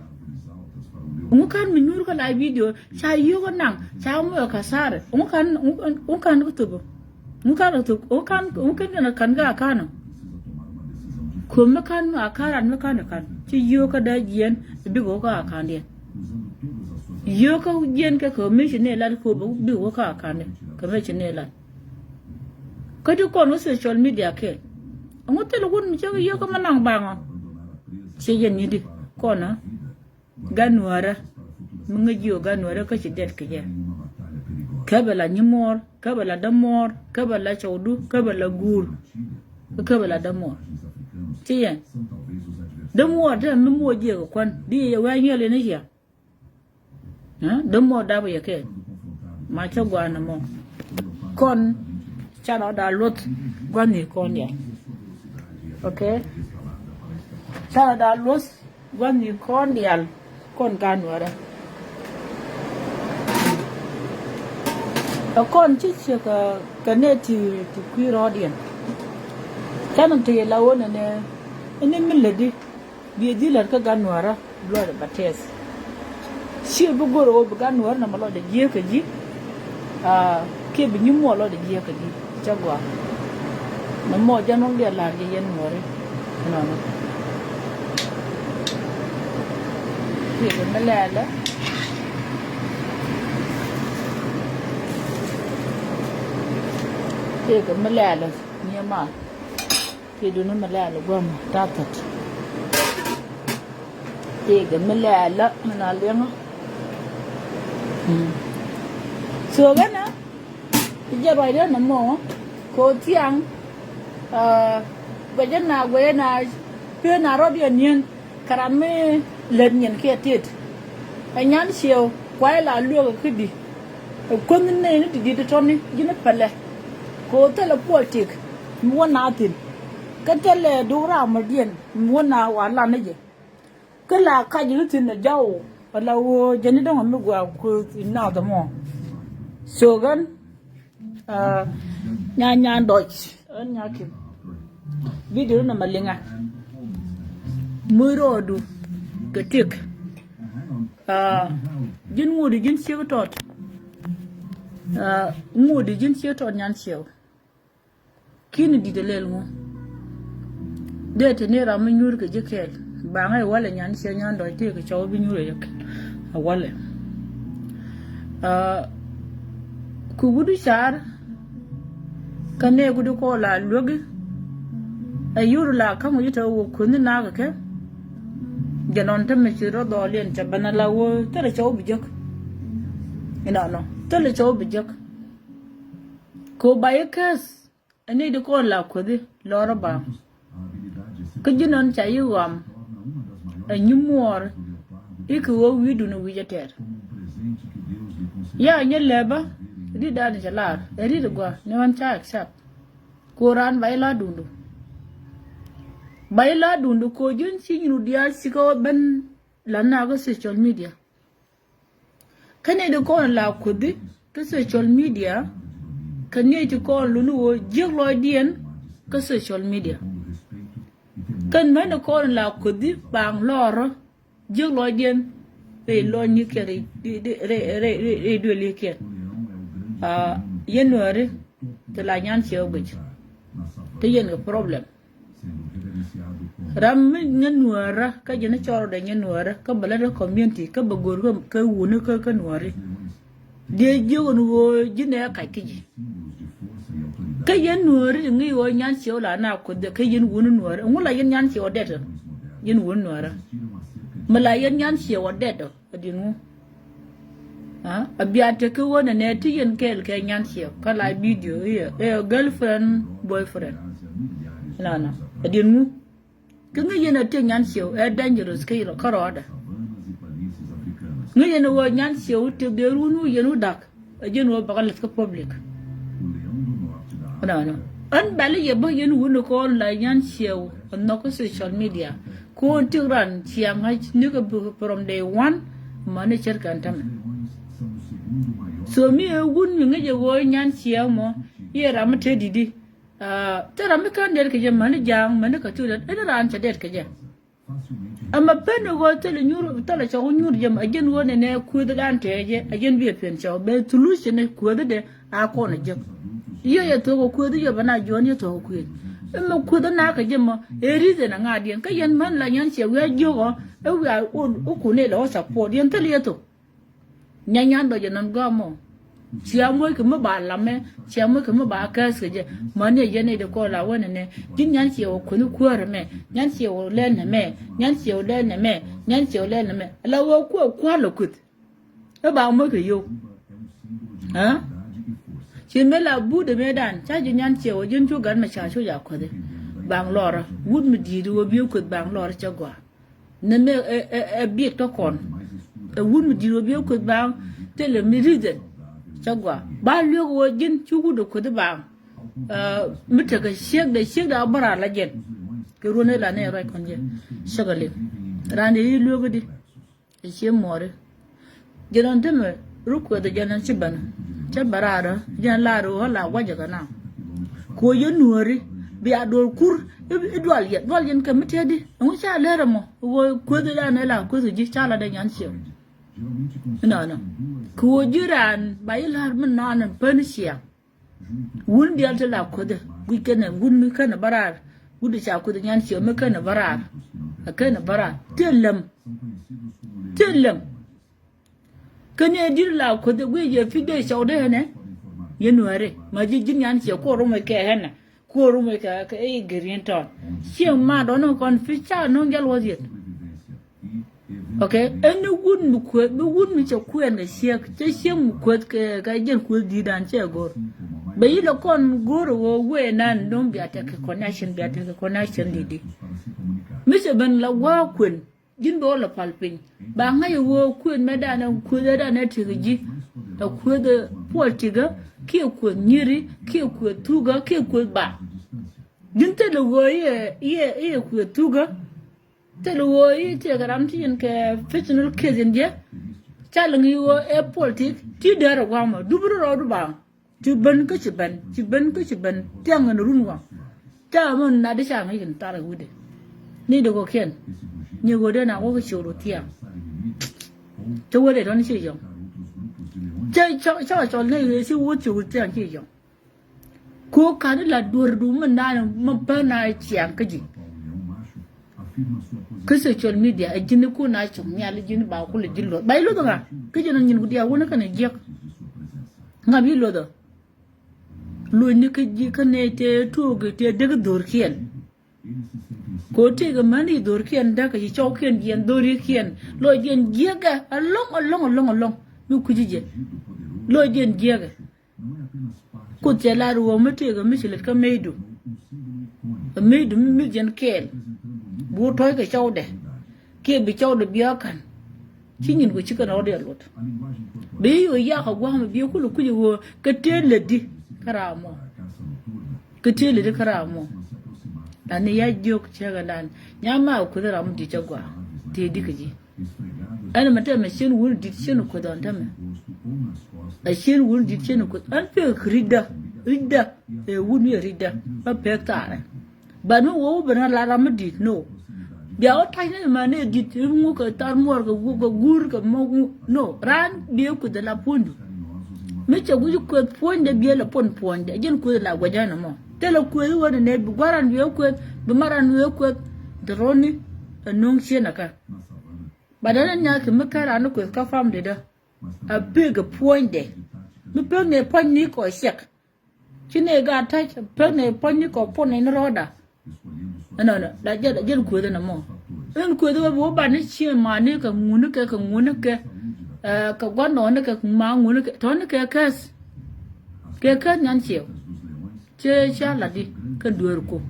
Ŋu kan mi nyuur kä la video ca yiw kä naŋ ca mɔ ɛ kasarɛ ŋu kan ŋu kan kä thop. Ŋu kan kä thop ŋu kan ŋu kan kan kä akanɔ. Kuom mi kan mi akan ran mi kan kan ci yiw kä dee jiɛn bik wä kä akandiɛn. Yio̱kä jiɛn kɛ kɛ mi ci ni lat kɛ bik wä kä akan kɛ mi ci ni lat. Kä ti kɔn wä social media kɛ ŋu thil wun mi cɛ kɛ yio̱kä mi naŋ baŋɔ. Ci yɛn ni di kɔn a gan nuɔrä mi ŋäc yio̱ gan nuɔrä kä ci dɛt kɛ jɛ. Kä bɛ la nyi muɔr kä bɛ la dämuɔr kä bɛ la cɔwdu kä bɛ la guur. Kä bɛ la dämuɔr ci yɛn dämuɔr te mi muɔr jiɛk kuan di yɛ wee nyuɛl in icia. Dämuɔr dap yɛ kɛ ma cä guan mɔ. Kɔn canɛ ɔ da luɔth guan ni kɔn dial. Ok. Canɛ ɔ da luɔth guan ni kɔn dial. Kɔn gan wärä ɛ kɔn ci ciek kɛ nɛ ti ti kui̱ rɔɔdiɛn. Canɛ ti la wä nɛ nɛ ini mi lätdi. Biɛ ji̱ lät kä gan nuäärä luɔt ɛ ba tɛth. Ciɛ bi go̱r ɣöö bi gan nuäärä nɔmɔ lɔcdɛ jiääk kä ji̱. Kiɛ bi nyimuɔɔr lɔcdɛ jiääk kä ji̱ cä gɔaa. Nɔmɔ jɛn wä diɛ la̱r jɛ yɛn nuääri. Nɔnɔ. Kiɛ bi mi lɛɛlä. Kiɛ bi mi lɛɛlä. Nyiɛ mal. Ti duni mi lɛl guam ta̱thät. Ti gɛ mi lɛl mi na liɛŋä. So gɛnɛ ti jɛ ruacdä nɔmɔ ko thiaŋ. Guɛcä na guɛcä na pi̱e na rɔ̱diɛn ni̱en. Kɛ ram mi lät nyin kiɛ tit. Ɛ nyan ciëw kuay la lueek kä di. Ɛ kuänh nɛy ni ti di̱t tɔ̱ni ji̱n pälɛ. Kɛ ɣöö thilɛ puɔl tik mi wä na thi̱n. Kä thilɛ duk ram mɔ̱diɛn mi wä na wa lan ni jɛ. Kä la kac ni thi̱n ɛ jaw ala ɣöö jɛn ni dɔ̱ŋ mi gɔaa kuäth in naath ɛmɔ. So ɣän Nya nya dɔc ɣän nya kim. Video ni nɔmɔ liŋa. Muc rɔɔdu kɛ tik. Aa, ji̱n ŋut i̱ ji̱n ciek tɔt. Aa, ŋut i̱ ji̱n ciek tɔt Nyan Ciɛw. Ki̱n i̱ di̱t ɛ lɛl ŋu. Dee te ni ram mi nyuur kɛ ji̱ kɛɛl. Baŋä i̱ walɛ Nyan Ciɛw Nyan Dɔc tëëkɛ cɔw bi nyuur ɛ yɛ kɛɛl. Ɛ walɛ. Aa, ku wut i̱ car. Kä nɛɛku di kɔn la luäk i̱ ɛ yur la ka̱m wi̱c tɛ wä kuänh ni nak kɛ. Jɛ nɔn te mi ci rɔ dhɔl yɛn cɛ ben ala wä thilɛ cɔw bi jek. Inɔnɔ thilɛ cɔw bi jek. Ko ba yɛ käth. Ɛ ni di kɔn la kuäthi lɔrä ba. Kä ji̱ nɔn ca yi ɣɔam. Ɛ nyi muɔɔr i̱ kɛ ɣöö wi̱i̱dun wi̱c ɛ tɛɛr. Ya nyɛ lɛpä di dan cɛ lar ɛ rit ɛ gɔaa ni ɣän ca accept. Ko raan ba i̱ la dundu. Ba i̱ la dundu ko ji̱n ci nyin wut diaal ci kä ben la na kä social media. Kä ni di kɔn la kuthi kä social media. Kä ni ti kɔn luni wä jiäk lɔcdiɛn kä social media. Kɛn mɛn kɔn la kuthi baŋ lɔrä jiäk lɔcdiɛn. Rɛy lɔcnikiɛn rɛy duëlikiɛn. Aa, yɛn nuääri ti la Nyan Ciɛw guic. Ti yɛn kɛ problem. Ram mi nyɛ nuäärä kä jɛ ni cɔrɔ dɛ nyɛ nuäärä kä bɛ lät rɛ community kä bɛ go̱r kä wuni kä kä nuääri. Diɛ jiök ni ɣöö ji̱ nɛ kac kä ji̱. Kä yɛn nuääri ti ŋi̱i̱c ɣöö Nyan Ciɛw la na kuoth jɛ kä yɛn wuni nuääri. Ŋu la yɛn Nyan Ciɛw ɔ dɛt ɔ? Yɛn wuni nuäärä. Mi la yɛn Nyan Ciɛw ɔ dɛt ɔ. A di̱n ŋu? A bia tek kä ɣöö nɛnɛ ti yɛn kɛɛl kɛ Nyan Ciɛw kä la video iɛ ɛ girlfriend boyfriend. Nana a di̱n ŋu? Kä ŋäc yɛn a tëk Nyan Ciɛw ɛ dangerous kä rɔɔdɛ. Ŋäc yɛn a ɣöö Nyan Ciɛw tëk dee run wä yɛn wä da̱k. A ji̱n wä bäkä läth kä public. Nana ɣän bɛli yɛ bä yɛn wun kɔn la Nyan Ciɛw a nhɔk kä social media. Ko̱n tik ran cia ŋa̱c nikɛ from day one. Mani cär kɛn tämɛ. So mi ɛ wun mi ŋäc ɛ ɣöö Nyan Ciɛw mɔ iɛ ram mi te di̱t i̱. Te ram mi kän dɛt kɛ jɛ mani ja̱a̱ŋ mani kä thuk dɛt ɛn ran cɛ dɛt kɛ jɛ. Ɛmɛ pen ɛ ɣöö thilɛ nyuur thilɛ cɔk nyuur jɛ mɛ a jɛn ɣöö nɛnɛ kueethdan tɛɛ jɛ a jɛn bi ɛ piɛn cɔk bɛ thulucɛ ni kueethdɛ. A kɔn a jek. Yɛ yɛ thok a kueeth yɛ bɛ na juɔ̱ɔ̱n yɛ thok a kueeth. Ɛmɛ kueeth na kɛ jɛ mɔ ɛ ri̱th ɛn a ŋa̱a̱diɛn kä yɛn män la Nyan Ciɛw wi̱i̱ a jiök ɔ. Ɛ wi̱i̱ a wun wä kun ilɛ wä support yɛn thil yɛ thok. Nya Nyan Dɔc ɛ nɔn gɔaa mɔ. Cia moc kɛ mi ba lamɛ cia moc kɛ mi ba kääth kɛ jɛ. Mäni ɛ yɛn nɛy ti kɔn la wä nɛnɛ ji̱n Nyan Ciɛw ɛ kuäni kuäärä mɛ. Nyan Ciɛw ɛ lɛl nɛmɛ. Nyan Ciɛw ɛ lɛl nɛmɛ. Nyan Ciɛw ɛ lɛl nɛmɛ. Ala wä kuäär kua̱r lɛ kueth. Ɛ ba moc kɛ yio̱w. Ɛ ci mëë la buudɛ mëëdan ca ji̱ Nyan Ciɛw ɛ ji̱n cu gat mɛ ca cu ca kuäthi. Baŋ lɔrä wut mi di̱i̱t wä bi̱i̱ kueth baŋ lɔrä cɛ gɔaa. Nɛmɛ ɛ ɛ ɛ biɛt kä kɔn. Ɛ wut mi di̱i̱t wä biɛ kueth baaŋ thilɛ mi ri̱thɛ. Cä gɔaa ba luek wä ji̱n ci wut ɛ kueth baaŋ. Mi tekɛ ciekdɛ ciekdɛ a bä raar la jɛn. Kɛ ruɔ̱n ëë la nɛ ruac kɔn jɛ. Cä kɛ liŋ raan dee i̱ luek i̱di. Ɛ cie muɔri. Jɛn ɔn temɛ ruk kuɛth jɛn ɔn ci bɛn. Cä bɛ raar ɔ jɛn lar ɔ la guacɛ kɛ na. Kuɔ yɛ nuɔri bia duɔl kur i̱ dual yɛ dual yɛn kɛ mi tɛdi. Ɛŋu ca lɛr ɛmɔ wä kueth dan ɛ la kueth ji̱ ca la dɛ Nyan Ciɛw. Inɔnɔ kɛ wä ji̱ raan ba yi lar mi nɔn ɛn pän ciɛŋ. Wun dial ti la kueth guic kɛn ɛ wun mi kɛn ɛ bä raar. Wut ca kueth Nyan Ciɛw mi kɛn ɛ bä raar. Ɛ kɛn ɛ bä raar ti lɛm. Ti lɛm. Kä ni ɛ di̱t la kueth guic yɛ pi̱c dee cɔwdɛ ɛnɛ. Yɛ nuääri ma ji̱ ji̱n Nyan Ciɛw kuɔr rumɛ kɛ ɛnɛ. Kuɔr rumɛ kɛ kɛ i̱ Green Town. Ciɛ ma dɔn ni kɔn pi̱c ca no̱o̱ŋ jal wä dhieth. Ok. Ɛn ni wut mi kueth bi wut mi cɛ kuɛn kɛ ciek cɛ ciek mi kueth kɛ kɛ jɛn kueth di̱i̱dan cɛ go̱r. Bɛ yi lɛ kɔn go̱r ɛ ɣöö wee nan no̱o̱ŋ bia tekɛ connection bia tekɛ connection di̱t di̱t. Mi cɛ ben la gua̱a̱ kuën. Ji̱n bɛ wä lɛ pal piny ba ŋäc ɛ ɣöö kuëth mɛ danɛ kuëth ɛ danɛ tekɛ ji̱. Ɛ kuëth ɛ puɔl tikä kiɛ kuëth nyiri kiɛ kuëth thukä kiɛ kuëth ba. Ji̱n thilɛ ɣöö iɛ iɛ iɛ kuëth thukä. Thilɛ ɣöö i̱ tiɛɛkɛ ram ti yɛn kɛ personal case in jɛ. Ca lɛ ŋi̱i̱c ɣöö ɛ politik ti dɛr ɛ gua̱a̱mɔ dup ri rɔɔdu ba. Ci ben kä ci ben ci ben kä ci ben thiaŋ ɛn run waŋ. Ca mɛ na di ca ŋäc kɛn thar ɛ wi̱dɛ. Ni di kɔkiɛn ni ɣöö dee na wä kä ciöör thiaŋ. Cä wä dee tɔn ci yɔŋ. Cä cɔl nɛ ɣee ci wä ci wä thiaŋ ci yɔŋ. Ko ka̱n la duɔ̱r du mi naan mi pän a ciaŋ kä ji̱. Kä social media a ji̱n kun a cɔŋ nhial ji̱n ba kulɛ ji̱ luɔth ba i̱ luɔth ŋa. Kä ji̱n a nyin ku diaal wä ni kɛn a jiäk. Ŋa bi luɔth ɔ. Luɔ̱ny ni kä ji̱ kä nɛ tëë tuɔɔk tëë dek dhorkiɛn. Ko tëëk män i̱ dhorkiɛn däk ci cɔwkiɛn jiɛn dhorkiɛn lɔ jiɛn jiäkɛ alɔŋ alɔŋ alɔŋ alɔŋ. Mi kuci jɛ lɔ jiɛn jiäkɛ. Kuoth cɛ lar ɣöö mi tëëk mi ci lät kä meydu. Meydu mi mi̱th jiɛn kɛɛl. Bi wä tɔ̱ɔ̱c kɛ cɔwdɛ kiɛ bi cɔwdɛ biɔ̱ɔ̱k ka̱n. Ci nyin ku ci kɛn rɔɔdiɛn luɔt. Bi ɣöö yakä gua̱a̱m bi kulɛ kui̱c ɣöö kɛ tëë lätdi kä ram mɔ. Kɛ tëë lätdi kä ram mɔ. Ani ya jiök cäkɛ dan nyama kueth ram mi di̱t cä gua̱a̱ tëë di kä ji̱. Ɛn mɛ tɛmɛ cien wun di̱t cien kueth ɔn tɛmɛ. Ɛ cien wun di̱t cien kueth ɛn pek ridä ridä. Ɛ wun mi ridä bä pek thaarɛ. But mi wä wä ben ŋa lat ram mi di̱t no. Bia wä ta̱c ni ma ni di̱t ri ŋu kɛ thar muɔr kɛ wä kɛ guur kɛ mɔ ŋu no raan biɛ kueth la puɔ̱nydu. Mi cɛ guic kueth puɔ̱nydɛ biɛ la puɔ̱n puɔ̱nydɛ jɛn kueth la guɛcä ni mɔ. Thilɛ kueth wä ni nɛ bi gua̱ran wiee kueth bi maran wiee kueth. Dɛ roni ɛ no̱o̱ŋ cienɛ kɛ. But ɛn nya kɛ mi kɛ ran ni kueth kä family dä. A pek ɛ puɔ̱nydɛ mi pek ni puɔ̱ny ni kɔ ciɛk. Ci nɛ gaat ta̱c pek nɛ puɔ̱ny ni kɔ puɔ̱n in rɔɔda. Ɛnɔnɔ la jɛl la jɛl kueth ɛn ɛmɔ. Ɛn kueth wä bi wä ban ni cie mani kɛ ŋuni kɛ kɛ ŋuni kɛ. Kɛ gua̱ndɔɔni kɛ ma ŋuni kɛ tɔni kɛ kɛth. Kɛ kɛth nyan ciɛw. Cɛ ca lat di kɛ dueer ku.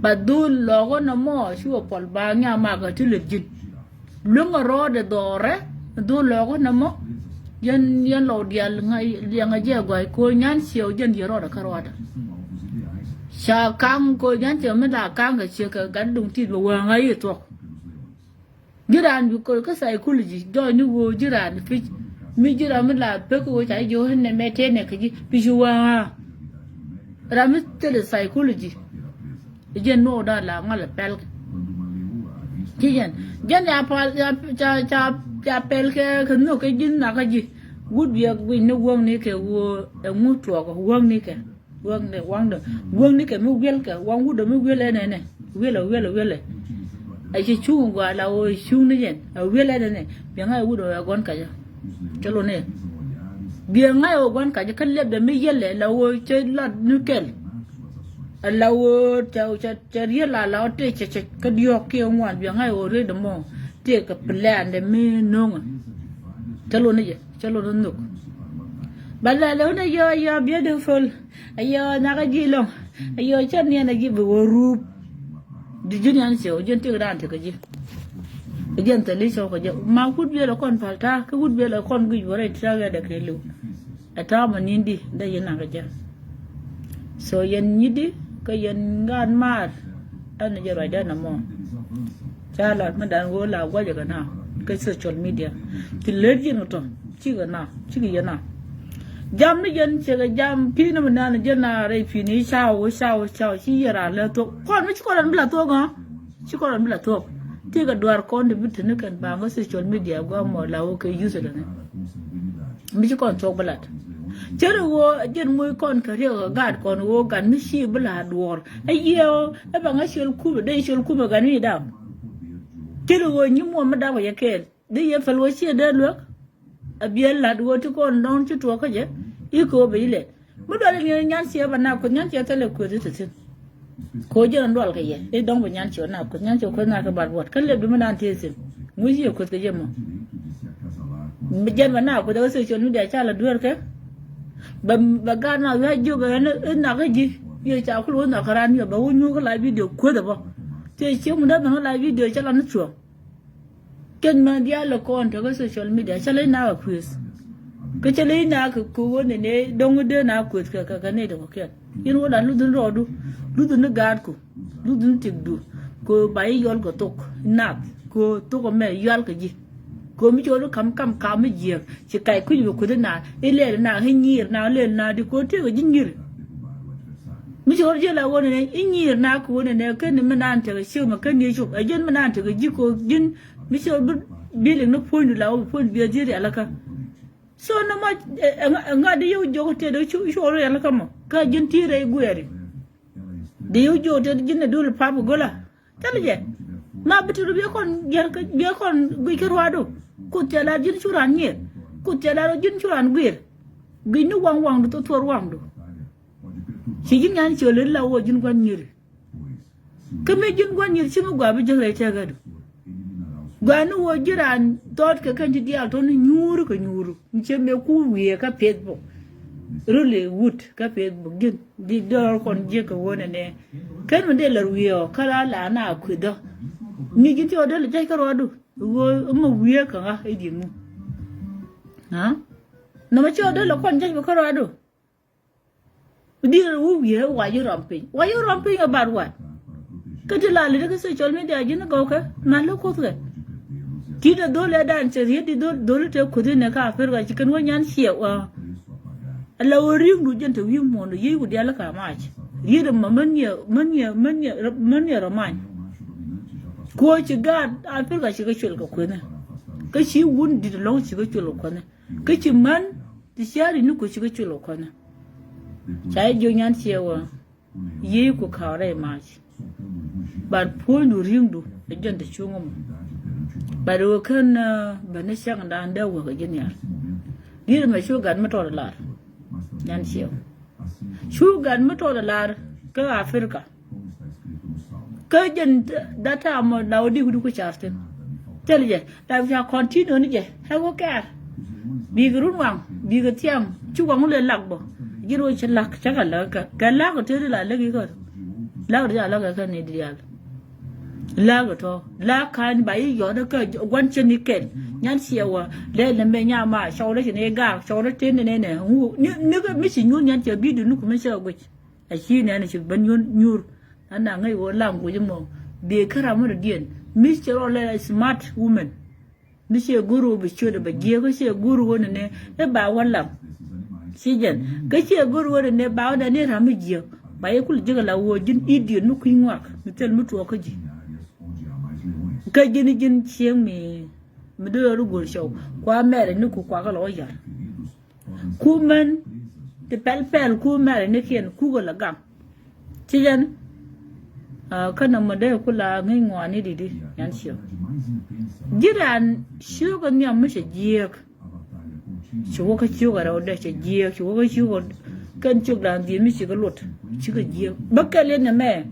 Ba dhul lɔɔk ɛn ɛmɔ ci wä pɔl ba ŋia makɛ ti lät ji̱n. Lueŋ a rɔɔdɛ dhɔrɛ dhol lɔɔkä nɛmɔ. Yɛn yɛn lɔw diaal liɛŋɛ jɛ gɔ̱a̱c ko̱ nyan ciɛw jɛn diɛ rɔɔdɛ kä rɔɔdɛ. Ca kaŋ ko̱ nyan ciɛw mi la kaŋ kɛ ciɛ kɛ gat duŋ tit bɛ wäŋä yi thuɔ̱k. Ji̱ raan bi ko̱r kä psychology jɔɔc ni ɣöö ji̱ raan pi̱c mi ji̱ raan mi la pek ɣöö ca ji̱ ɣöö nɛ mɛ tëë nɛ kɛ ji̱ pi̱c wäŋä. Ram mi thilɛ psychology. Jɛn nuɔɔk dan la ŋa̱l pɛl. Ci jɛn jɛn ya pal ya ca ca ca pɛl kɛ kɛ nhök kɛ ji̱n nakä ji̱. Wut biɛ guic ni wäŋni kɛ ɣöö ɛŋu tuɔɔk wäŋni kɛ wäŋni waŋdɛ wäŋni kɛ mi wiɛl kɛ waŋ wutdɛ mi wiɛl ɛnɛnɛ. Wiɛlɛ wiɛlɛ wiɛlɛ. Ɛ ci cuŋ gɔaa la ɣöö cuŋni jɛn ɛ wiɛl ɛnɛnɛ. Biɛ ŋa̱c wutdɛ ɛ gɔn kacä. Cä lon ɛ biɛ ŋa̱c ɛ ɣöö gɔn kacä kä liɛpdɛ mi yiɛlɛ la ɣöö cä lat ni kɛl. Ala ɣöö ca ca ca riet la la ɣöö tëë cɛ cɛ kä diɔ̱ɔ̱k kiɛ ŋuan biɛ ŋa̱c ɣöö riet dɛ mɔ tëë kɛ plan dɛ mi no̱o̱ŋä. Cä lon ni jɛ cä lon ni nhök. Ba lɛl ɣöö ni yɔ yɔ beautiful. A yɔ nyakä ji̱ lɔ̱ŋ a yɔ cä niɛn a ji̱ bi wä ruup. Di ji̱n yan ciɛ wä ji̱n tëk dan tëk a ji̱. Ɛ jɛn thil i̱ cɔk kɛ jɛ ma wut biɛl ɛ kɔn pal ta̱a̱ kä wut biɛl ɛ kɔn guic wä rɛy tia̱a̱ wiadɛ kɛ liw. Ɛ ta̱a̱ mɔ ni̱n di dee yɛn nak kɛ jɛ. So yɛn nyit di kä yɛn ŋa̱a̱n maar. Ɛn jɛ ruacdɛ nɔmɔ. Ca lat mi dan ɣöö la guacɛ kɛ na kä social media. Ti lät yɛn kɛ tɔ cikɛ na cikɛ yɛn na. Jam ni jɛn cɛ kɛ jam pi̱i̱n mi nan jɛn na rɛy pi̱i̱n i̱ caw caw caw ci yɛn ran lɛ thok kɔn mi ci kɔn ran bi la thok ɣä. Ci kɔn ran bi la thuɔ̱k. Ti kɛ duar kɔn ti bi te ni kɛn baŋ kä social media guamɔ la wä kɛ youth dɛ ni. Mi ci kɔn thuɔ̱k bi lat. Cɛ ri wä jɛn muc kɔn kɛ riɛk kɛ gat kɔn wä gat mi ci bi la duɔr. Ɛ yiëë ɛ baŋ ɛ ciöl kumɛ dee ciöl kumɛ gat mi dam. Cɛ ri wä nyi muɔm mi dam kɛ yɛ kɛɛl. Dee yɛ pɛl wä ciɛ dee luäk. A biɛl la̱t ɣöö ti kɔn dɔ̱ŋ ci tuɔɔk kä jɛ i̱ kööp i̱ lɛt. Mi dual i̱ nyan ciɛ ba na kueth nyan ciɛ thilɛ kueth i̱ te thi̱n. Kɛ ɣöö jɛn dual kɛ yɛ i̱ dɔ̱ŋ bi nyan ciɛ na kueth nyan ciɛ kueth na kɛ bar buɔt kä lɛp di mi naan tëë thi̱n. Ŋui̱c yɛ kueth kɛ jɛ mɔ. Mi jɛn ba na kueth kä social media ca la dueerkɛ. Bɛ bɛ gaat na wi̱i̱ a jiök ɛ ni i̱ nak kä ji̱. Yɛ ca kul wä nak kä raan yɔ bɛ wä nyuuk kä la video kueth ɛ bä. Tëë ciek mi dee ben kä la video ca la ni cuɔ̱ɔ̱ŋ. Kɛn mɛ diaal lɛ kɔn tekɛ social media cä lec na kɛ kueth. Kä cä lec na kɛ ko̱o̱k ni ne dɔ̱ŋ dee na kueth kɛ kɛ kɛ ni tekɛ kɛn. Yɛn wä la luthni rɔɔdu luthni gaatku luthni tikdu. Kɛ ba i̱ yɔl kɛ thok nath kɛ thok ɛmɛ yɔal kɛ ji̱. Kɛ mi cɔl i̱ kam kam kam mi jiɛk ci kac kui̱c bɛ kueth na i̱ lɛl na i̱ nyiir na lɛl na di kɛ tëëk kɛ ji̱ nyiir. Mi ci ɣɔr ji̱ la ɣöö nɛnɛ i̱ nyiir na kɛ ɣöö nɛnɛ ken ni mi naan tekɛ ciek mɛ ken ni cop ɛ ji̱n mi naan tekɛ ji̱ kɛ ji̱n. Mi ci ɣɔr bi bi liŋ ni puɔ̱nydu la ɣöö bi puɔ̱nydu bi ɛ ji̱ rial kä. So nɔmɔ ɛ ŋa di yio̱w jiök tëë di cu cu ɣɔr rial kä mɔ kä ji̱n ti rɛy guɛɛri. Di yio̱w jiök tëë di ji̱n ɛ dul pap gola. Thilɛ jɛ. Ma bi ti ru biɛ kɔn jiɛr kä biɛ kɔn guic kä ruaadu. Kuth cɛ lar ji̱n cu ran nyier. Kuth cɛ lar ji̱n cu ran guir. Guic ni waŋ waŋdu thok thuɔr waŋdu. Ci ji̱n nyan ciöl in la wä ji̱n gua̱n nyiri. Kä mi ji̱n gua̱n nyiri ci mi gua bi jäk rɛy tɛkädu. Gua ni wä ji̱ raan thɔɔt kɛ kɛn ti diaal tɔni nyuuri kɛ nyuuri. Ni cɛ mëë ku wiee kä Facebook. Ruli wut kä Facebook ji̱n di dɔɔr kɔn jiäk kɛ wä nɛnɛ. Kɛn mi dee lär wiee ɔ kä la la na kui̱dhɔ. Ni ji̱n ti ɔ dee lɛ jɛc kä ruadu. Wä mi wiee kä ŋa i̱ di̱t ŋu. Nɔmɔ ci ɔ dee lɛ kɔn jɛc bä kä ruadu. Di̱t wä wiee wa yi rɔm piny wa yi rɔm piny about what? Kä ti la lit kä social media ji̱n gɔw kɛ ma lä kuth kɛ. Ti dee dhol ɛ dan cɛ riet di dhol dhol te kuth inɛ ka Africa ci kɛn wä nyan ciɛ wa. Ala wä ri̱ŋ du jɛn te wi̱i̱ muɔ̱ɔ̱n du yiey ku dial ka mac. Riet ma män yɛ män yɛ män yɛ män yɛ rɔ many. Kuɔ ci gaat Africa ci kɛ cuɛl kɛ kuenɛ. Kä ci wun dit lɔŋ ci kɛ cuɛl kɛ kuenɛ. Kä ci män ti ciari ni ku ci kɛ cuɛl kɛ kuenɛ. Ca i̱ jiök nyan ciɛ wä. Yiey ku ka̱wrɛ i̱ mac. Bat puɔ̱nydu ri̱ŋdu ɛ jɛn ti cuŋä mɔ. Bat ɣöö kän bä ni cäŋdan dee wäk ɛ ji̱ nhial. Di̱t ɛmɛ cu gat mi tɔɔt ɛ lar. Nyan ciɛ wä cu gat mi tɔɔt ɛ lar kä Africa. Kä jɛn that time la wä dik wi̱cdu ku car thi̱n. Thil jɛ la ca continue ni jɛ ɛ wä kɛɛr. Bikɛ run waŋ bikɛ thiaŋ ci waŋ wä lɛ lak bä. Ji̱n wä ci lak cä kɛ lak kɛ kɛ lak kɛ tëë di la lak ikä. Lak di ca lak kɛ kɛ ni diaal. Lak kɛ tɔ lak ka̱n ba i̱ yɔt kä gua̱n cä ni kɛl. Nyan ciɛ wä lɛ lɛ mɛ nyama cɔw lɛ ci ni gaak cɔw lɛ tëë ni nɛnɛ. Ni ni kɛ mi ci nyuur nyan ciɛ bi di ni kumɛ cä guic. A ci nɛn ci ben yun nyuur. An na ŋäc ɣöö language mɔ bi kä ram mi dɔ̱diɛn mi cɛ rɔ lɛ smart woman. Mi ciɛ go̱r ɣöö bi ciöt bɛ jiɛk kä ciɛ go̱r ɣöö nɛnɛ ɛ ba wä lam. Ci jɛn kä ciɛ go̱r ɣöö nɛnɛ ba wä dani ram mi jiɛk ba yɛ kul jiäk la ɣöö ji̱n idiot mi kui̱ ŋuak mi thil mi tuɔɔk kä ji̱. Kä ji̱n ji̱n cieŋ mi mi dee rɔ go̱r cɔw kua mɛrɛ ni ku kuakä lɔ wä yar. Ku män ti pɛl pɛl ku mɛl ni kiɛn kukɛ la gam. Ci jɛn kä nɔmɔ dee ku la ŋi̱ny ŋuani di di yan ciök. Ji̱ raan ciökɛ nhiam mi cɛ jiääk. Ci wä kä ciökɛ rɛw dee cɛ jiääk ci wä kä ciökɛ kɛn ciök raan dhiec mi cikɛ luɔt cikɛ jiääk bä kɛl in nɛmɛ.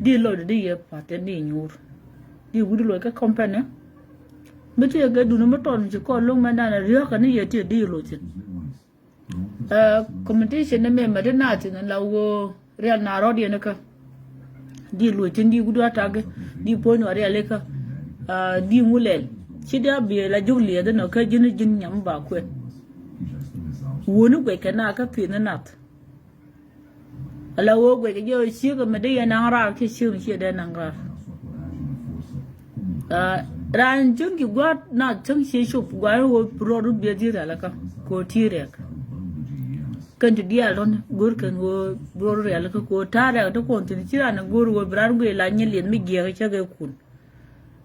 Di lɔcdɛ di yɛ pa̱th thin di nyuur. Di wut di loc kä company. Mi ti yɛ gɛ duni mi tɔn ci kɔn lo̱ŋ mɛn dan riɔ̱k kɛ ni yɛ ti di loc thin. Competition ni mɛ mɛ di na thin la wo rial na rɔɔd yɛn kä. Di loc thin di wut a tagɛ di puɔ̱ny wa rial ikä. Di ŋu lɛl ci di a biɛ la jok liɛth inɔ kä ji̱n ji̱n nyam ba kuɛn. Wuni guɛc kɛ na kä pi̱n ni nath. Ala wee guɛc kɛ jɛ wee ciek ɛmɛ dee yɛ naŋ raar kiɛ ciek mi ciɛ dee naŋ raar. Raan cäŋ ci gua̱a̱r na cäŋ ciɛ cop gua̱a̱r wee rɔɔd wä biɛ dhi̱i̱r rial kä kɛ wee ti̱i̱ rɛɛk. Kɛn ti diaal tɔ̱ni go̱o̱r kɛn wee rɔɔd rial kä kɛ wee ta̱a̱ rɛɛk ti kuɔn thi̱n ci raan go̱o̱r wee bi raan guic la nyɛ lieth mi jiɛɛk cä kɛ kun.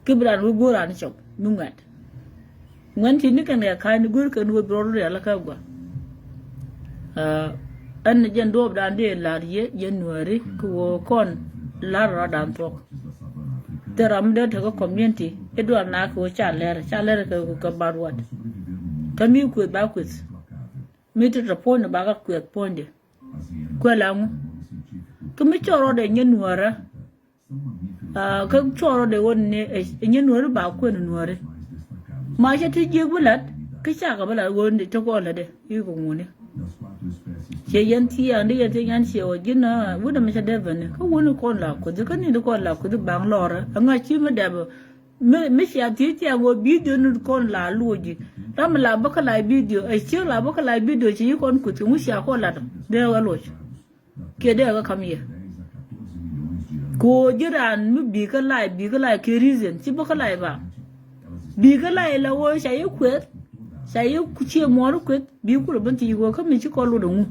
Ki bi ran wä go̱o̱r ran cɔk mi ŋuɛt. Ŋuɛn ti ni kɛn kɛ ka̱ny ni go̱o̱r kɛn wä bi rɔɔd rial kä gua. Ɛn ni jɛn duɔɔp dan dee lar yɛ jɛn nuääri ki wä kɔn lar rɔ dan thuɔk. Thil ram mi dee tekä community i̱ dual na ki wä ca lɛr ca lɛr kɛ kɛ bar wat. Kä mi kueth ba kueth. Mi ti tɔ puɔ̱nyni ba kä kueth puɔ̱nydi. Kuɛ la ŋu. Kä mi cɔɔr rɔɔdɛ nyɛ nuäärä. Kä cɔɔr rɔɔdɛ ɣöö ni ɛ nyɛ nuääri ba kuɛn nuääri. Ma cɛ ti jiek bi lat kä cakɛ bi lat ɣöö ni ti kɔn latdɛ i̱ kɛ ŋuni. Ciɛ yɛn thia̱a̱ŋ di yɛn thia̱a̱ŋ ciɛ ɣöö ji̱n wut ɛmɛ cɛ dee bäni kä wuni kɔn la kuthi kä ni di kɔn la kuthi baŋ lɔrä ɛŋa ci mi dɛpɛ. Mi, mi cia thiec thiaŋ ɣöö bidio ni kɔn la luɔci. Ram mi la bä kä la bidio ɛ ciek la bä kä la bidio ci yi kɔn kuth kɛ ŋu cia kɔn lat dee ɣä luɔc. Kiɛ dee ɣä kam yɛ. Kɛ ɣöö ji̱ raan mi bi kä la bi kä la kɛ reason ci bä kä la ba. Bi kä la la ɣöö ca yi kueth ca yi cie muɔɔr kueth bi kulɛ ben thiec ɣöö kä mi ci kɔn luɔt ɛ ŋu.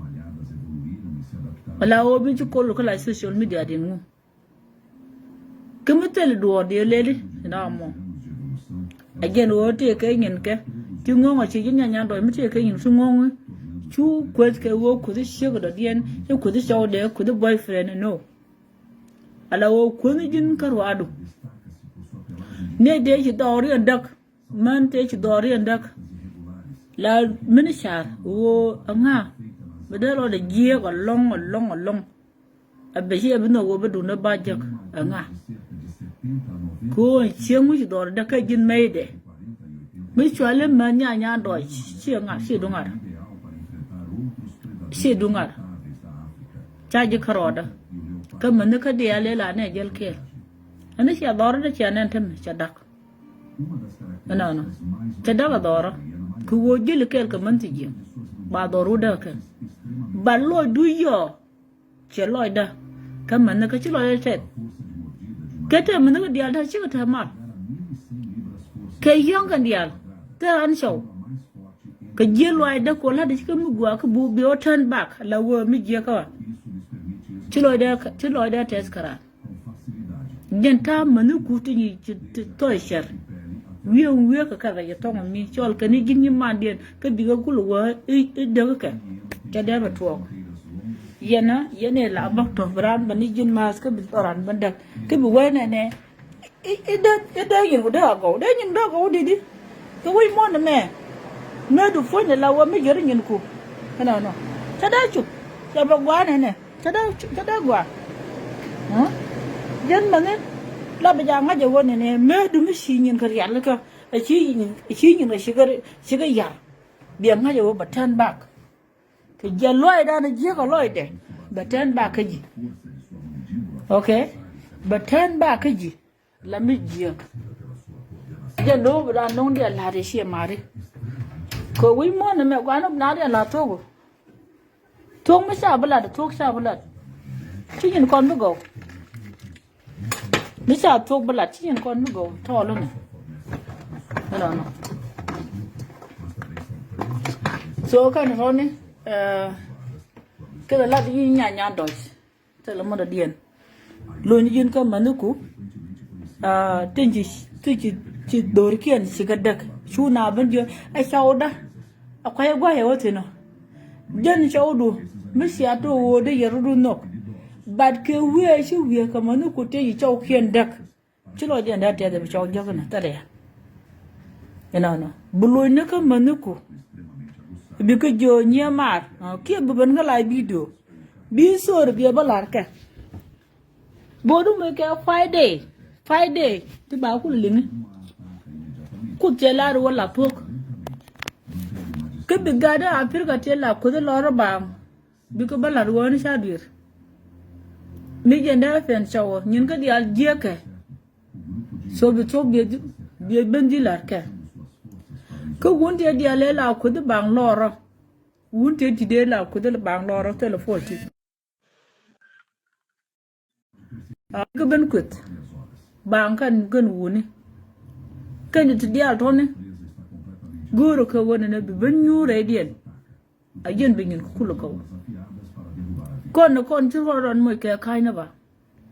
Ala ɣöö bi ci kol kä la social media diɛn ŋu. Kä mi thil duɔɔr diɛ leli ina mɔ. A jɛn ɣöö tëë kɛ nyin kɛ ti ŋo̱ŋ a ci ji̱ nyanyan dɔc mi tëë kɛ nyin ti ŋo̱ŋ. Cu kueth kɛ ɣöö kueth ciek dɔ̱diɛn ci kueth cɔwdɛ kueth boyfriend no. Ala ɣöö kueth ji̱n kä ruaadu. Nɛy dee ci dhɔɔri ɛn däk. Män tëë ci dhɔɔri ɛn däk. La mini car ɣöö aŋa bi dee lɔcdɛ jiɛɛk alɔŋ alɔŋ alɔŋ. A bɛ ci a bi nhɔk ɣöö bi duundä ba jek aŋa. Kɛ ɣöö cieŋ mi ci dhɔɔri däk kä ji̱n mɛydɛ. Mi cuali män nya nya dɔɔc ci ŋa̱r ci duŋa̱r. Ci duŋa̱r. Ca ji̱ kärɔɔdä. Kä mäni kä diaal ëë la nɛ jäl kɛɛl. Ɛn ni cia dhɔɔri dä cia nɛn te mi ca da̱k. Ɛnɔnɔ cɛ däk a dhɔrä kɛ ɣöö ji̱l kɛɛl kɛ män thi jiɛm. Ba dhɔr wä däk kɛn ba lɔcdu yɔɔ. Cɛ lɔcdä kä män ni kä ci lɔcdä tɛth. Kɛ tɛ män ni kä diaal dä cikɛ tɛ mal. Kɛ yɔ̱ŋ kɛn diaal tɛ ran cɔw. Kɛ jiɛ lɔcdä kɛ ɣöö la̱tdä cikɛ mi gua̱a̱ kä bi wä turn back la wee mi jiɛ kä ɣän. Ci lɔcdä ci lɔcdä tɛth kɛ ran. Jɛn ta̱a̱ mäni ku ti nyi ti thɔc cɛr. Wiee wiee kɛ kɛ rɛc ɛ thɔŋ mi cɔl kɛn i̱ ji̱n nyi mandiɛn kä bikɛ gul wä i̱ däk kɛ. Cɛ dee bɛ tuɔɔk. Yɛn a yɛn ɛ la bä tɔ bi raan bä ni ji̱n ma̱a̱th kä bi thɔran bä däk kä bi wee nɛnɛ. I̱ dee i̱ dee nyin ku dee a gɔw dee nyin ku dee a gɔw di̱t i̱. Kɛ wi̱c muɔ̱n ɛmɛ. Mëë du puɔ̱nydɛ la wä mi jiäri nyin ku. Ɛnɔnɔ cɛ dee cup cɛ bɛ gua̱a̱n ɛnɛ. Cä dee cä dee gɔaa. Jɛn mäni la bi jaa ŋa̱c ɛ ɣöö nɛnɛ mëë dumi ci nyin kɛ rialikä. Ɛ ci nyin ɛ ci nyin kɛ cikɛ cikɛ yar. Biɛ ŋa̱c ɛ ɣöö bɛ turn back. Kɛ jiɛ lɔcdan ɛ jiäkä lɔcdɛ bɛ turn back kä ji̱. Okay. Bɛ turn back kä ji̱. La mi jiäk. Jɛ lo̱o̱ bi la no̱ŋ diɛ la̱t i̱ ciɛ mari. Kɛ wi̱c muɔ̱ɔ̱n ɛmɛ gua̱n ɔ bi na diɛ la̱t thok. Thok mi ca bi lat thok ca bi lat. Ci nyin kɔn bi gɔw. Mi ca thok bi lat ci nyin kɔn bi gɔw tɔɔl ɔni. Ɛnɔnɔ. So kɛn rɔni kɛ lat yi nya nya dɔc. Thilɛ mɔdɔ diɛn. Lony ji̱n kä mäniku. Tin ci tin ci ci dhorkiɛn ci kä däk cu na ben jiön ɛ cɔwdä. A kuayɛ guayɛ wä thin ɔ. Jän cɔwdu mi cia tok ɣöö dee yɛ rɔdu nhɔk. But kɛ wiee ci wiee kä mäniku tin ci cɔwkiɛn däk. Ci lɔcdiɛn dee tɛth bi cɔw jiäk ni thɛriɛ. Inɔnɔ bi lony ni kä mäniku. Bikɛ jiö nyiee maar kiɛ bi ben kä la bidio. Bi thor biɛ bä lar kɛ. Bodu mi kɛ Friday Friday ti ba kul liŋi. Kuth cɛ lar wä la thok. Kä bi gat a pirkä ti la kuth lɔr ba. Bikɛ bä lat wä ni ca duer. Mi jɛ ndɛ pɛn cɔwä nyin kä dial jiɛkɛ. So bi thok biɛ ben dhi lar kɛ. Kä wun ti dial la kuth baŋ lɔrɔ. Wun ti ti dee la kuth baŋ lɔrɔ telephone ti. Kä ben kueth baŋ kɛn kɛn wuni. Kɛn ti diaal tɔni. Go̱o̱rä kɛ wen ni bi ben nyuur rɛydiɛn. A jiɛn bi nyin kɛ kulɛ kɛ wä. Kɔn ni kɔn ci ruɔd rɔn moc kɛ ka̱ny ni ba.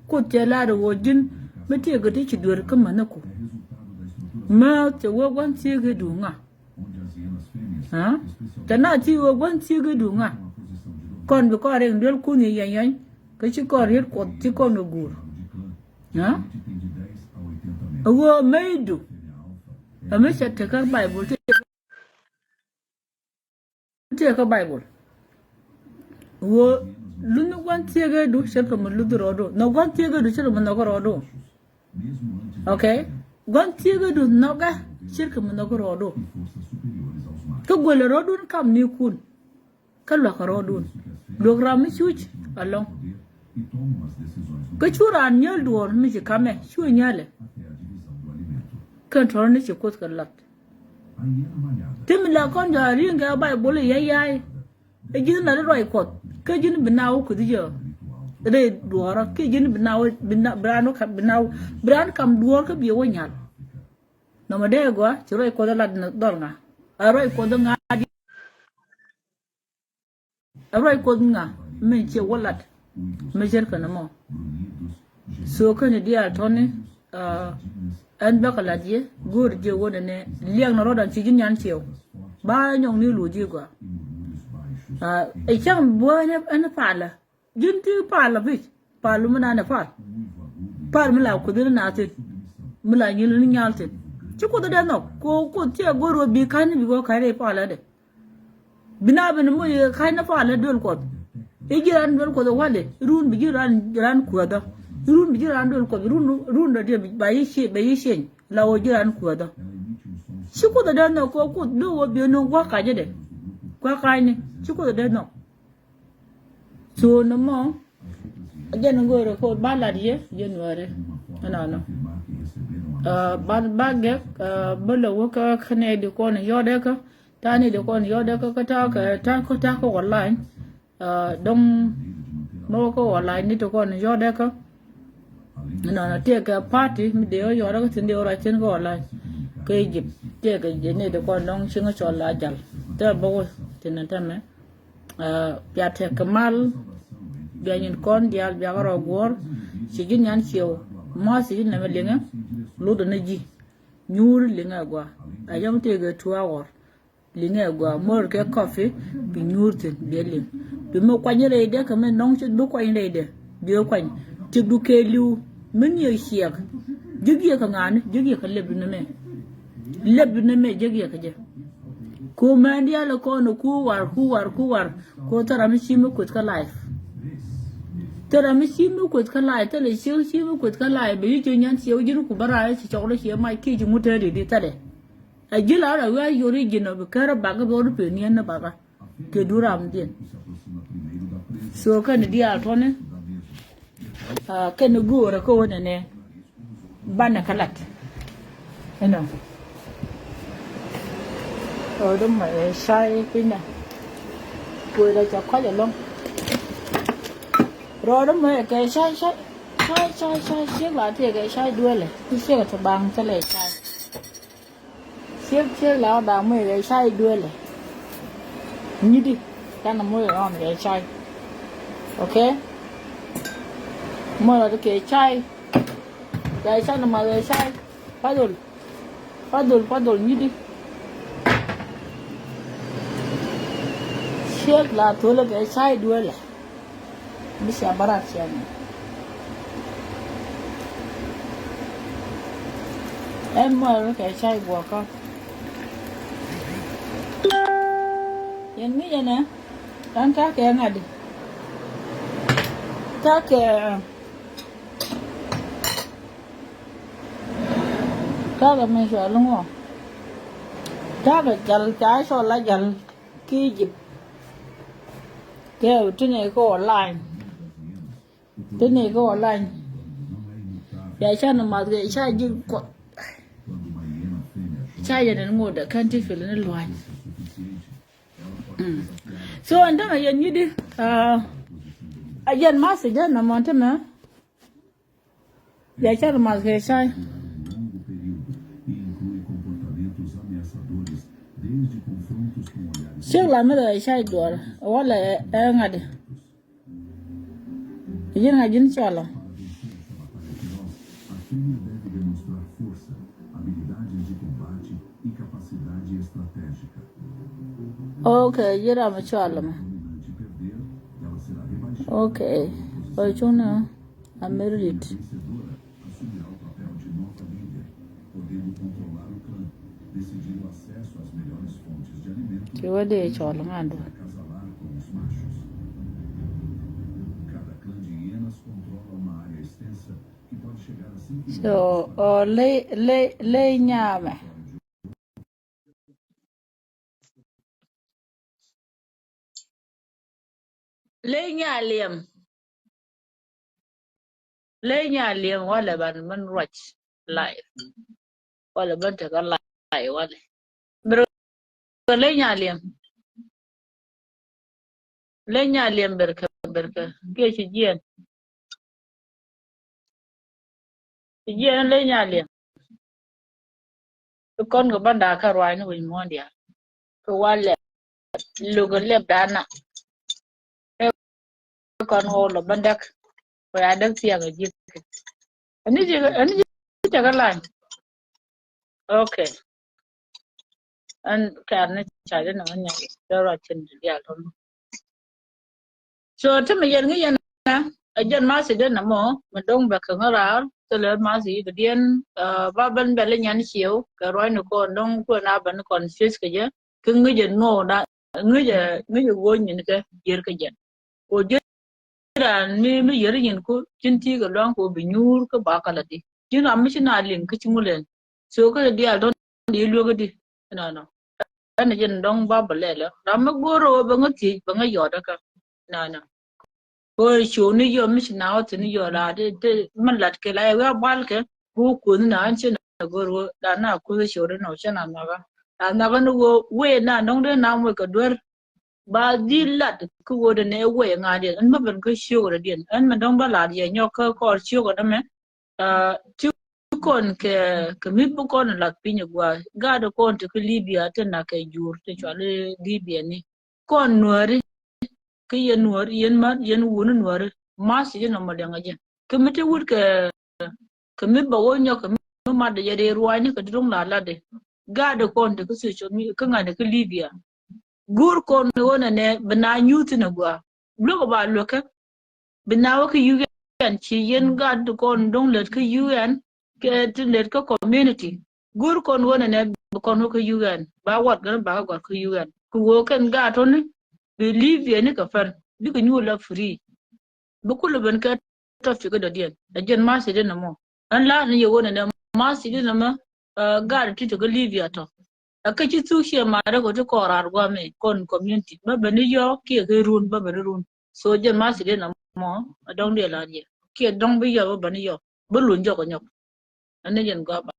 Kuoth cɛ la̱r ɛ ɣöö ji̱n mi tiɛɛkɛ ti ci duer kä mäniku. Määth cɛ wee gua̱n thieekidu ŋa. Aa? Cɛ na ti wee gua̱n thieekidu ŋa. Kɔn bi kɔn riɛk duel kun i̱ yɛnyɛny kä ci kɔn riet kuɔth ci kɔn kɛ guur. Aa? Ɛ ɣöö mɛydu. Ɛ mi cɛ tekä Baibul ti Tiɛ kä Baibul. Ɣöö luny gua̱n thieekädu ce̱tkɛ mi luth rɔɔdu. Nhɔk gua̱n thieekädu ce̱tkɛ mi nhɔk rɔɔdu. Okay. Gua̱n thieekädu nhɔkɛ ce̱tkɛ mi nhɔk rɔɔdu. Kä guälɛ rɔɔdun kam ni kun. Kä luäkä rɔɔdun. Luäk ram mi cuc alɔŋ. Kä cu raan nyäl duɔ̱ɔ̱r mi ci kamɛ cu nyälɛ. Kɛn tɔ̱rä ni ci kuoth kɛ lath. Ti mi la kɔn jɔ a ri̱i̱ŋ kɛ Baibul i̱ yayay. Ɛ ji̱n na ri ruac kuɔth kä ji̱n bi na wä kuthi jɛ. Rɛy duɔ̱ɔ̱rä kä ji̱n bi na wä bi na bi raan wä kam bi na wä bi raan kam duɔ̱ɔ̱r kä biɛ wä nyal. Nɔmɔ dee gɔaa ci ruac kuɔth ɛ lat dhɔl ŋa. A ruac kuɔth ŋa di. A ruac kuɔth ŋa min ciɛ wä lat. Mi cär kɛn ɛmɔ. So kɛn diaal tɔni, ah, ɛn bäkɛ lat yɛ go̱o̱r jɛ wä nɛnɛ liɛŋ ni rɔɔdan ci ji̱ nyan ciɛw. Ba nyɔŋ ni luuc ji̱ gɔaa. Ah, ɛ cäŋ buɔ̱ɔ̱ny ɛn palä. Ji̱n ti pal a bi̱c, pal mi nanɛ pal. Pal mi la kuoth in na thin. Mi la nyil ni nyal thin. Ci kuoth dee nhɔk, ko kuoth ci a go̱r wä bi ka̱n bi wä ka̱n rɛy pal a dɛ. Bi na ben mi ka̱n ni pal a duel kuɔth. I̱ ji̱ ran duel kuɔth wali, run bi ji̱ ran, ran kuɔth. Run bi ji̱ ran duel kuɔth, run, run dɔ diɛ ba yi cie, ba yi cieny. La wä ji̱ ran kuɔth. Ci kuoth dee nhɔk ko kuoth dee wä bi ni gua̱k ka̱c dɛ. Gua̱k ka̱c ni, ci kuoth dee nhɔk. So ni mɔ, jɛn go̱o̱rɛ ko ba lat yɛ, jɛn wärɛ. Ɛnɔnɔ. Ah, ba, ba gɛk, ah, bä lɛ wä kä, kä nɛ di kɔn yɔt ɛ kä. Ta ni di kɔn yɔt ɛ kä, kä ta kä, ta kä, ta kä online. Ah, dɔŋ mɛ wä kä online ni di kɔn yɔt ɛ kä. Nɔnɔ tëëkɛ party mi dee wä yɔrä kä thi̱n dee wä ruac thi̱n kä online. Kä Egypt tëëkɛ jɛ ni dee kɔn dɔ̱ŋ cieŋ cɔl la jal. Thɛ bä wä thi̱n tämɛ. Ah, bia tɛk kɛ mal. Bia nyin kɔn diaal bia kɛ rɔ guɔ̱ɔ̱r. Ci ji̱n nyan ciew. Mɔ̱a̱th ci ji̱n nɛmɛ liŋɛ. Lutdɛ ni ji̱. Nyuuri liŋɛ gua. A yɔm tëëkɛ two hour. Liŋɛ gua mör kɛ coffee bi nyuur thi̱n bi liŋ. Bi mi kuany rɛydɛ kä mi nɔŋ ci bi kuany rɛydɛ bi kuany. Ti du kɛ li̱w mi ŋiɛ ciɛk. Ji̱ giɛ kä ŋa̱ni ji̱ giɛ kä lep du ni mɛ. Lep du ni mɛ ji̱ giɛ kä jɛ. Ko mɛn diaal kɔn ku war ku war ku war. Ko thara mi ci mi kueth kä life. Thara mi ci mi kueth kä life thilɛ ci ci mi kueth kä life bɛ yi ci nyan ci ji̱ ku bä raar ci cɔk rɔ ci mac ki ci ŋut te di di thilɛ. A ji̱ la rɔ wi̱i̱ a yori ji̱n ɔ bi kärä bakä bi ɣɔr peniɛn ni bakä. Kɛ duram diɛn. So kɛn diaal tɔni. Ah, kɛn go̱o̱rä kä wä nɛnɛ. Banɛ kä lat. Inɔ. Rɔɔdä mɔ ɛ cay piny na. Kuël a ca kɔc ɛlɔ̱ŋ. Rɔɔdä mɔ ɛ kɛ cay cay. Cay cay cay ciek la tëë kɛ cay duelɛ. Ci ciek a te baŋ thilɛ cay. Ciek ciek la wä da̱a̱ muc kɛ cay duelɛ. Nyiti canɛ muc kɛ ɣɔn kɛ cay. Okay. Muc rɔ ti kɛ cay. Kɛ canɛ math kɛ cay. Padhol. Padhol padhol nyiti. Ciek la tholɛ kɛ cay duelɛ. Mi cia bä rat cia ni. Ɛn muɔl kɛ cay guɔkä. Yɛn ŋi̱ yɛn ɛ. Ɛn ta̱kɛ ŋa̱di. Ta̱kɛ. Ta̱kɛ mi cɔal ŋuɔ. Ta̱kɛ jal ca cɔl la jal. Ki Egypt. Kɛ ti ni kä online. Ti ni kä online. Ya ca ni math kɛ ca ji̱ kuɔth. Ca yɛn ni ŋot kɛn ti fil ni luany. Mm. So ɛn tämɛ yɛn nyit di, ah, a yɛn math jɛ nɔmɔ tämɛ. Ya ca ni math kɛ cay. Ciek la mi la cay duɔl wala ɛ ŋa̱di. Ji̱n ŋa̱ ji̱n cɔl ɔ. Ok, ji̱ ram cɔl ɔ mɛ. Ok, ɔ cuŋ ni a mɛ rit. Ci wä dee cɔl ŋa̱n du. So, ɔ, ley, ley, ley nyamɛ. Ley nya liɛm. Ley nya liɛm walɛ ban mɛn ruac live. Walɛ ban tekɛ live walɛ. Ber kɛ ley nya liɛm. Ley nya liɛm ber kɛ, ber kɛ kiɛ ci jiɛn. Ci jiɛn ley nya liɛm. Kɔn kɛ banda kɛ ruac ni wi̱c muɔ̱ɔ̱n diaal. Kɛ wa lɛp. Luk kɛ lɛp dan na. kɔn ɣɔw lɔ bä däk. Kɔ ya däk thiaŋ a ji̱. Ani ji̱, ani ji̱ cɛ kɛ lany. Okay. Ɛn kɛɛr ni ca jɛ nɔŋ nya jɛ rɔ cin diaal tɔn. So ti mi yɛn ŋi̱ yɛn na a jɛn mathi den na mɔ mi do̱ŋ bɛ kɛ ŋä raar thilɛ mathi yi kɛ diɛn. Ba ben bɛl inyɛn ciew kɛ ruacni kɔn do̱ŋ kuɛ na ben confuse kɛ jɛ. Kä ŋäcɛ nuɔɔk da ŋäcɛ ŋäcɛ ɣöö nyin kɛ jiɛr kä jɛn. Kɛ ji̱n raan mi mi yär nyin ku ji̱n ti kɛ luaŋ kɛ bi nyuur kä ba kɛ la di ji̱n ram mi ci na liŋ kä ci ŋulɛn. So kä diaal tɔn di luek di nɔnɔ. Ɛn jɛn dɔŋ ba bɛ lɛlɛ ram mi go̱o̱r ɣöö bɛ ŋä thiec bɛ ŋä yɔt kä nɔnɔ. Kɛ show ni yɔ mi ci na wä thin yɔ la di di mi lat kɛ la yɛ wä bal kɛ ku kun na an ci na gor wä la na ku show di no ci na na ga la na ga ni wä wä na dong di na wä ka duer. Ba di lat ku wä di ne wä ŋa di an ma ben ka show di an ma dong ba la yɛ nyɔ ka kɔr show di mɛ. Ti kɔn kɛ kɛ mi bi kɔn lat piny gua ga di kɔn ti ki Libya ti na kɛ jur ti chwa li Libya ni. Kɔn nuäri kä yɛn nuäri yɛn ma yɛn wuni nuäri. Math yɛn nɔmɔ liɛŋ a jɛ kä mi ti wut kɛ kɛ mi bɛ wä nyɔk kɛ mi mat yɛ di ruany ni kɛ di ruŋ la lat di. Gaat kɔn ti kä social media kä ŋa̱n kɛ Libya. Gur kɔn ni wä nɛ nɛ bi na nyuth ni gua luek ba luek kɛ. Bi na wä kä U N ci yɛn gaat kɔn duŋ lät kä U N kɛ ti lät kä community. Gur kɔn wä nɛ nɛ bi kɔn wä kä U N ba wat gɛn ba kä gɔt kä U N ku wä kɛn gaat tɔni. Bi Libya ni kɛ pɛr bi kɛ nyuur la free. Bi kulɛ ben kɛ tɔp ci kä dɔ̱diɛn a jɛn math ci di nɔmɔ. Ɛn la ni yɛ wä nɛ nɛ math ci di nɔmɔ. Gaat ti ti kä Libya tɔ. A kä ci thuk ciɛ marɛ kɔ ti kɔɔr raar guamɛ kɔn community bä ben ni yɔ kiɛ kɛ run bä ben ni run. So jɛn math ci di nɔmɔ a dɔŋ diɛ la diɛ kiɛ dɔŋ bi yɔ bä ben ni yɔ bä lun jɔk a nyɔk. Ɛn ni jɛn gɔba.